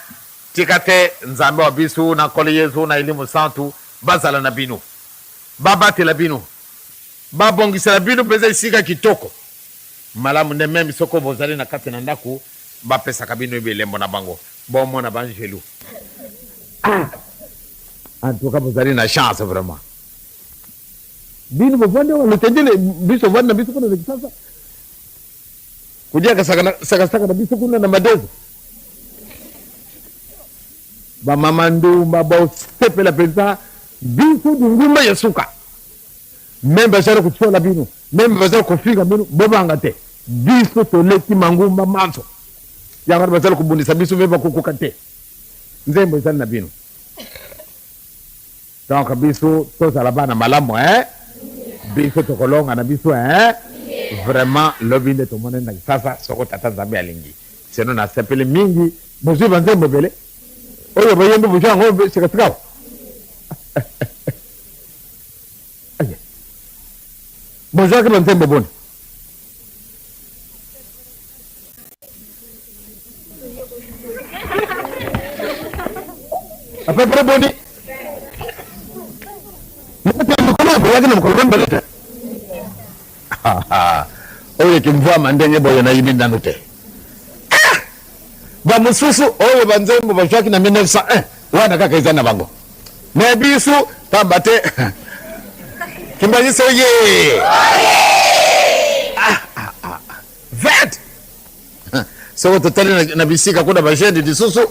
Tika te Nzambe wa biso na Nkolo Yezu na Elimo Santu bazala na bino. Babatela bino, babongisela bino mpenza esika kitoko malamu nde meme soko bozali na kati na ndako, bapesaka bino bilembo na bango, bomona banjelu. Ah! En tout cas bozali na chance vraiment. Bino bovandi awa lutendele, biso ovandi na biso kuna na Kisasa, kodiaka sakasaka na biso kuna na Madeza. Ba mama ndumba bosepela penza biso bingumba ya suka meme bazali kotiola bino meme bazali kofinga bino bobanga te biso toleki mangumba manso yango wana bazali kobundisa biso me bakokoka te nzembo ezali na bino donc biso tozala bana malamu eh? Biso tokolonga na biso eh? Vraiment lobi nde tomonani na Kisasa soko tata Nzambe alingi. Sinon nasepeli mingi bozui ba nzembo ebele oyo boyembi bozui yango sika sika. Bozwaki ba nzembo boni? À peu près boni? Mokolo boyaki na mokolo mibale te. Oyo kimvwama ndenge boye nayebi nanu te. Ah! Bamosusu oyo banzembo bazwaki na 1901 wana kaka eza na bango. Me biso pamba te kimbanyiso ye. Ah, ah, ah. 20 soko totali na bisika kuna bajeune lisusu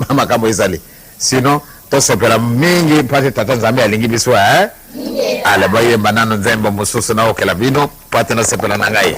makambo ezali sinon tosepela mingi mpasi tata nzambe alingi biso eh? Ale boyemba nano nzembo mosusu naokela bino mpo ate nasepela na ngai.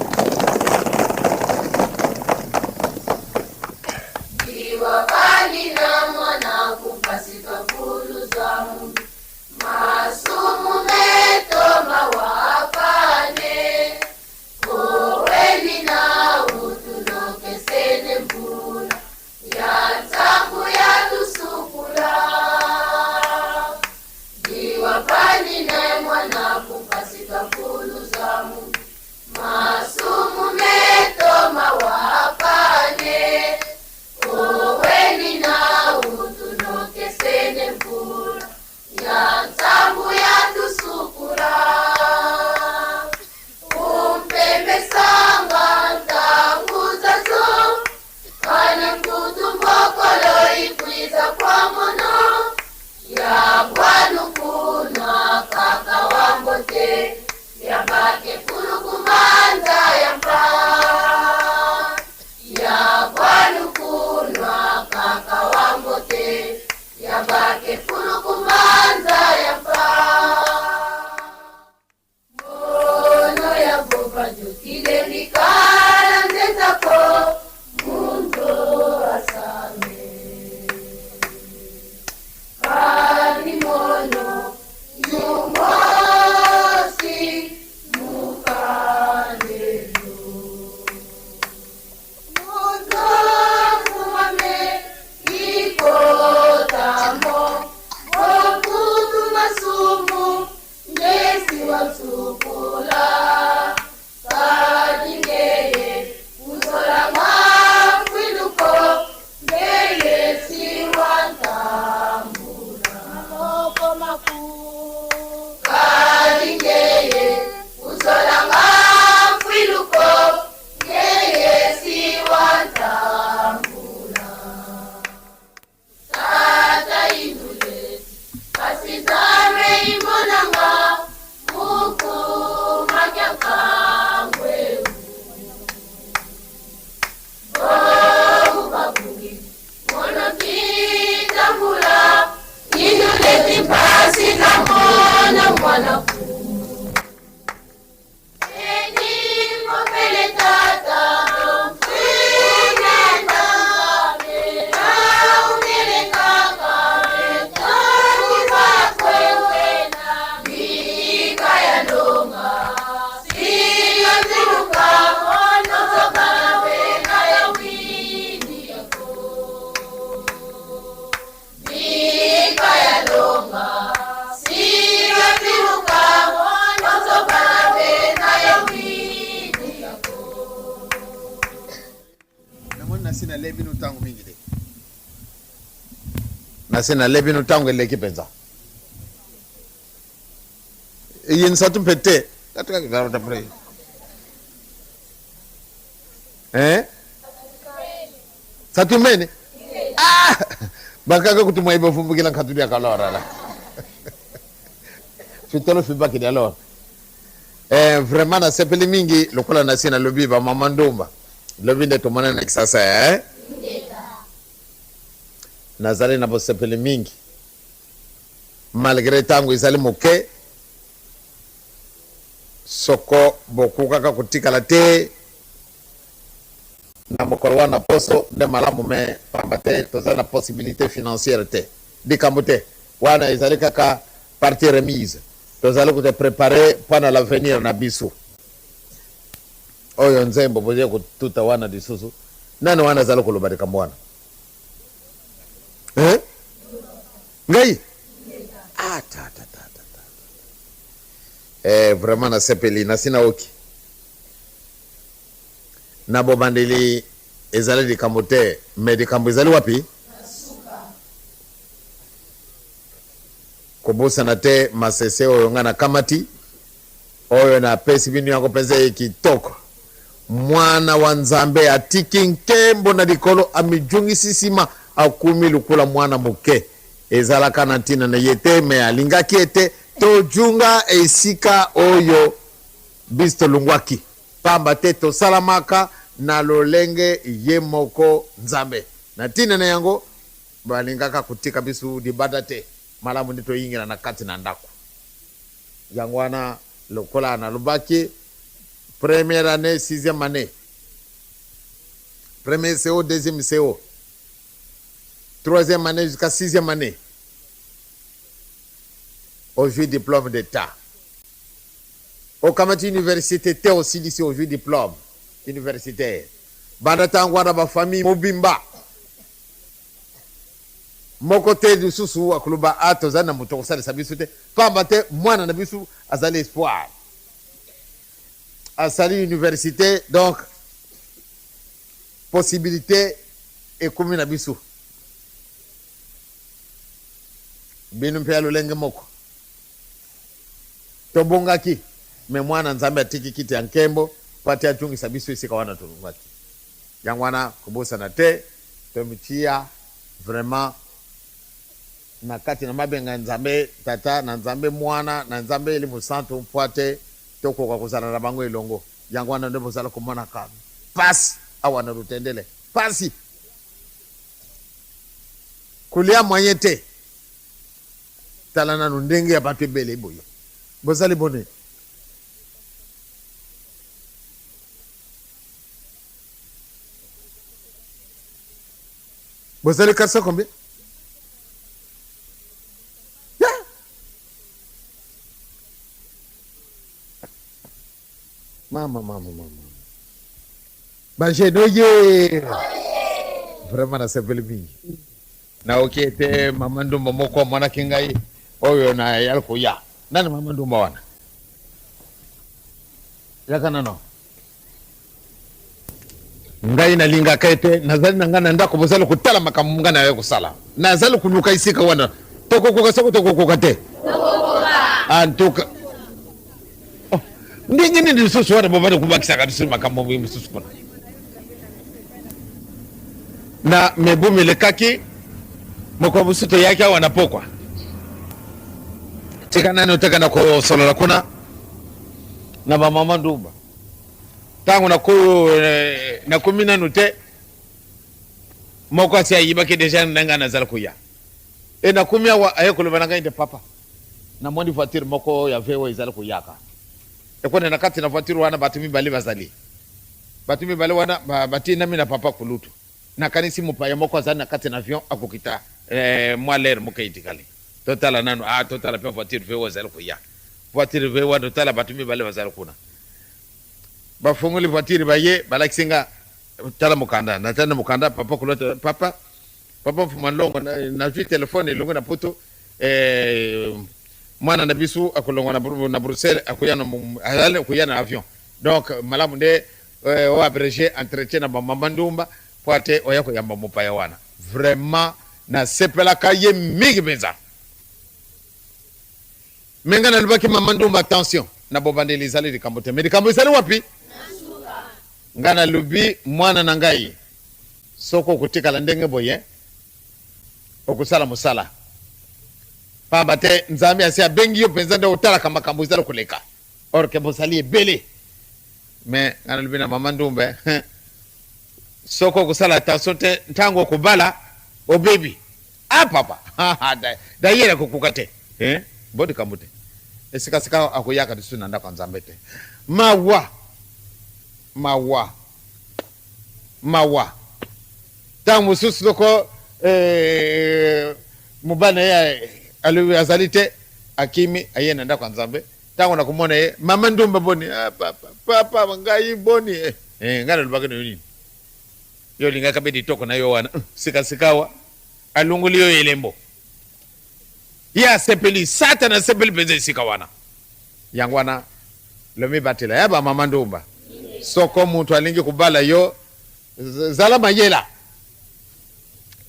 Nasi nalei bino ntango mingi te. Nasi nalei bino ntango eleki mpenza. Eyenisatu mpe te. Eh? Satumene? Ah! Bakaka kuti mwaiba fumbukila nkhatu lya kalora la. Fitolo fibaki lya lora. Eh, vraiment nasepeli mingi lokola nasi nalobi ba mama ndumba. Lobi nde tomonani na Kisasa eh? Nazali na bosepeli mingi malgre ntango ezali moke soko bokokaka kotikala te na mokolo wana poso nde malamu me pamba te toza na possibilité financière te likambo te wana ezali kaka partie remise tozali kote prepare mpo na l'avenir na biso oyo nzembo boye kotuta wana lisusu nani wana azali koloba likambo wana eh? ngai ah, ta, ta, ta, ta, ta. Eh, vraiment nasepeli nasi naoki na bobandeli ezali likambo te me likambo ezali wapi kobosana te masese oyo ngai nakamati oyo napesi bino yango mpenza ye kitoko mwana wa nzambe atiki nkembo na likolo amijungisi nsima akumi lokola mwana moke ezalaka na ntina na ye te me alingaki ete tojunga esika oyo biso tolongwaki pamba te tosalamaka na lolenge ye moko nzambe na ntina na yango balingaka kotika biso libanda te malamu nde toyingela na kati na ndako yango wana lokola nalobaki première année sixième année premier CO deuxième CO troisième année jusqu'à sixième année ozwi diplôme d'état okamati université te osilisi ozwi diplôme universitaire banda ntango wana bafamille mobimba moko te lisusu akoloba a ah, tozali na moto akosalisa biso te pamba te mwana na biso azali espoir asali université donc possibilité ekomi na biso bino mpe ya lolenge moko tobongaki me mwana nzambe atiki kiti ya nkembo mpo ate atungisa biso esika wana tolongaki yango wana kobosana te tomitia vraiment na kati na mabenga ya nzambe tata na nzambe mwana na nzambe elimo santu mpo ate tokoka kozala na bango elongo yango wana nde bozala komonaka pasi awa na lutendele pasi kolia moyen te tala nanu ndenge ya bato ebele boye bozali boni bozali 400 combien yeah. mama mama mama bajeune oye vraiment nasepeli mingi naoki ete mama ndumba moko amonaki ngai oyo nayali koya nani mama ndumba wana yaka nano ngai nalingaka ete nazali na ngai na ndako bozali kotala makambo ngai naye kosala nazali koluka esika wana tokokoka soko tokokoka te antuka oh, ndenge nini lisusu wana bobandi kobakisaka lisusu makambo mosusu kuna na mibu milekaki mokolo mosusu toyaki awa na pokwa tika nani oteka na kosolola kuna na bamama ndumba ntango eh, nakomi nanu te moko asi ayibaki deja na ngai nazala koya e nakomi awa aye koloba na ngai nde papa namoni voiture moko ya vo ezali koyaka ekone na kati na voiture wana bato mibale bazali bato mibale wana batindami na papa kulutu nakanisi mopaya moko azali na kati na avion akokita eh, mwa lere moke etikali totala nanu ah, totala mpe voiture vo ezali koya voiture vo wana totala bato mibale bazali kuna bafongoli voiture baye balakisi nga tala mokanda natali mokanda papa kulutu papa papa mfuma longo nazwi telefone elongo na poto eh, mwana na biso akolongwa na, na bruxelles akoya na, azali koya na avion donc malamu nde eh, o abrege entretien na bamama ndumba Mpo ate oya koyamba mopaya wana. Vraiment nasepelaka ye mingi mpenza. Me ngai nalobaki mama Ndumba attention na bobandeli ezali likambo te me likambo ezali wapi? Ngai nalobi mwana na ngai soki okotikala ndenge boye okosala mosala pamba te Nzambe asi abengi yo mpenza nde otalaka makambo ezali koleka or ke bozali ebele me ngai nalobi na mama Ndumba soki okosala attention te ntango okobala obebi Ah papa d'ailleurs akokoka te eh bo likambo te esika sika akoyaka lisusu na ndako ya Nzambe te mawa mawa mawa ntango mosusu soko eh, mobali na ye alobi azali te akimi aye na ndako ya Nzambe ntango nakomona ye mama ndumba boni ah, papa papa ngai boni eh, eh, ngai nalobaki na yo nini Yo olingaka be litoko na yo wana sika sikawa alongoli yo elembo. Ye asepeli, Satana asepeli mpenza esika wana. Yango wana lomibatela ya ba mama ndumba. Soko mutu alingi kobala yo, zala mayela.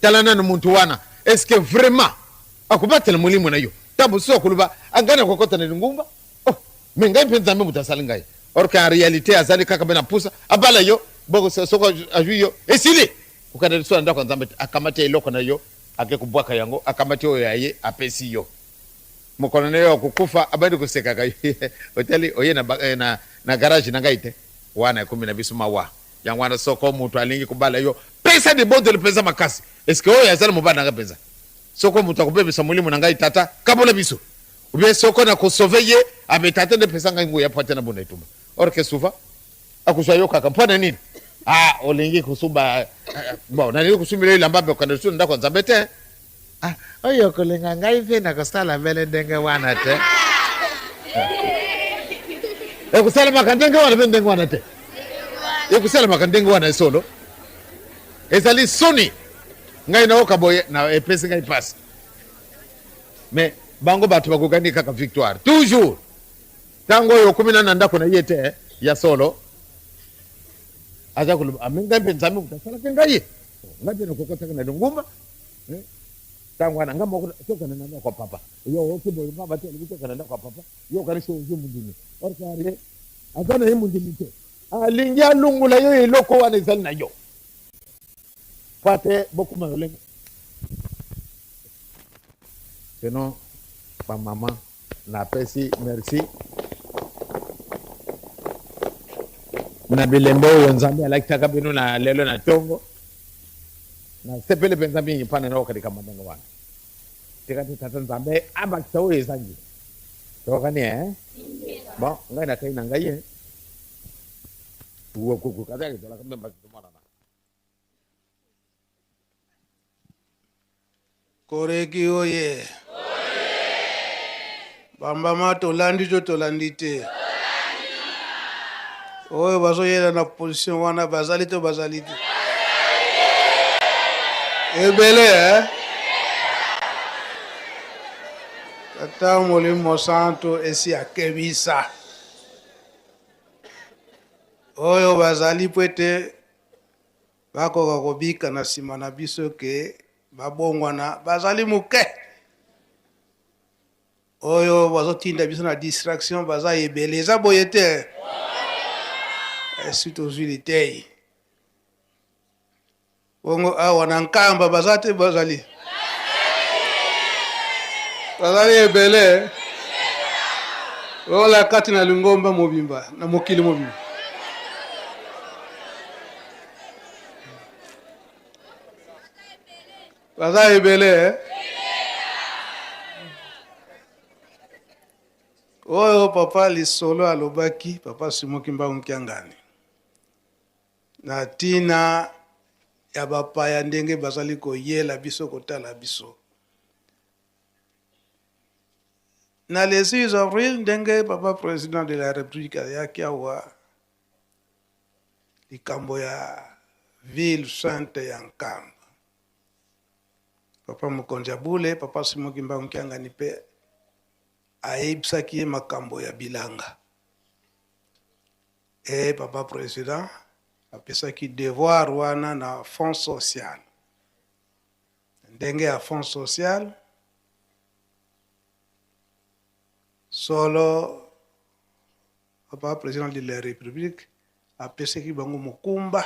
Tala nanu mutu wana, est-ce que vraiment akobatela molimo na yo? Ntango mosusu akoloba ngai nakokota na lingumba. Oh, mais ngai mpe Nzambe moto asali ngai. Or qu'en réalité azali kaka mpe na pusa abala yo boko soko azwi yo esili kokanda lisusu na ndako ya Nzambe te. Akamati eloko na yo ake kobwaka yango, akamati oyo ya ye apesi yo. Mokolo na yo ya kokufa abandi kosekaka yo otali oye na, eh, na, na garage na ngai te. Wana ekomi na biso mawa. Yango wana soko moto alingi kobala yo, pesa libondeli mpenza makasi. Eske oyo azali mobali na ngai mpenza? Soko moto akobebisa molimo na ngai, tata, kabola biso. Ou bien soko na ko sauver ye abe tata nde pesa ngai nguya po ate na bunda etumba. Or que souvent akozwa yo kaka mpo na nini? Ah olingi kosumba eh, bon nalingi kosumbela yo elamba mpe okende lisusu na ndako ya Nzambe te. Ah oyo okolinga ngai mpe nakosala mbele ndenge wana te. Ekosalemaka ndenge wana mpe ndenge wana te. Ekosalemaka ndenge wana solo. Ezali soni ngai nayoka boye na epesi ngai mpasi. Mais bango bato bakokani kaka victoire toujours ntango oyo okomi na na ndako na ye te eh, ya solo aza koloba ame ngai mpe nzambe moto asalaki ngai ngai mpe nakokotaka na lingumba eh, ntango wana ngai moko tokende na ndako ya papa yo oki boye papa te alobi tokende na ndako ya papa yo okanisi ozwi mondimi orkare aza na ye mondimi te alingi alongola yo eloko wana ezali na yo po te bokoma lolenge sinon bamama napesi merci na bilembo oyo nzambe alakisaka bino na lelo na ntongo nasepeli mpenza mingi mpana nayoka likambo ndenge wana tika te tata nzambe abakisa oyo ezangi tokani eh? bon ngai nakai na ngai eh? Koreki oye. Bambama tolandi to tolandi te. Oyo bazoyela na position wana bazali to bazali te. Ebele eh? Tata Molimo Santo esi akebisa. Oyo bazali mpo ete bakoka kobika na nsima na biso ke babongwana bazali moke. Oyo bazotinda biso na distraction baza ebele. Eza boye te? Esi tozwi litei. Bongo awa na Nkamba baza te bazali? Bazali ebele. Lola kati na lingomba mobimba na mokili mobimba. Baza ebele eh? Oyo papa lisolo alobaki papa Simon Kimbangu Kiangani na tina ya bapaya ndenge bazali koyela biso kotala biso na le 6 avril ndenge papa president de la republique ayaki awa likambo ya ville sainte ya Nkamba papa mokonzi ya bule papa Simon Kimbangu Kiangani mpe ayebisaki ye makambo ya bilanga e papa president. Apesaki devoir wana na Fonds social. Ndenge ya Fonds social, solo papa president de la Republique apesaki bango mokumba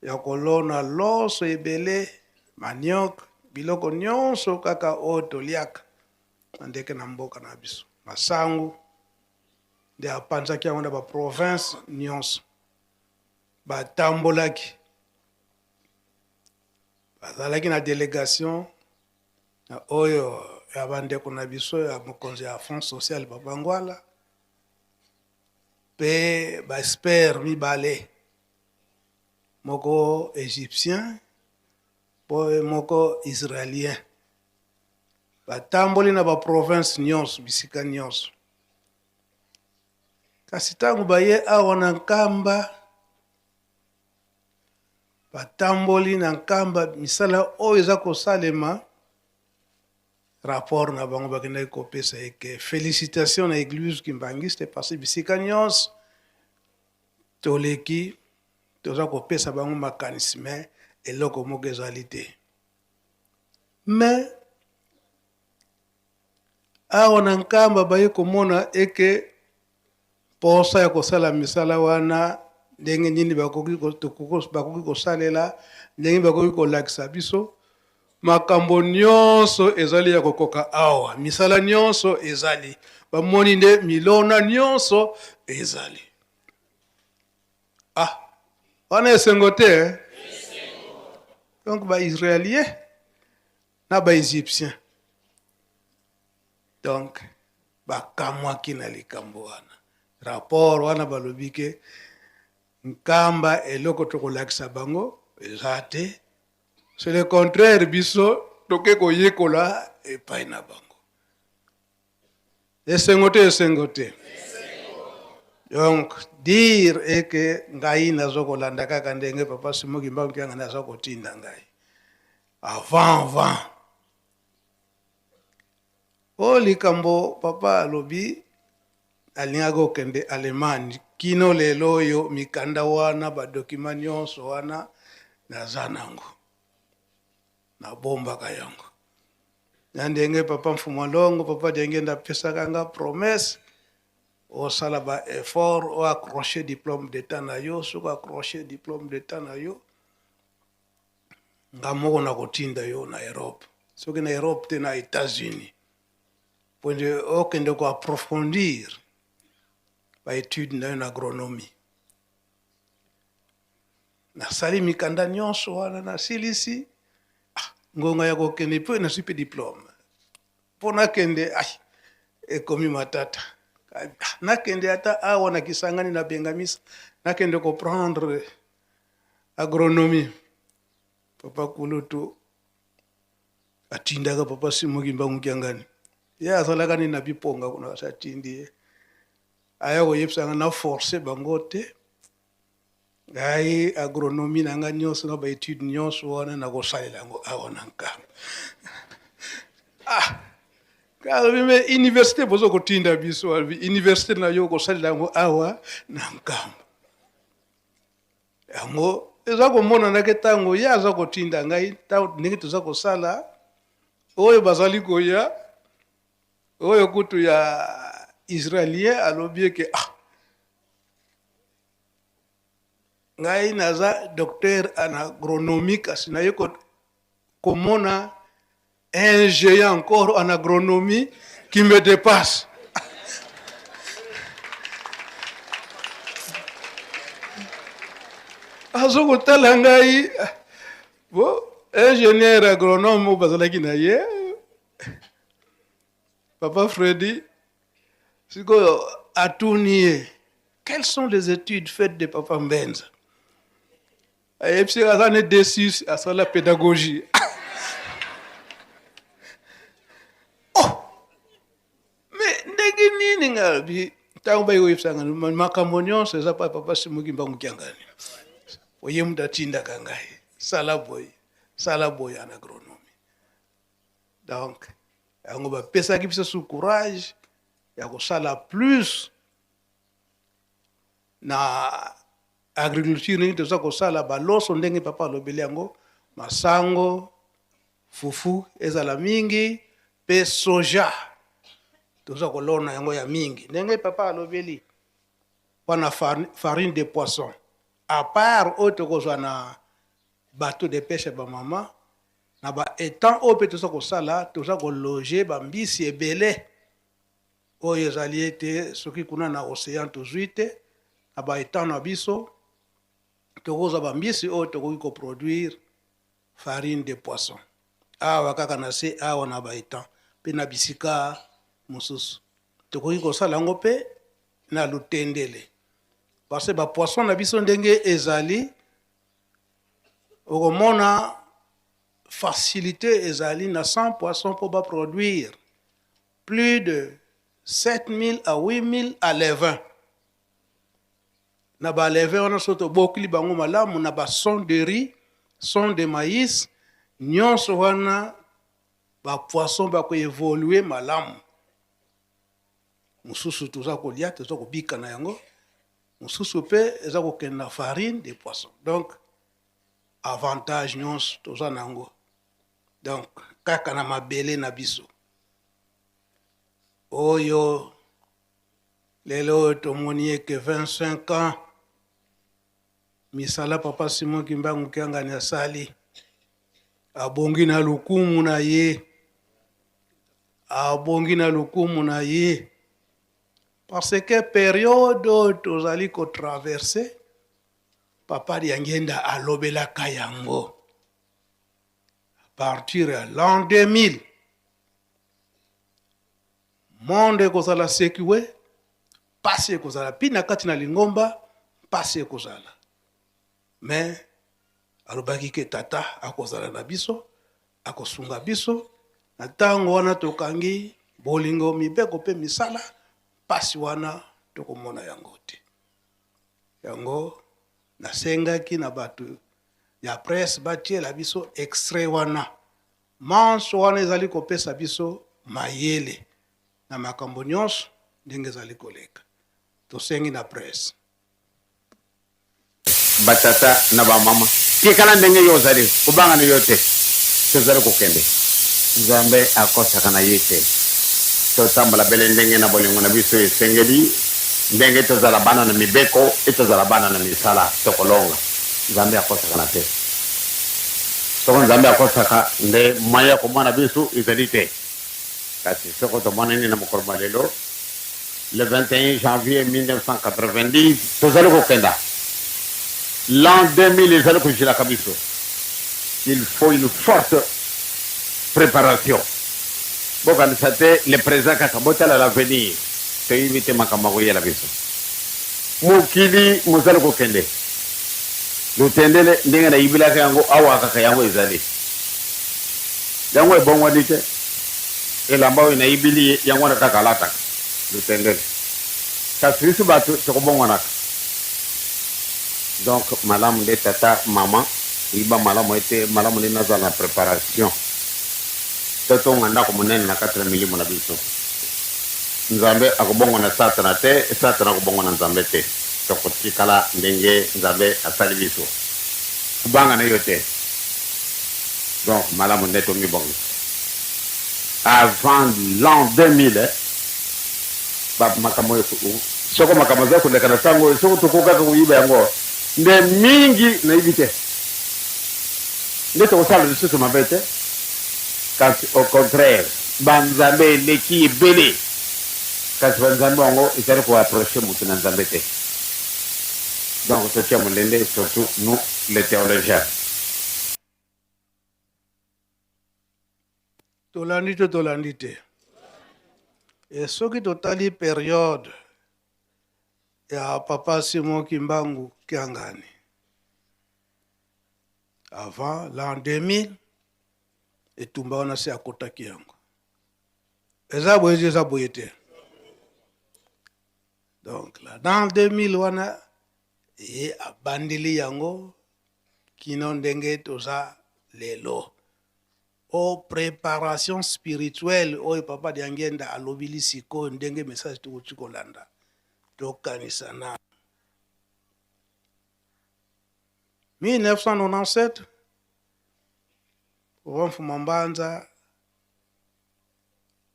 ya kolona loso ebele, manioc, biloko nyonso kaka oyo toliaka na ndeke na mboka na biso, masangu nde apanzaki yango na ba province nyonso. Batambolaki, bazalaki na delegation na oyo ya bandeko na biso ya mokonzi ya Fonds social Papa Ngwala pe ba experts mibale, moko égyptien po moko israélien. Batamboli na ba province nyonso, bisika nyonso. Kasi ntango baye awa na Nkamba, batamboli na Nkamba, misala oyo eza kosalema, rapport na bango bakendaki kopesa eke félicitation na église kimbanguiste, parce que bisika nyonso toleki toza kopesa bango makanisi, mais eloko moko ezali te. Mais awa na Nkamba baye komona eke posa ya kosala misala wana ndenge nini bakoki kosalela, ndenge bakoki kolakisa biso makambo nyonso ezali ya kokoka awa, misala nyonso ezali, bamoni nde milona nyonso ezali. Ah, wana esengo te, eh? Donc ba Israéliens na ba Égyptiens donc bakamwaki na likambo wana. Rapport wana balobi ke Nkamba eloko tokolakisa bango eza te, c'est le contraire, biso toke koyekola epai na bango. Esengo te, esengo te. Donc dire est que ngai nazo kolanda kaka ndenge papa Simon Kimbangu Kiangani aza kotinda ngai avant avant. Oyo likambo papa alobi, alingaki kokende Allemagne, kino lelo oyo mikanda wana, ba documents nyonso wana naza nango, nabombaka yango. Na ndenge papa Mfuma Longo, papa Diangienda apesaka nga promesse, osala ba effort, o accrocher diplôme d'état na yo. Soki accrocher diplôme d'état na yo, nga moko nakotinda yo na Europe, soki na Europe te, na États-Unis, po nde okende koapprofondir ba étude na yo na agronomie. Nasali mikanda nyonso wana, nasilisi. Ah, ngonga ya kokende mpe nazwi mpe diplôme mpo nakende, ai ekomi matata. Ah, nakende ata awa na Kisangani, na Bengamisa, nakende koprendre agronomie. Papa kulutu atindaka papa Simon Kimbangu Kiangani, ye azalaka nini na biponga kuna, kasi atindi ye aya koyebisanga na force bango te, ngai agronomie na ngai nyonso na baétude nyonso wana nakosalela yango awa na Nkamba. Ah, alobi me université bozo kotinda biso, alobi université na yo kosalela yango awa na Nkamba. Yango eza komonanake ntango ye aza kotinda ngai, ndenge toza kosala oyo bazali koya oyo kutu ya israélien alobi eke ah, ngai naza docteur en agronomie, kasi naye komona un géant encore en agronomie qui me dépasse. Azo kotala ngai bo ingénieur agronome oyo bazalaki na ye, papa Freddy. Sikoyo atuni ye: quelles sont les études faites de papa Mbenza? Ayebisi aza ne D6, asala pédagogie. Oh, mais ndenge nini? Ngai alobi ntango bayi koyebisanga makambo nyonso eza pa papa Simon Kimbangu Kiangani, oye moto atindaka ngai sala boye, sala boye en agronomie. Donc yango bapesaki biso su courage ya kosala plus na Agriculture ndenge toza kosala baloso ndenge papa alobeli yango, masango, fufu ezala mingi mpe soja toza kolona yango ya mingi ndenge papa alobeli mpona farine de poisson à part oyo tokozwa na bateau de pêche ya bamama na ba étang oyo mpe toza kosala, toza kologe bambisi ebele oyo ezali ete soki kuna na océan tozwi te, na ba étang na biso tokozwa bambisi oyo tokoki koproduire farine de poisson awa kaka na se awa na ba étang mpe na bisika mosusu tokoki kosala yango mpe na lutendele parce que bapoisson na biso ndenge ezali okomona facilité ezali na 100 poissons mpo baproduire plus de 7000 à 8000 alevins. Na ba alevins wana so tobokili bango malamu na ba son de riz, son de maïs, nyonso wana ba poisson bakoevolue malamu. Mosusu toza kolia, toza kobika na yango, mosusu mpe eza kokende na farine de poisson. Donc avantage nyonso toza na yango donc kaka na mabele na biso oyo lelo oyo tomoni eke 25 ans misala papa Simon Kimbangu Kiangani asali abongi na lokumu na ye, abongi na lokumu na ye parce que periode oyo tozali kotraverse papa Diangienda alobelaka yango à partir ya l'an 2000 monde ekozala secoué, pasi ekozala pi na kati na lingomba, pasi ekozala mais alobaki ke tata akozala na biso, akosunga biso na ntango wana tokangi bolingo, mibeko mpe misala, pasi wana tokomona yango te. Yango nasengaki na bato ya presse batiela biso extrait wana. Manso wana ezali kopesa biso mayele na makambo nyonso ndenge ezali koleka. Tosengi na presse. Batata na bamama, tikala ndenge yo ozali, kobanga na yo te. Tozali kokende. Nzambe akosaka na ye te. Totambola bele ndenge na bolingo na biso esengeli, ndenge tozala bana na mibeko e tozala bana na misala, tokolonga. Nzambe akosaka na te. Soko Nzambe akosaka nde moyen ya komona biso ezali te. Kasi soko tomonani na mokolo mwa lelo, le 21 janvier 1990, tozali kokenda. L'an 2000 ezali kozilaka biso. Il faut une forte préparation. Bokanisa te le présent kaka, botala l'avenir. Toyebi te makambo makoyela biso. Mokili mozali kokende. Lutendele ndenge nayibilaka yango awa kaka yango ezali. Yango ebongwani te. Elamba oyo nayibili ye yango wana kaka alataka. Lutendele. Kasi biso bato tokobongwanaka. Donc malamu nde tata, mama, yiba malamu ete malamu nde nazala na preparation. Totonga ndako monene na kati na milimo na biso. Nzambe akobongwana Satana te, Satana akobongwana Nzambe te. Tokotikala ndenge Nzambe asali biso. Kobanga na yo te. Donc malamu nde tomibongisa avant l'an 2000 ba makambo soko makambo eza koleka na ntango oyo soko tokokaka koyiba yango nde mingi nayebi te nde tokosala lisusu mabe te kasi au contraire banzambe eleki ebele kasi banzambe yango ezali koapproche moto na nzambe te. Donc totia molende surtout nous les théologiens. Tolandi to tolandi te? E soki totali periode ya papa Simon Kimbangu Kiangani avant l'an 2000, etumba wana se akotaki yango eza boye te, eza boye te. Donc l'an 2000 wana ye abandeli yango kino ndenge toza lelo. O préparation spirituelle oyo papa Diangienda alobili sikoyo ndenge message tokoki kolanda, tokanisa na 1997 Papa Mfuma Mbanza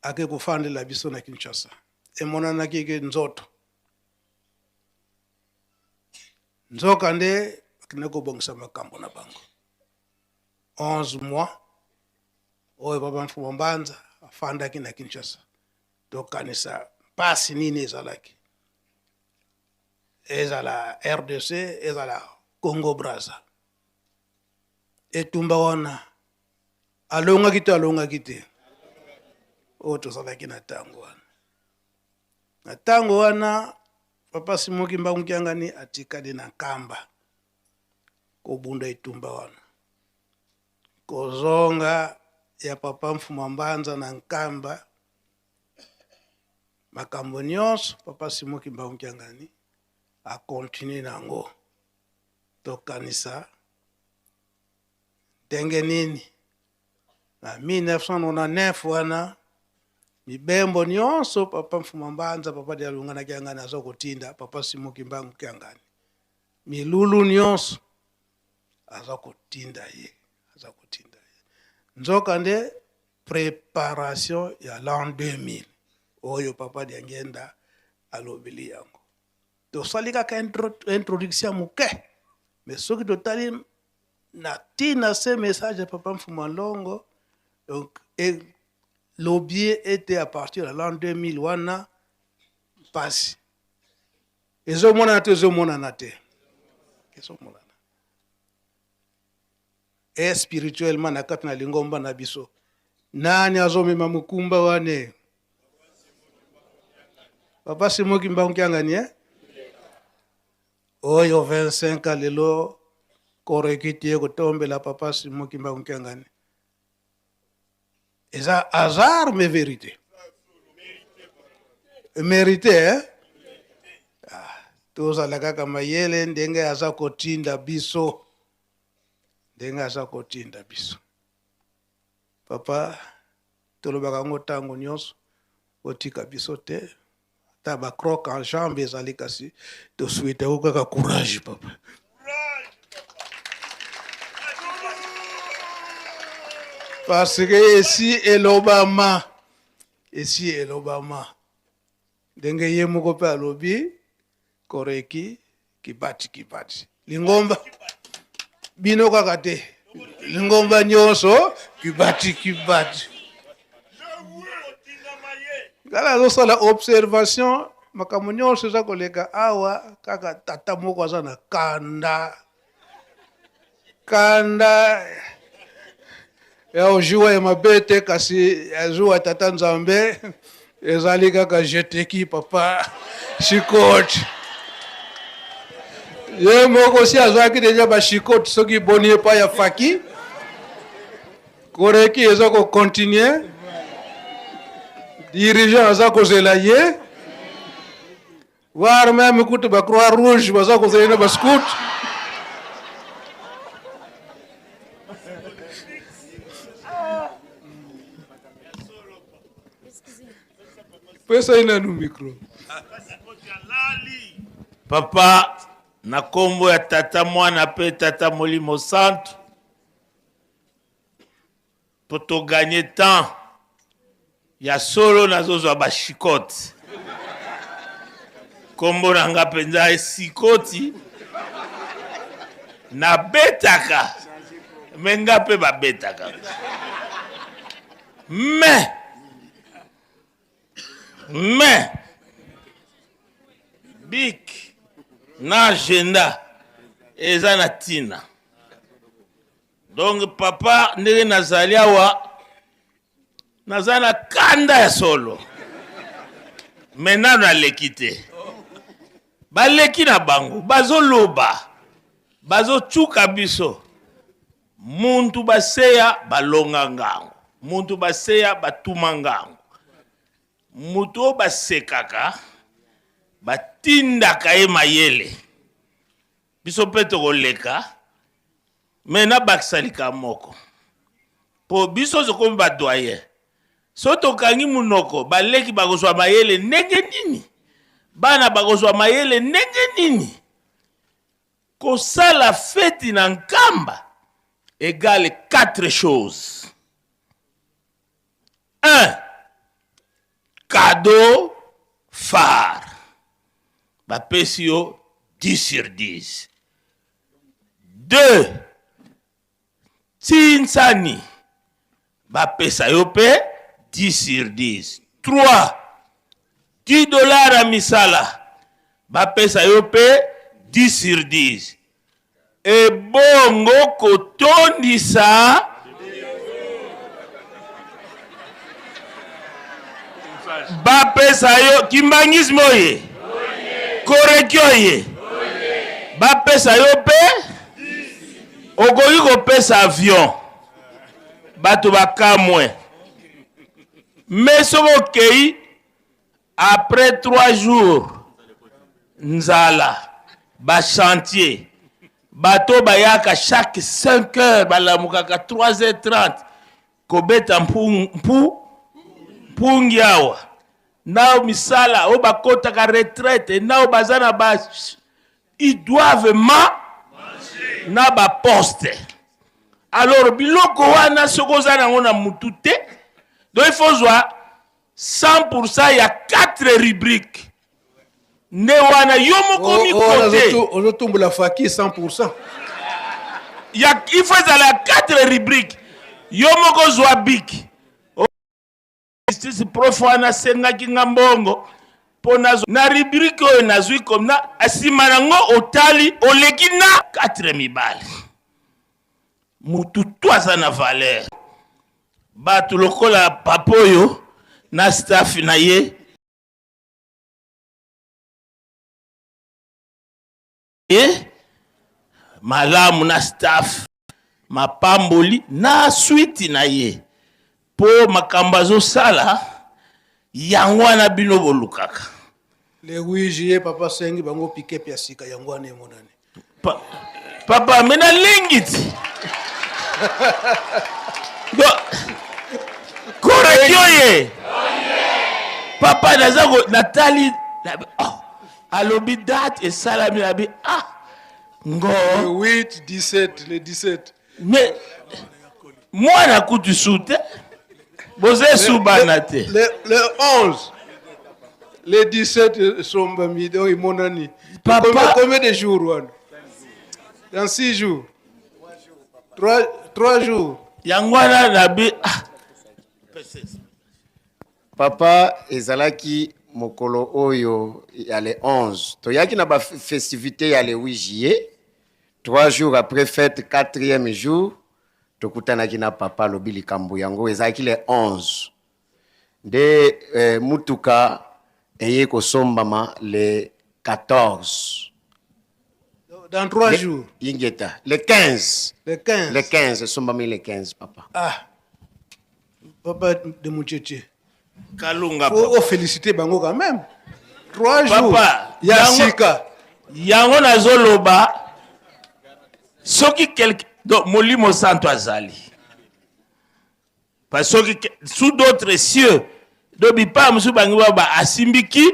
ake kofandela biso na Kinshasa. Emonanaki ke nzoto nzoka nde bakende kobongisa makambo na bango 11 mois oyo Papa Mfuma Mbanza afandaki na Kinshasa. Tokanisa mpasi nini ezalaki, ezala RDC, ezala Congo Brazza. Etumba wana alongaki to alongaki te? Oyo tozalaki na ntango wana, na ntango wana Papa Simon Kimbangu Kiangani atikali na Nkamba kobunda etumba wana. Kozonga ya Papa Mfuma Mbanza na Nkamba, makambo nyonso Papa Simon Kimbangu Kiangani akontinue na yango. Tokanisa ndenge nini na 1999 wana mibembo nyonso Papa Mfuma Mbanza, Papa Dialungana Kiangani aza kotinda Papa Simon Kimbangu Kiangani, milulu nyonso aza kotinda ye, aza kotinda ye. Nzoka nde preparation ya l'an 2000 oyo Papa Diangienda alobeli yango. Tosali kaka introduction ya moke, mais soki totali na tina se message ya Papa Mfuma Longo, donc elobi ete à partir ya l'an 2000 wana mpasi ezomonana te, ezomonana te, ezomonana. Et spirituellement na kati na lingomba na biso, nani azomema mokumba wane? Papa Simon Kimbangu Kiangani, eh? Oyo 25 ans lelo korekiti ye kotombela Papa Simon Kimbangu Kiangani. Eza hasard mais vérité. Mérité, eh? Ah, tozala kaka mayele ndenge aza kotinda biso. Ndenge aza kotinda biso. Papa, tolobaka yango ntango nyonso, otika biso te. Ata ba croque en jambe ezali, kasi tosuite yango kaka courage, papa. Parce que esi elobama, esi elobama. Ndenge ye moko pe alobi, koreki kibati kibati. Lingomba bino kaka te, lingomba nyonso kibati kibati. Kala azosala observation, makambo nyonso eza koleka awa, kaka tata moko aza na kanda. Kanda ya ojuwa ya mabe te, kasi ya zuwa tata Nzambe ezali kaka jeteki papa Shikoti. Ye moko si azwaki deja ba Shikoti soki boni epai ya Faki. Koreki eza ko continuer. Dirigeant aza kozela ye. Voire même kutu ba Croix Rouge baza kozela na ba scout. Pesa ye nanu micro. Papa, na kombo ya Tata, Mwana pe Tata Molimo Santu, po to gagner temps ya solo, nazozwa ba chicote. Kombo na nga mpenza esikoti, nabetaka me nga mpe babetaka me me bik na agenda eza na ntina. Donc papa, ndenge nazali awa, naza na kanda ya solo, me nano naleki te. Baleki na bango bazoloba, bazocuka biso. Muntu baseya balonga ngango, muntu baseya batuma ngango, mutu oyo basekaka batindaka ye mayele. Biso mpe tokoleka, me nabakisa likambo moko, mpo biso tokomi ba doyen. So tokangi monoko, baleki bakozwa mayele ndenge nini? Bana bakozwa mayele ndenge nini? Kosala feti na Nkamba egale 4 choses. 1 cadeau phare bapesi yo 10 sur 10. 2 Tinsani bapesa yo pe 10 sur 10. 3 10 dollars ya misala bapesa yo pe 10 sur 10. Ebongo kotondisa bapesa yo kimbangisme oye koreki oye bapesa yo pe Okoki kopesa avion bato bakamwe mais soki okei après 3 jours nzala ba chantier bato bayaka chaque 5 heures balamukaka 3 heures 30 kobeta mpu mpu mpungi awa nao misala oyo bakotaka retraite nao baza na ba ils doivent ma na ba poste alors biloko wana soki oza nango na mutu te donc il faut zwa 100% ya 4 rubrique nde wana yo moko oh, oh, mikote ozotumbola faki 100% ya il faut ezala ya 4 rubrique yo moko zwa bik Justice prof wana asengaki nga mbongo mpo nazwa na rubrique oyo nazwi comme na nsima nango otali oleki na 4 mibali mutu tu aza na valeur bato lokola papa oyo na staff na ye ye malamu na staff mapamboli na suite na ye mpo makambo azosala yango wana bino bolukaka. Le 8 juillet papa asengi bango pick-up ya sika yango wana emonani. Pa, papa me nalingi ti koreki oye papa naza natali oh. Alobi date esalami nabi ah ngo. Le 8 17 le 17. Mais mwana kutu su te boza esu bana te. Le, le 11 le 17 esombami donc emonani. Papa combien, combien de jours wana? Dans 6 jours. 3 3 jours. Yango wana nabi ah. Papa ezalaki mokolo oyo ya le 11 toyaki na ba festivite ya le 8 juillet 3 jours après fete 4e jour tokutanaki na papa alobi likambo yango ezalaki le 11 nde eh, mutuka eye kosombama le 14 Dans 3 le, jours. Ingeta. Le 15. Le 15. Le 15, esombami le 15 papa. Ah. Papa de Mucheche. Kalunga. Faut féliciter bango quand même. 3 jours. Papa, ya sika. Yango nazoloba soki quelque donc molimo santo azali. Parce soki sous d'autres cieux donc bipai mosusu bangi ba ba asimbiki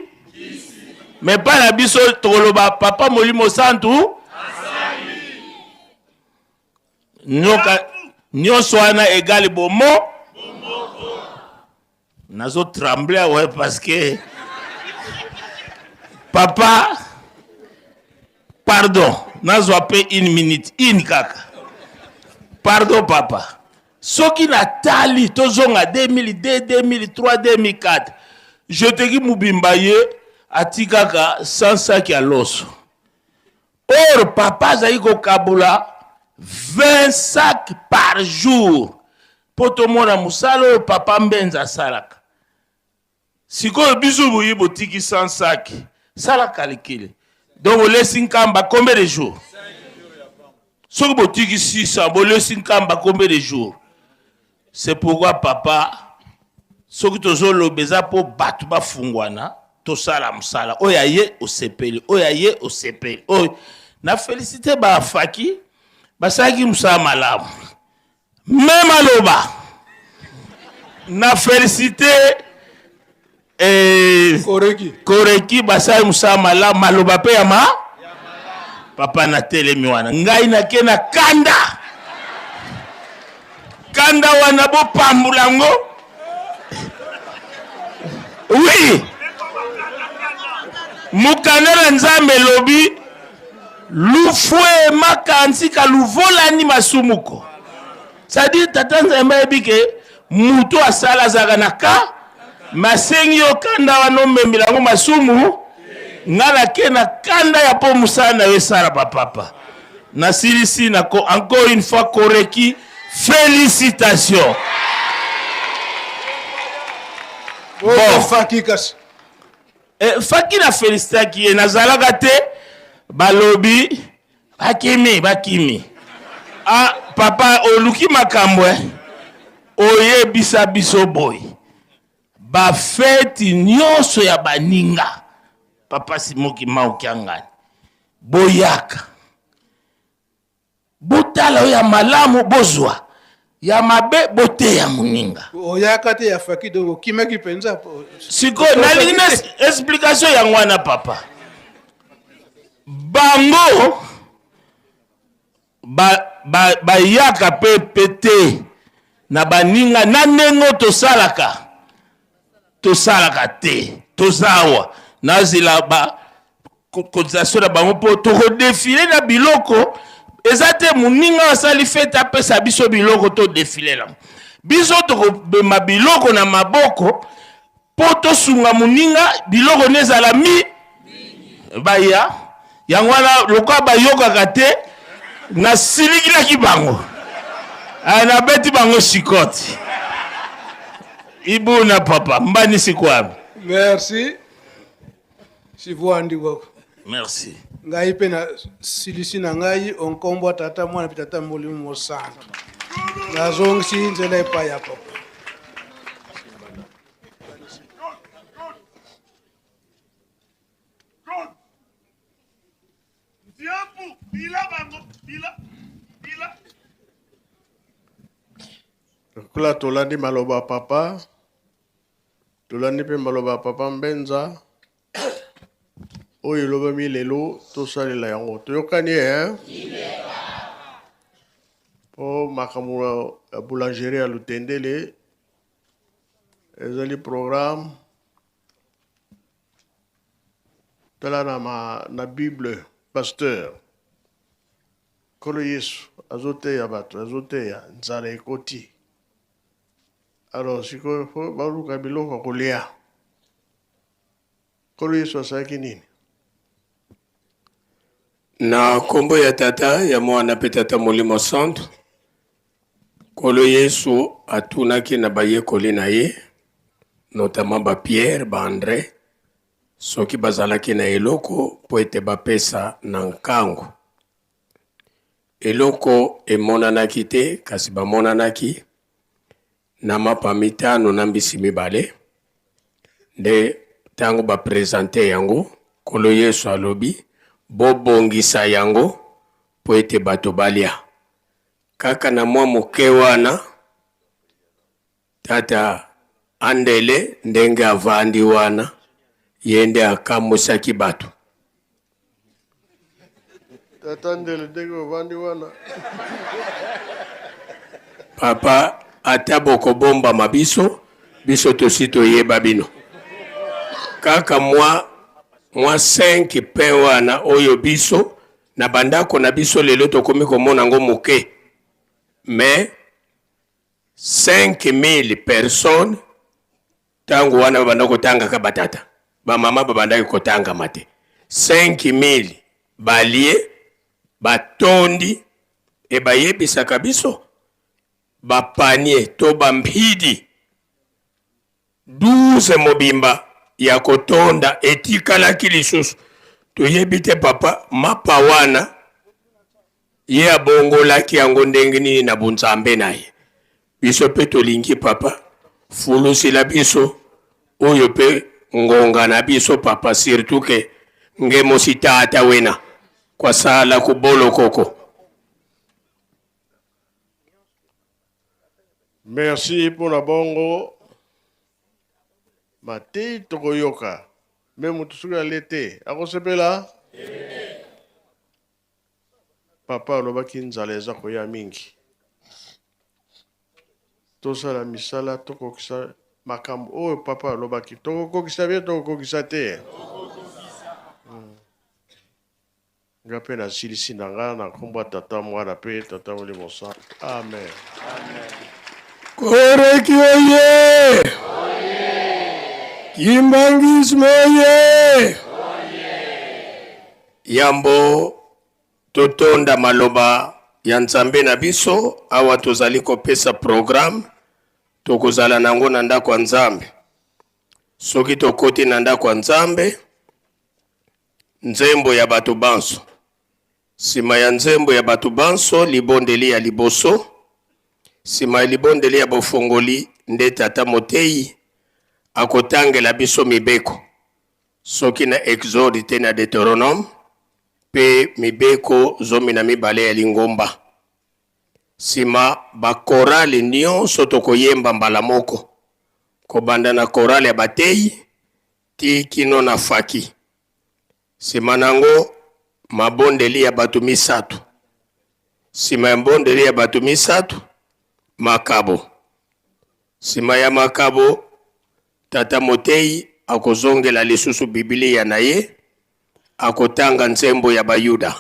mais pa na biso tokoloba papa molimo santu nyoka nyonso wana egale bomo nazo tremble awa parce que papa pardon nazwa mpe une minute une kaka pardon papa soki natali tozonga 2002 2003 2004 jeteki mobimba ye atikaka 100 saki ya loso Or papa azali kokabola 20 sacs par jour mpo tomona mosala oyo papa Mbenza asalaka. Sikoyo biso boye botiki 100 sacs, sala calcul. Donc olesi Nkamba combien de jours? Soki botiki 600, bolesi Nkamba combien de jours? C'est pourquoi papa soki tozoloba eza mpo bato bafungwana tosala mosala oyo aye osepeli oyo aye osepeli oyo na felicite bafaki basalaki mosala malamu me maloba na felicite eh, koreki koreki basali mosala malamu maloba mpe ya ma. Papa natelemi wana, ngai nake na kanda kanda wana, bopambula yango. Oui, mokanda na Nzambe elobi lufue makansi luvolani masumuko. C'est-à-dire tata Nzambe ayebi ke moto asala azalaka na ka masengi yo kanda wana omemela yango masumu. Nga nake na kanda ya mpo mosala na yo esala bapapa. Nasilisi na ko encore une fois koreki félicitations. Bon. Faki kasi. Eh, faki na felicitaki ye nazalaka te balobi bakimi bakimi. Ah papa oluki makambo eh? Oyebisa biso boye bafeti nyonso ya baninga papa Simoki Maukiangani boyaka botala oyo ya malamu bozwa ya mabe boteya moninga. Oyaka te ya faki donc okimaki mpenza. Sikoyo nalingi na explication yango wana papa. Bango bayaka ba, ba pe te na baninga na ndenge tosalaka tosalaka te toza awa nazela ba cotisation na bango mpo tokodefile na biloko eza te moninga asali fete apesa biso biloko todefile nango biso tokobema biloko na maboko mpo tosunga moninga biloko nde ezala mi baya yango wana lokola bayokaka te nasilikilaki bango nabeti bango shikote ibuna papa mbani sikwami. Merci. Sivuandi wako. Merci. Ngai mpe na silisi na ngai onkombo ya tata mwana mpe tata molimo mosantu. Nazongisi nzela epai ya papa. Lokola tolandi maloba ya papa, tolandi mpe maloba ya papa Mbenza oyo elobami lelo, tosalela yango. Toyokani eh? Mpo makambo ya boulangerie ya Lutendele ezali programme. Tala na, ma, na Bible, pasteur Nkolo Yesu azoteya bato, azoteya nzala ekoti. Alors sikoyo fo baluka biloko ya kolia. Nkolo Yesu asalaki nini? Na nkombo ya Tata, ya Mwana mpe Tata Molimo Santu, Nkolo Yesu atunaki na bayekoli na ye, notamment ba Pierre, ba Andre, soki bazalaki na eloko mpo ete bapesa na nkango. Eloko emonanaki te, kasi bamonanaki na mapa mitano na mbisi mibale. Nde ntango bapresente yango, Nkolo Yesu alobi, Bobongisa yango mpo ete bato balia. Kaka na mwa moke wana, Tata Andele ndenge avandi wana, ye nde akamwisaki bato. Tata Ndele ndenge ovandi wana. Papa, ata bokobombama biso, biso tosi toyeba bino. Kaka mwa mwa 5 pain wana oyo biso na bandako na biso lelo tokomi komona yango moke, mais 5000 personnes tango wana babanda kotangaka batata bamama babandaki kotangama te 5000 balie batondi e bayebisaka biso bapanie to bambidi 12 mobimba ya kotonda etikalaki lisusu. Toyebi te papa mapa wana ye abongolaki yango ndenge nini na bonzambe na ye. Biso pe tolingi papa fulusila biso oyo pe ngonga na biso papa, surtout ke nge mosi tata wena kwasala kubolokoko. Merci pona bongo mateyi tokoyoka me mutu soki alie te akosepela? Papa alobaki nzala eza koya mingi. Tosala misala tokokisa makambo oyo papa alobaki. Tokokokisa bien tokokokisa te? Nga pe nasilisi na nga na nkombo ya Tata, Mwana pe Tata Molimo Santu. Amen. Koreki oye! Kimbanguisme oye! Yambo totonda maloba ya Nzambe na biso, awa tozali kopesa programme tokozala na yango na ndako ya Nzambe. Soki tokoti na ndako ya Nzambe, Nzembo ya bato banso. Sima ya nzembo ya bato banso, libondeli ya liboso. Sima ya libondeli ya bofongoli nde tata moteyi akotangela biso mibeko, soki na Exode te na Deuteronome, mpe mibeko 12 ya lingomba. Sima ba chorale nionso tokoyemba mbala moko, kobanda na chorale ya bateyi tii kino na faki. Sima na yango, mabondeli ya bato misatu. Sima ya mbondeli ya bato misatu, makabo. Sima ya makabo, tata moteyi akozongela lisusu Biblia na ye, akotanga nzembo ya Bayuda.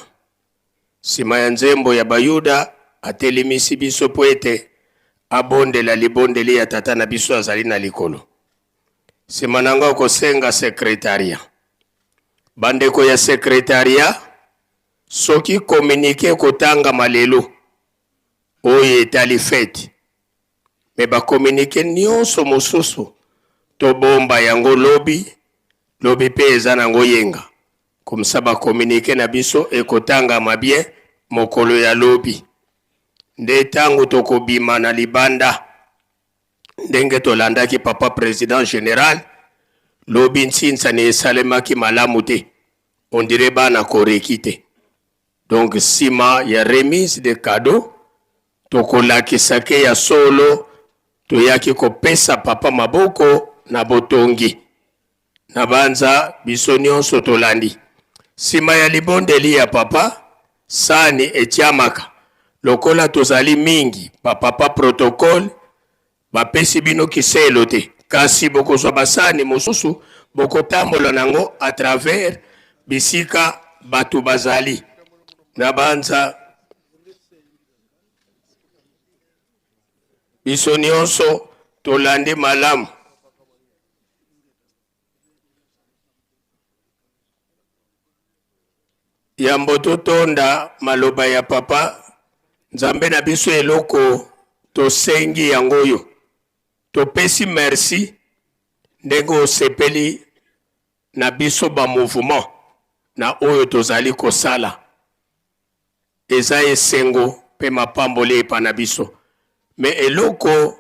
Sima ya nzembo ya Bayuda, atelemisi biso mpo ete abondela libondeli ya Tata na biso azali na likolo. Sima na yango akosenga secretariat. Bandeko ya secretariat, soki communique ekotangama lelo oyo etali fete, mais ba communique nionso mosusu tobomba yango lobi, lobi pe eza nango yenga, comme ça ba communique na biso ekotangama bien mokolo ya lobi. Nde tango tokobima na libanda Ndenge tolandaki papa president general lobi ntsinsani esalemaki malamu te on dirait bana koreki te donc sima ya remise de cadeau tokolakisa ke ya solo toyaki kopesa papa maboko na botongi na banza biso nionso tolandi sima ya libondeli ya papa sani etiamaka lokola tozali mingi ba papa protocole bapesi bino kiselo te kasi bokozwa basani mosusu bokotambola nango à travers bisika bato bazali na banza biso nionso tolandi malamu. Yambo totonda maloba ya papa Nzambe na biso eloko tosengi yango oyo topesi merci ndenge osepeli na biso ba mouvement na oyo tozali kosala eza esengo pe mapamboli epa na biso mais eloko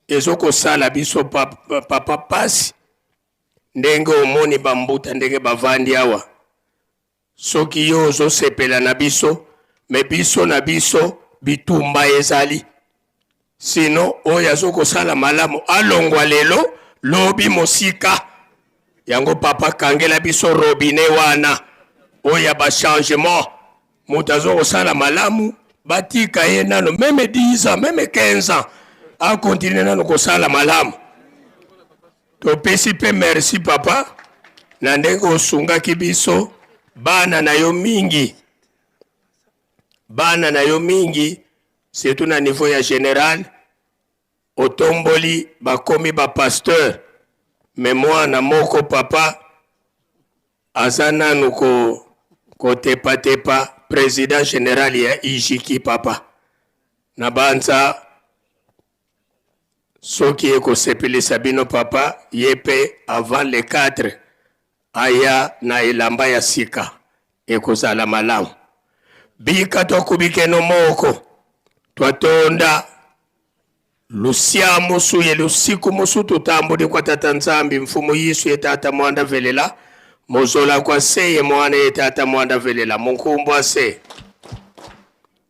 ezo kosala biso papa pasi ndenge omoni ba mbuta ndenge bavandi awa soki yo ozo sepela na biso mais biso na biso bitumba ezali sino oyo azo kosala malamu alongwa lelo lobi mosika yango papa kangela biso robinet wana oyo ya ba changement Moto azo kosala malamu batika ye nano meme 10 ans meme 15 ans a continuer nano kosala malamu. Topesi pe merci papa na ndenge osungaki biso bana na yo mingi, bana na yo mingi surtout na niveau ya general otomboli bakomi ba pasteur mais mwana moko papa Aza nanu ko kotepa tepa president general ya ijiki papa na banza soki ekosepelisa bino papa ye pe avant le 4 aya na elamba ya sika ekozala malamu bika twakubikeno moko twatonda Lusia musu ye lusiku musu tutambudi kwa Tata Nzambi Mfumu Yesu ye Tata Mwanda velela mozola kwa se ye Mwana ye Tata Mwanda velela munkumbwa se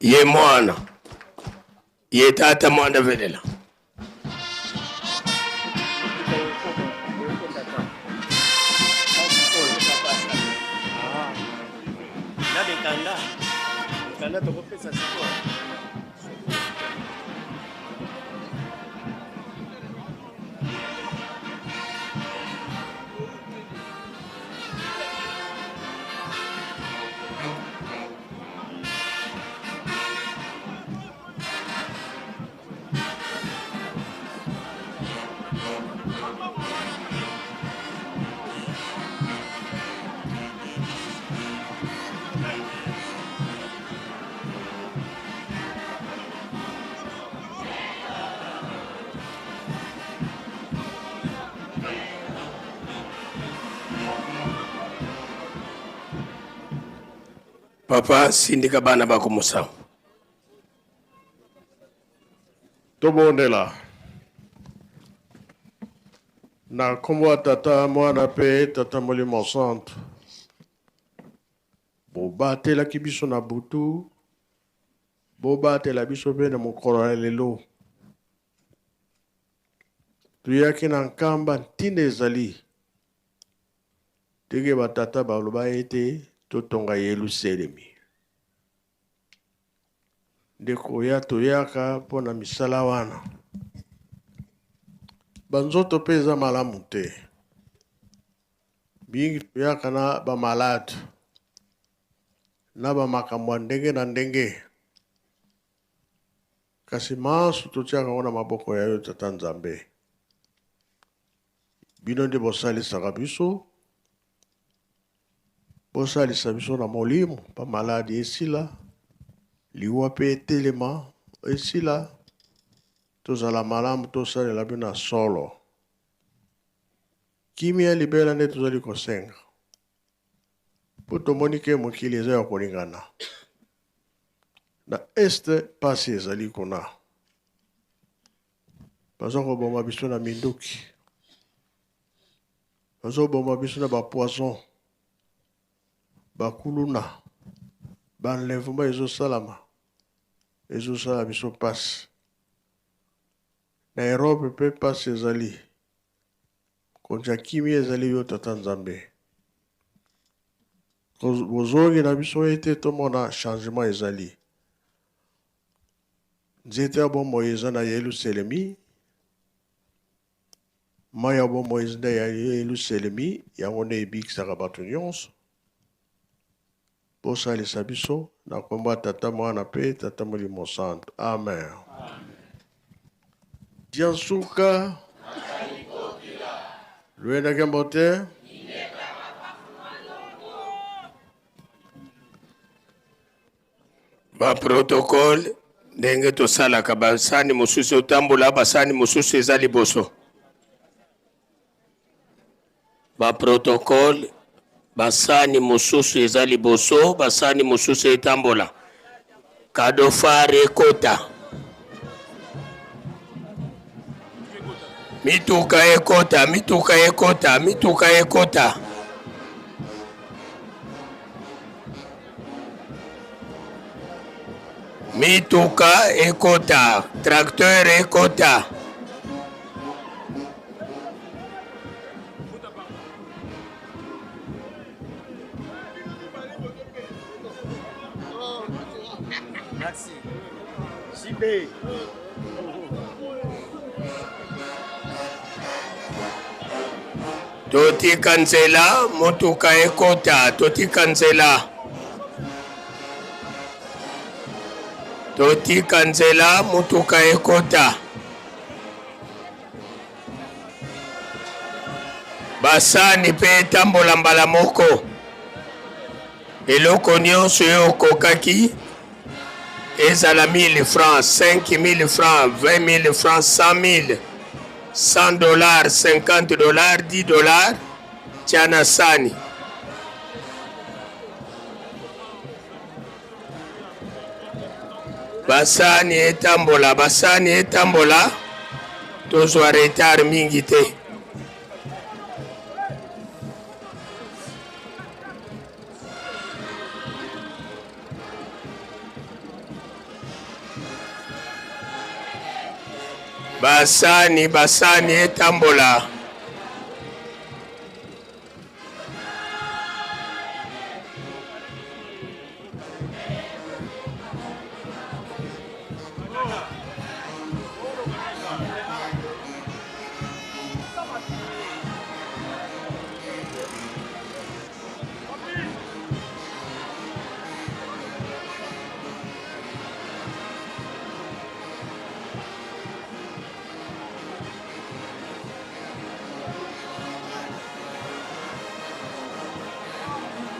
ye Mwana ye Tata Mwanda velela. Mikanda tokopesa sikoyo. Papa sindika bana bakomosa. Tobondela. Na nkombo ya Tata, Mwana mpe Tata Molimo Santu, bobatelaki biso na butu, bobatela biso mpe na mokolo ya lelo. Toyaki na Nkamba, ntina ezali ndenge batata baloba ete totonga Yelusalemi. Nde koya toyaka mpo na misala wana. Banzoto mpe eza malamu te. Mingi toyaka na ba malade na ba makambo ya ndenge na ndenge, kasi manso totiaka yango na maboko ya yo Tata Nzambe. Bino nde bosalisaka biso. Bosalisa biso na molimo, ba maladi esila, liwa pe etelema, esila, tozala malamu, tosalela bino na solo. Kimia libela nde tozali kosenga, po tomoni ke mokili eza ya koningana. Na Est pasi ezali kuna, baza koboma biso na minduki. Bazo boma biso na ba poison, ba kuluna, ba enlèvement ezo salama, ezo sala biso pasi. Na Europe pe pasi ezali. Mokonzi ya kimia ezali yo tata Nzambe. Bozongi na biso ete tomona changement ezali. Nzete ya bomoi eza na Yelusalemi. Mai ya bomoi nde ya Yelusalemi, yango nde ebikisaka bato nyonso. Bosalisa biso na kombo ya Tata, Mwana pe Tata Molimo Santu. Amen. Diansuka Luendake mbote. Ba protocole ndenge tosalaka basani mosusu otambola basani mosusu eza liboso ba protocole basani mosusu eza liboso basani mosusu etambola kadofar ekota mituka ekota mituka ekota mituka ekota Mituka ekota, tracteur ekota. Merci. JB. Totika nzela motuka ekota, totika nzela. Totika nzela motuka ekota. Basani mpe etambola mbala moko. Eloko nyonso yo okokaki ezala 1000 francs, 5000 francs, 20000 francs, 100000, 100 dollars, 50 dollars, 10 dollars, tia na sani. Basani etambola, basani etambola, tozwa retard mingi te. Basani, basani etambola.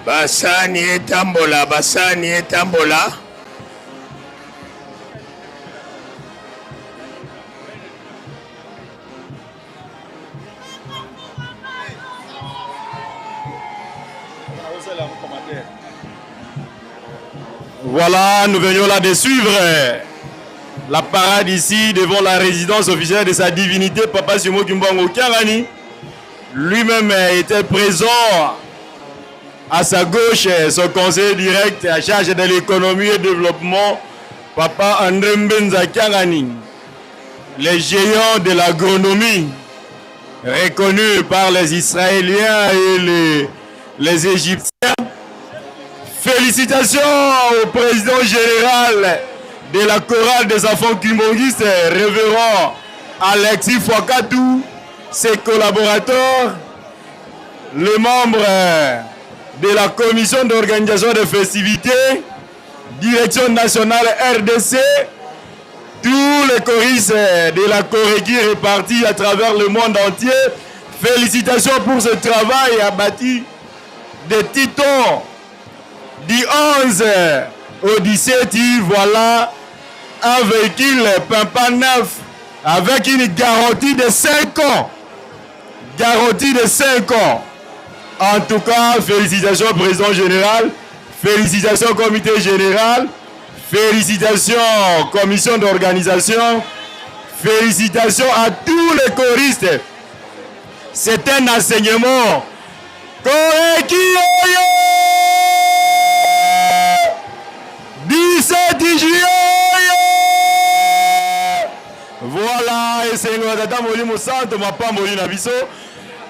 Basani etambola, basani etambola. Voilà, nous venions là de suivre la parade ici devant la résidence officielle de sa divinité, Papa Simo Kimbangu Kiangani. Lui-même était présent à sa gauche, son conseiller direct à charge de l'économie et développement, Papa André Mbenza Kiangani, les géants de l'agronomie, reconnus par les Israéliens et les, les Égyptiens. Félicitations au président général de la chorale des enfants kimbonguistes, révérend Alexis Fouakatou, ses collaborateurs, les membres de la commission d'organisation des festivités, direction nationale RDC, tous les choristes de la Corégie répartis à travers le monde entier. Félicitations pour ce travail abattu des titans du 11 au 17, voilà un véhicule Pimpa neuf avec une garantie de 5 ans. Garantie de 5 ans. En tout cas, félicitations président général, félicitations comité général, félicitations commission d'organisation, félicitations à tous les choristes. C'est un enseignement. Koreki oyo 17 juillet Voilà, esengo ya tata molimo santo mapamboli na biso.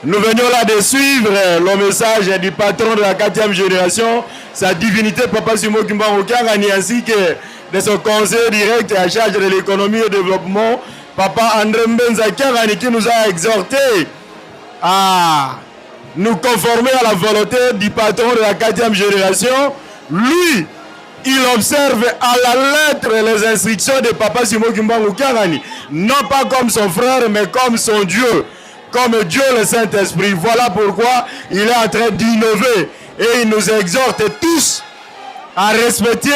Nous venions là de suivre le message du patron de la quatrième génération, sa divinité Papa Simo Kimbangu Kiangani, ainsi que de son conseiller direct à charge de l'économie et développement, Papa André Mbenza Kiangani, qui nous a exhorté à nous conformer à la volonté du patron de la quatrième génération. Lui, il observe à la lettre les instructions de Papa Simo Kimbangu Kiangani, non pas comme son frère, mais comme son Dieu, comme Dieu le Saint-Esprit. Voilà pourquoi il est en train d'innover et il nous exhorte tous à respecter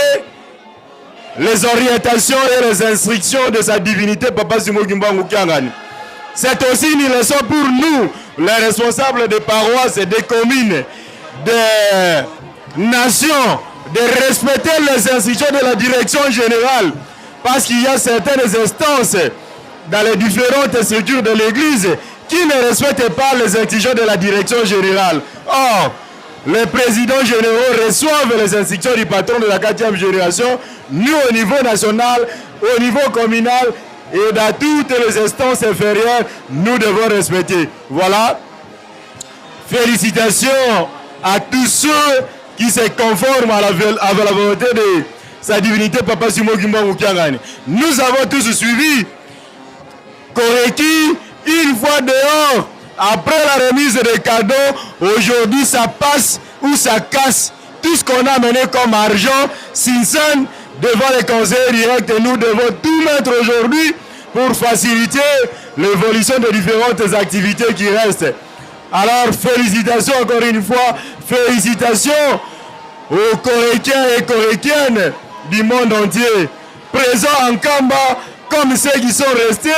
les orientations et les instructions de sa divinité Papa Simo Kimbangu Kiangani. C'est aussi une leçon pour nous, les responsables des paroisses, des communes, des nations, de respecter les instructions de la direction générale. Parce qu'il y a certaines instances dans les différentes structures de l'Église qui ne respectent pas les instructions de la direction générale. Or, les présidents généraux reçoivent les instructions du patron de la quatrième génération, nous au niveau national, au niveau communal et dans toutes les instances inférieures, nous devons respecter. Voilà. Félicitations à tous ceux qui se conforment à la, à la volonté de sa divinité Papa Simo Kimbangu Kiangani. Nous avons tous suivi Koreki une fois dehors, après la remise des cadeaux, aujourd'hui ça passe ou ça casse. Tout ce qu'on a amené comme argent, Sinsan, devant les conseils directs, et nous devons tout mettre aujourd'hui pour faciliter l'évolution des différentes activités qui restent. Alors, félicitations encore une fois, félicitations aux Coréquiens et Coréquiennes du monde entier, présents en Kamba, comme ceux qui sont restés,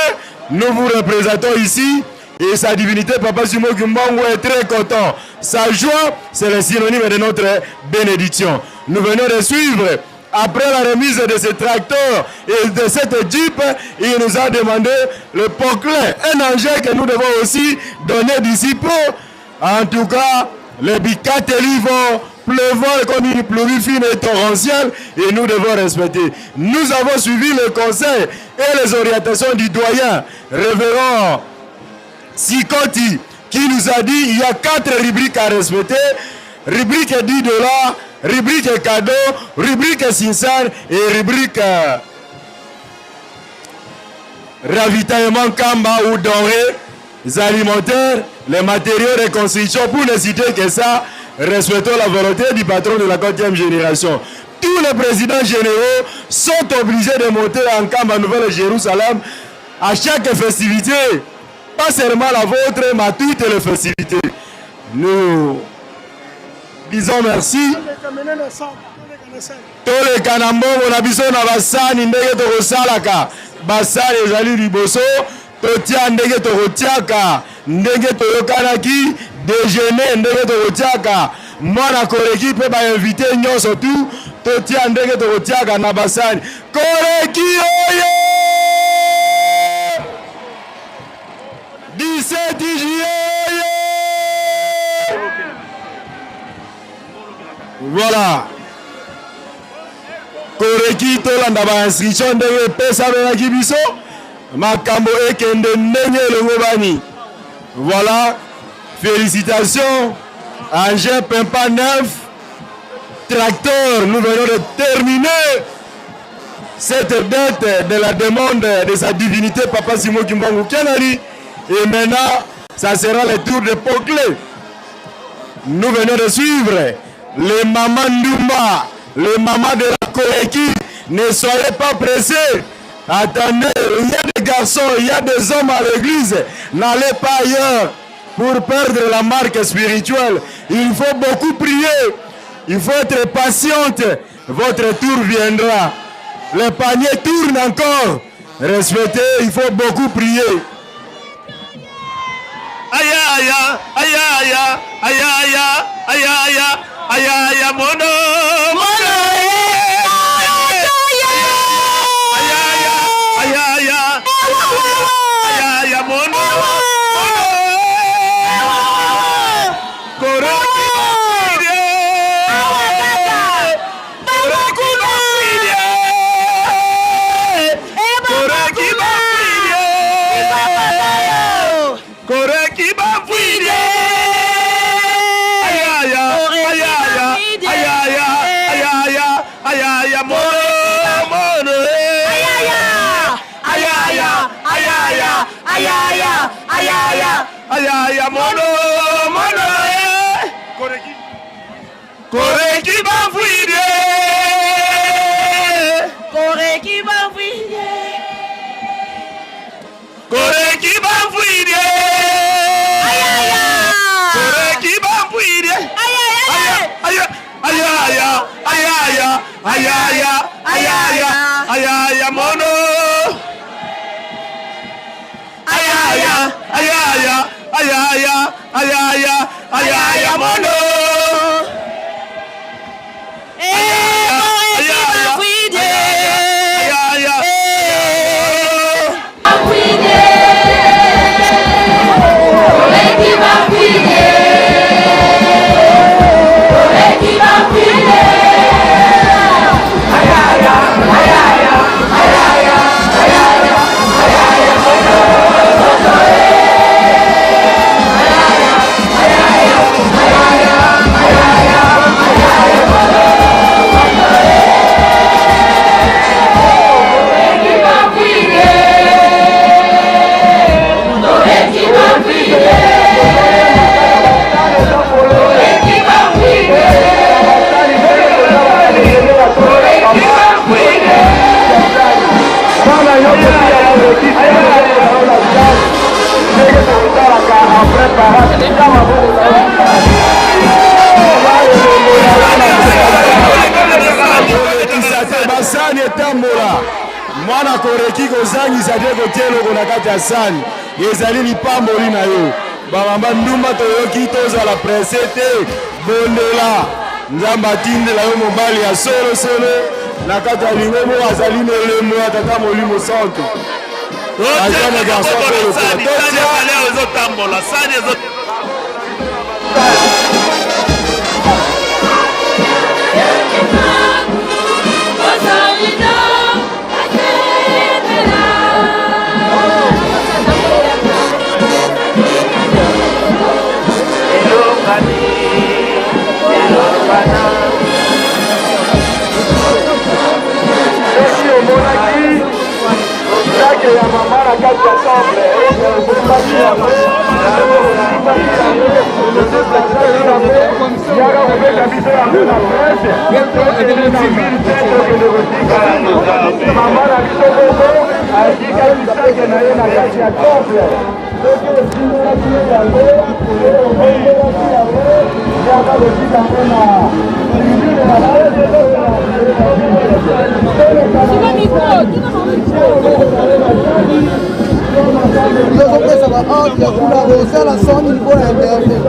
nous vous représentons ici. Et sa divinité, Papa Simo Kimbangu, est très content. Sa joie, c'est le synonyme de notre bénédiction. Nous venons de suivre, après la remise de ce tracteur et de cette jeep, il nous a demandé le poclin, un engin que nous devons aussi donner d'ici peu. En tout cas, les bicatelis vont pleuvoir comme une pluie fine et torrentielle et nous devons respecter. Nous avons suivi le conseil et les orientations du doyen, révérend Sikoti, qui nous a dit il y a 4 rubriques à respecter. Rubrique 10 dollars, rubrique cadeau, rubrique sincère et rubrique ravitaillement Kamba ou denrées alimentaires, les matériaux de construction, pour ne citer que ça, respectons la volonté du patron de la 4e génération. Tous les présidents généraux sont obligés de monter en Kamba Nouvelle-Jérusalem à chaque festivité, pas seulement la vôtre, mais à toutes les festivités. Nous Disons merci. Toleka na mbongo na biso na basani ndenge tokosalaka. Basani ezali liboso, totia ndenge tokotiaka, ndenge toyokanaki, dejeuner ndenge tokotiaka, mwana koleki mpe ba invite nyonso tu totia ndenge tokotiaka na basani. Koleki oye! 17 juillet oye! Voilà. Koreki tolanda ba inscription ndenge epesamelaki biso makambo ekende ndenge elongobani. Voilà. Félicitations Engin Pimpa neuf tracteur nous venons de terminer cette dette de la demande de sa divinité Papa Simon Kimbangu Kianani et maintenant ça sera le tour de Poclé. Nous venons de suivre les mamans Ndumba, les mamans de la Koeki. Ne soyez pas pressés. Attendez, il y a des garçons, il y a des hommes à l'église. N'allez pas ailleurs pour perdre la marque spirituelle. Il faut beaucoup prier. Il faut être patiente. Votre tour viendra. Le panier tourne encore. Respectez, il faut beaucoup prier. Aya aya aya aya aya aya aya aya aya aya mono mono aya aya aya aya aya aya mono Ayaya mono mono eh. Koreki Koreki bafwide Koreki bafwide Koreki bafwide Ayaya Koreki bafwide Ayaya Ayaya Ayaya Ayaya Ayaya Ayaya mono Ayaya Ayaya Ayaya Ayaya Ayaya mono Basani etambola mwana koreki kozangisa te kotia eloko na kati ya sani ezali lipamboli na yo bamama ndumba toyoki tozala presse te bondela nzambe atindela yo mobali ya solosolo na kati ya lingomo azali na elembo ya tata molimo santu Aza garçon mpe lokola ezotambola sani ezo Soki omonaki sake ya mama na kati ya temple ebombaki yango yaka kobeta biso yango na presse tokende na ville te tokende kotika yango mama na biso moko atikaki sake na ye na kati ya temple soki osimbolaki ye yango obombelaki yango. Tozopesa ba ordre kuna kosala soni mpo na interview.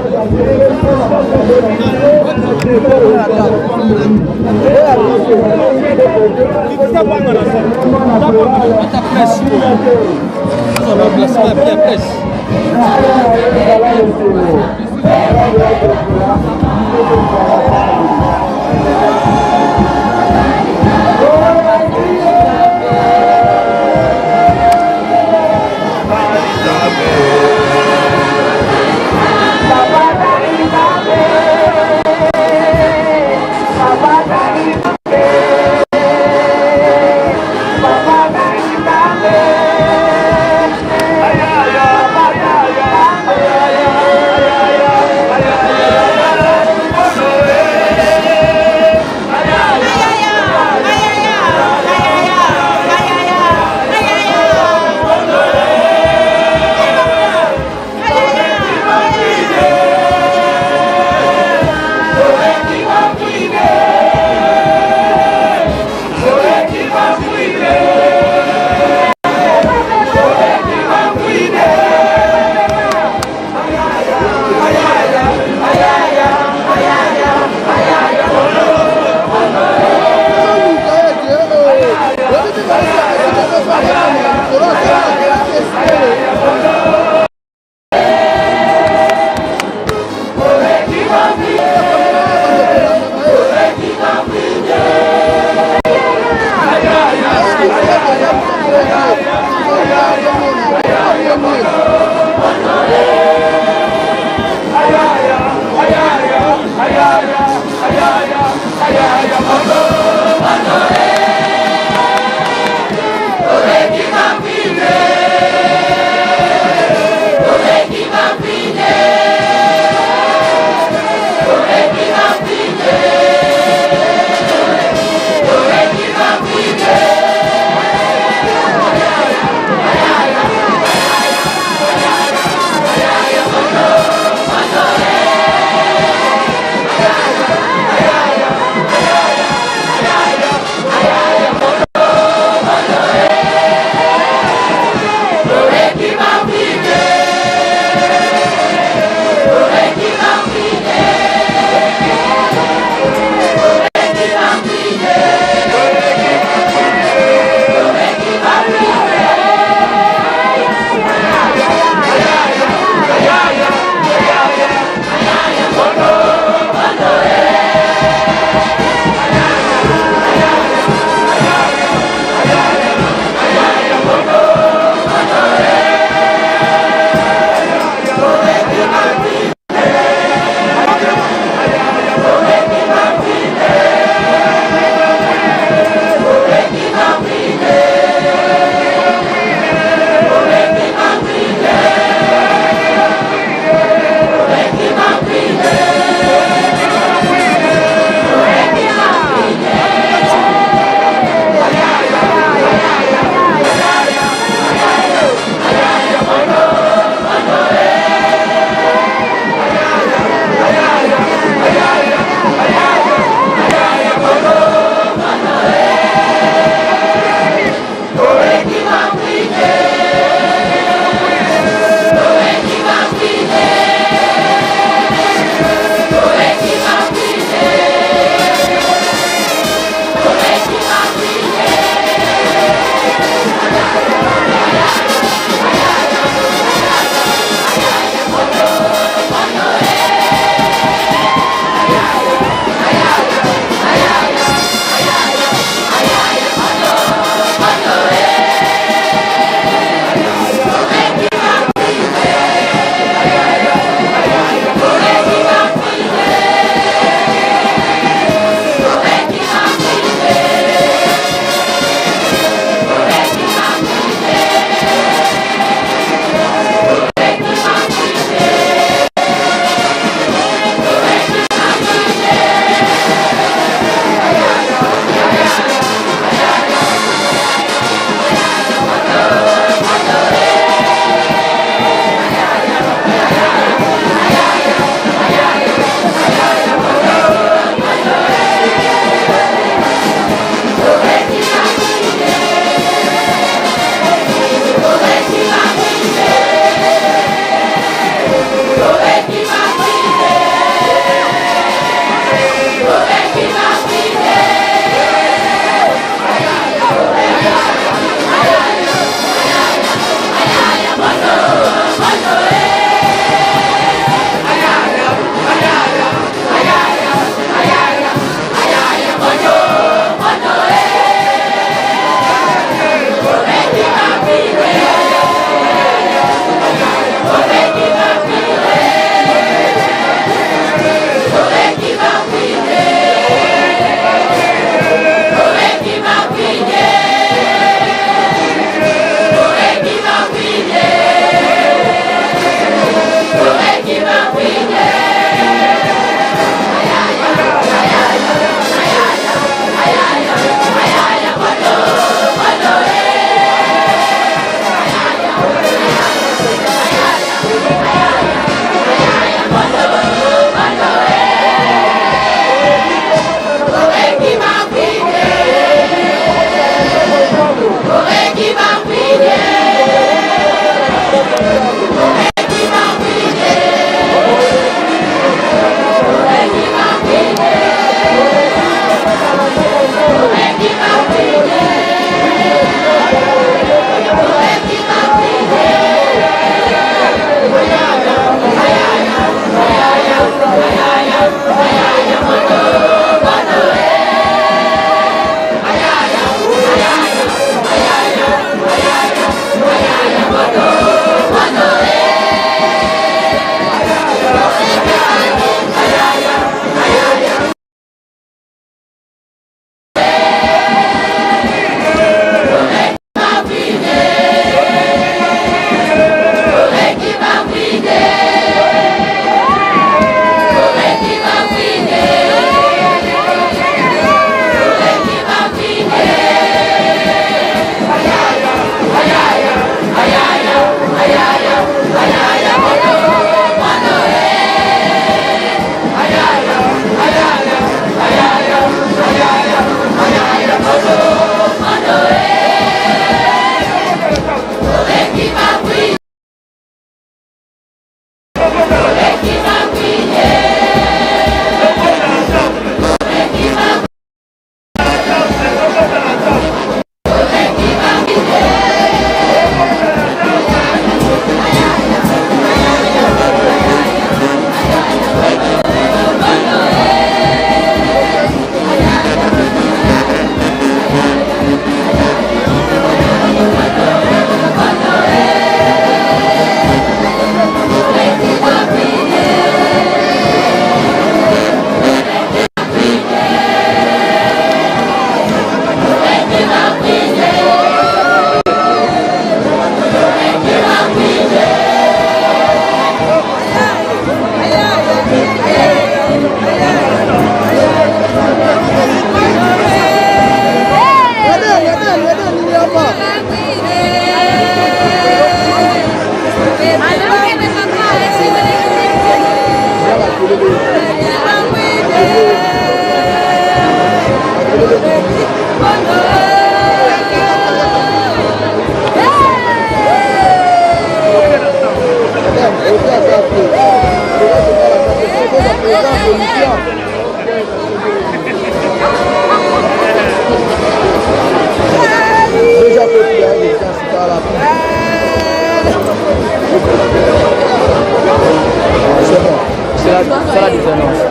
C'est bon. C'est la, c'est la des annonces.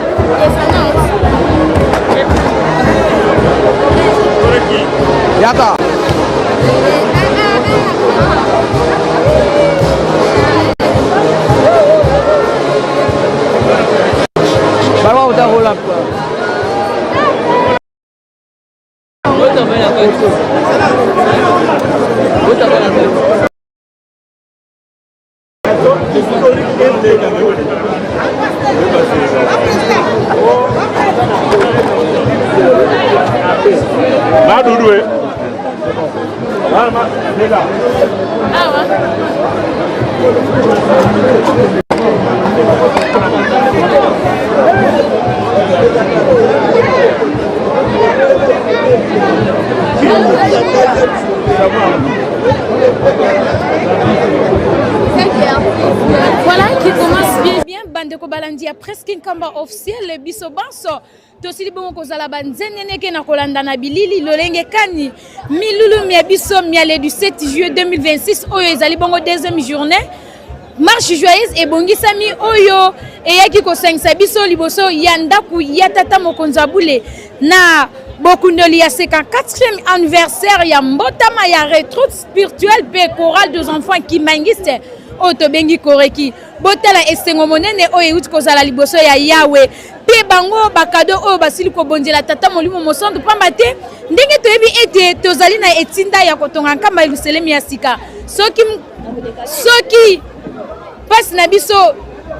Yaka. Balwa utarola quoi. Madudu eh. Awa. Voilà qui commence bien bien bandeko balandi ya presque nkamba officiel biso banso tosili bongo kozala banzeneneke na kolanda na bilili lolenge kani milulu mya biso mya le du 7 juillet 2026 oyo ezali bongo deuxième journée marche joyeuse ebongisami oyo eyaki kosangisa biso liboso ya ndako ya tata mokonzi ya bule na bokundoli ya 54e anniversaire ya mbotama ya retraite spirituelle mpe chorale des enfants kimbanguiste oyo tobengi koreki botala esengo monene oyo euti kozala liboso ya yawe mpe bango bakado oyo basili kobonzela tata molimo mosantu mpamba te ndenge toyebi ete tozali na etinda ya kotonga nkamba yelusalemi ya sika soki soki mpasi na biso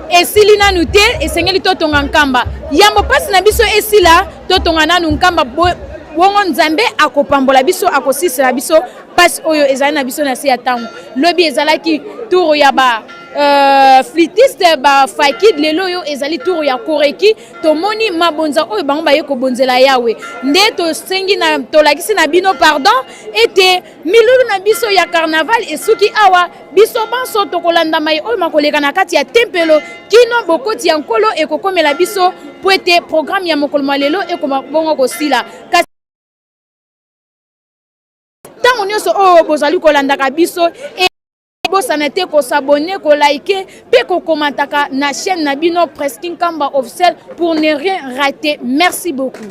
esili nanu te esengeli totonga nkamba yambo mpasi na biso esila totonga nanu nkamba bongo nzambe akopambola biso akosisela biso mpasi oyo ezali na biso na se ya ntango lobi ezalaki tour ya ba euh, flûtiste ba fakid lelo oyo ezali tour ya koreki tomoni mabonza oyo bango baye kobonzela yawe nde tosengi na tolakisi na bino pardon ete milulu na biso ya carnaval esuki awa biso banso tokolanda mai oyo makoleka na kati ya tempelo kino bokoti ya nkolo ekokomela biso mpo ete programme ya mokolo mwa lelo ekoma bongo kosila kasi ntango nyonso oyo bozali kolandaka biso bosana te kosabone kolike mpe kokomantaka na chaîne na bino Presky Nkamba officiel pour ne rien rater merci beaucoup.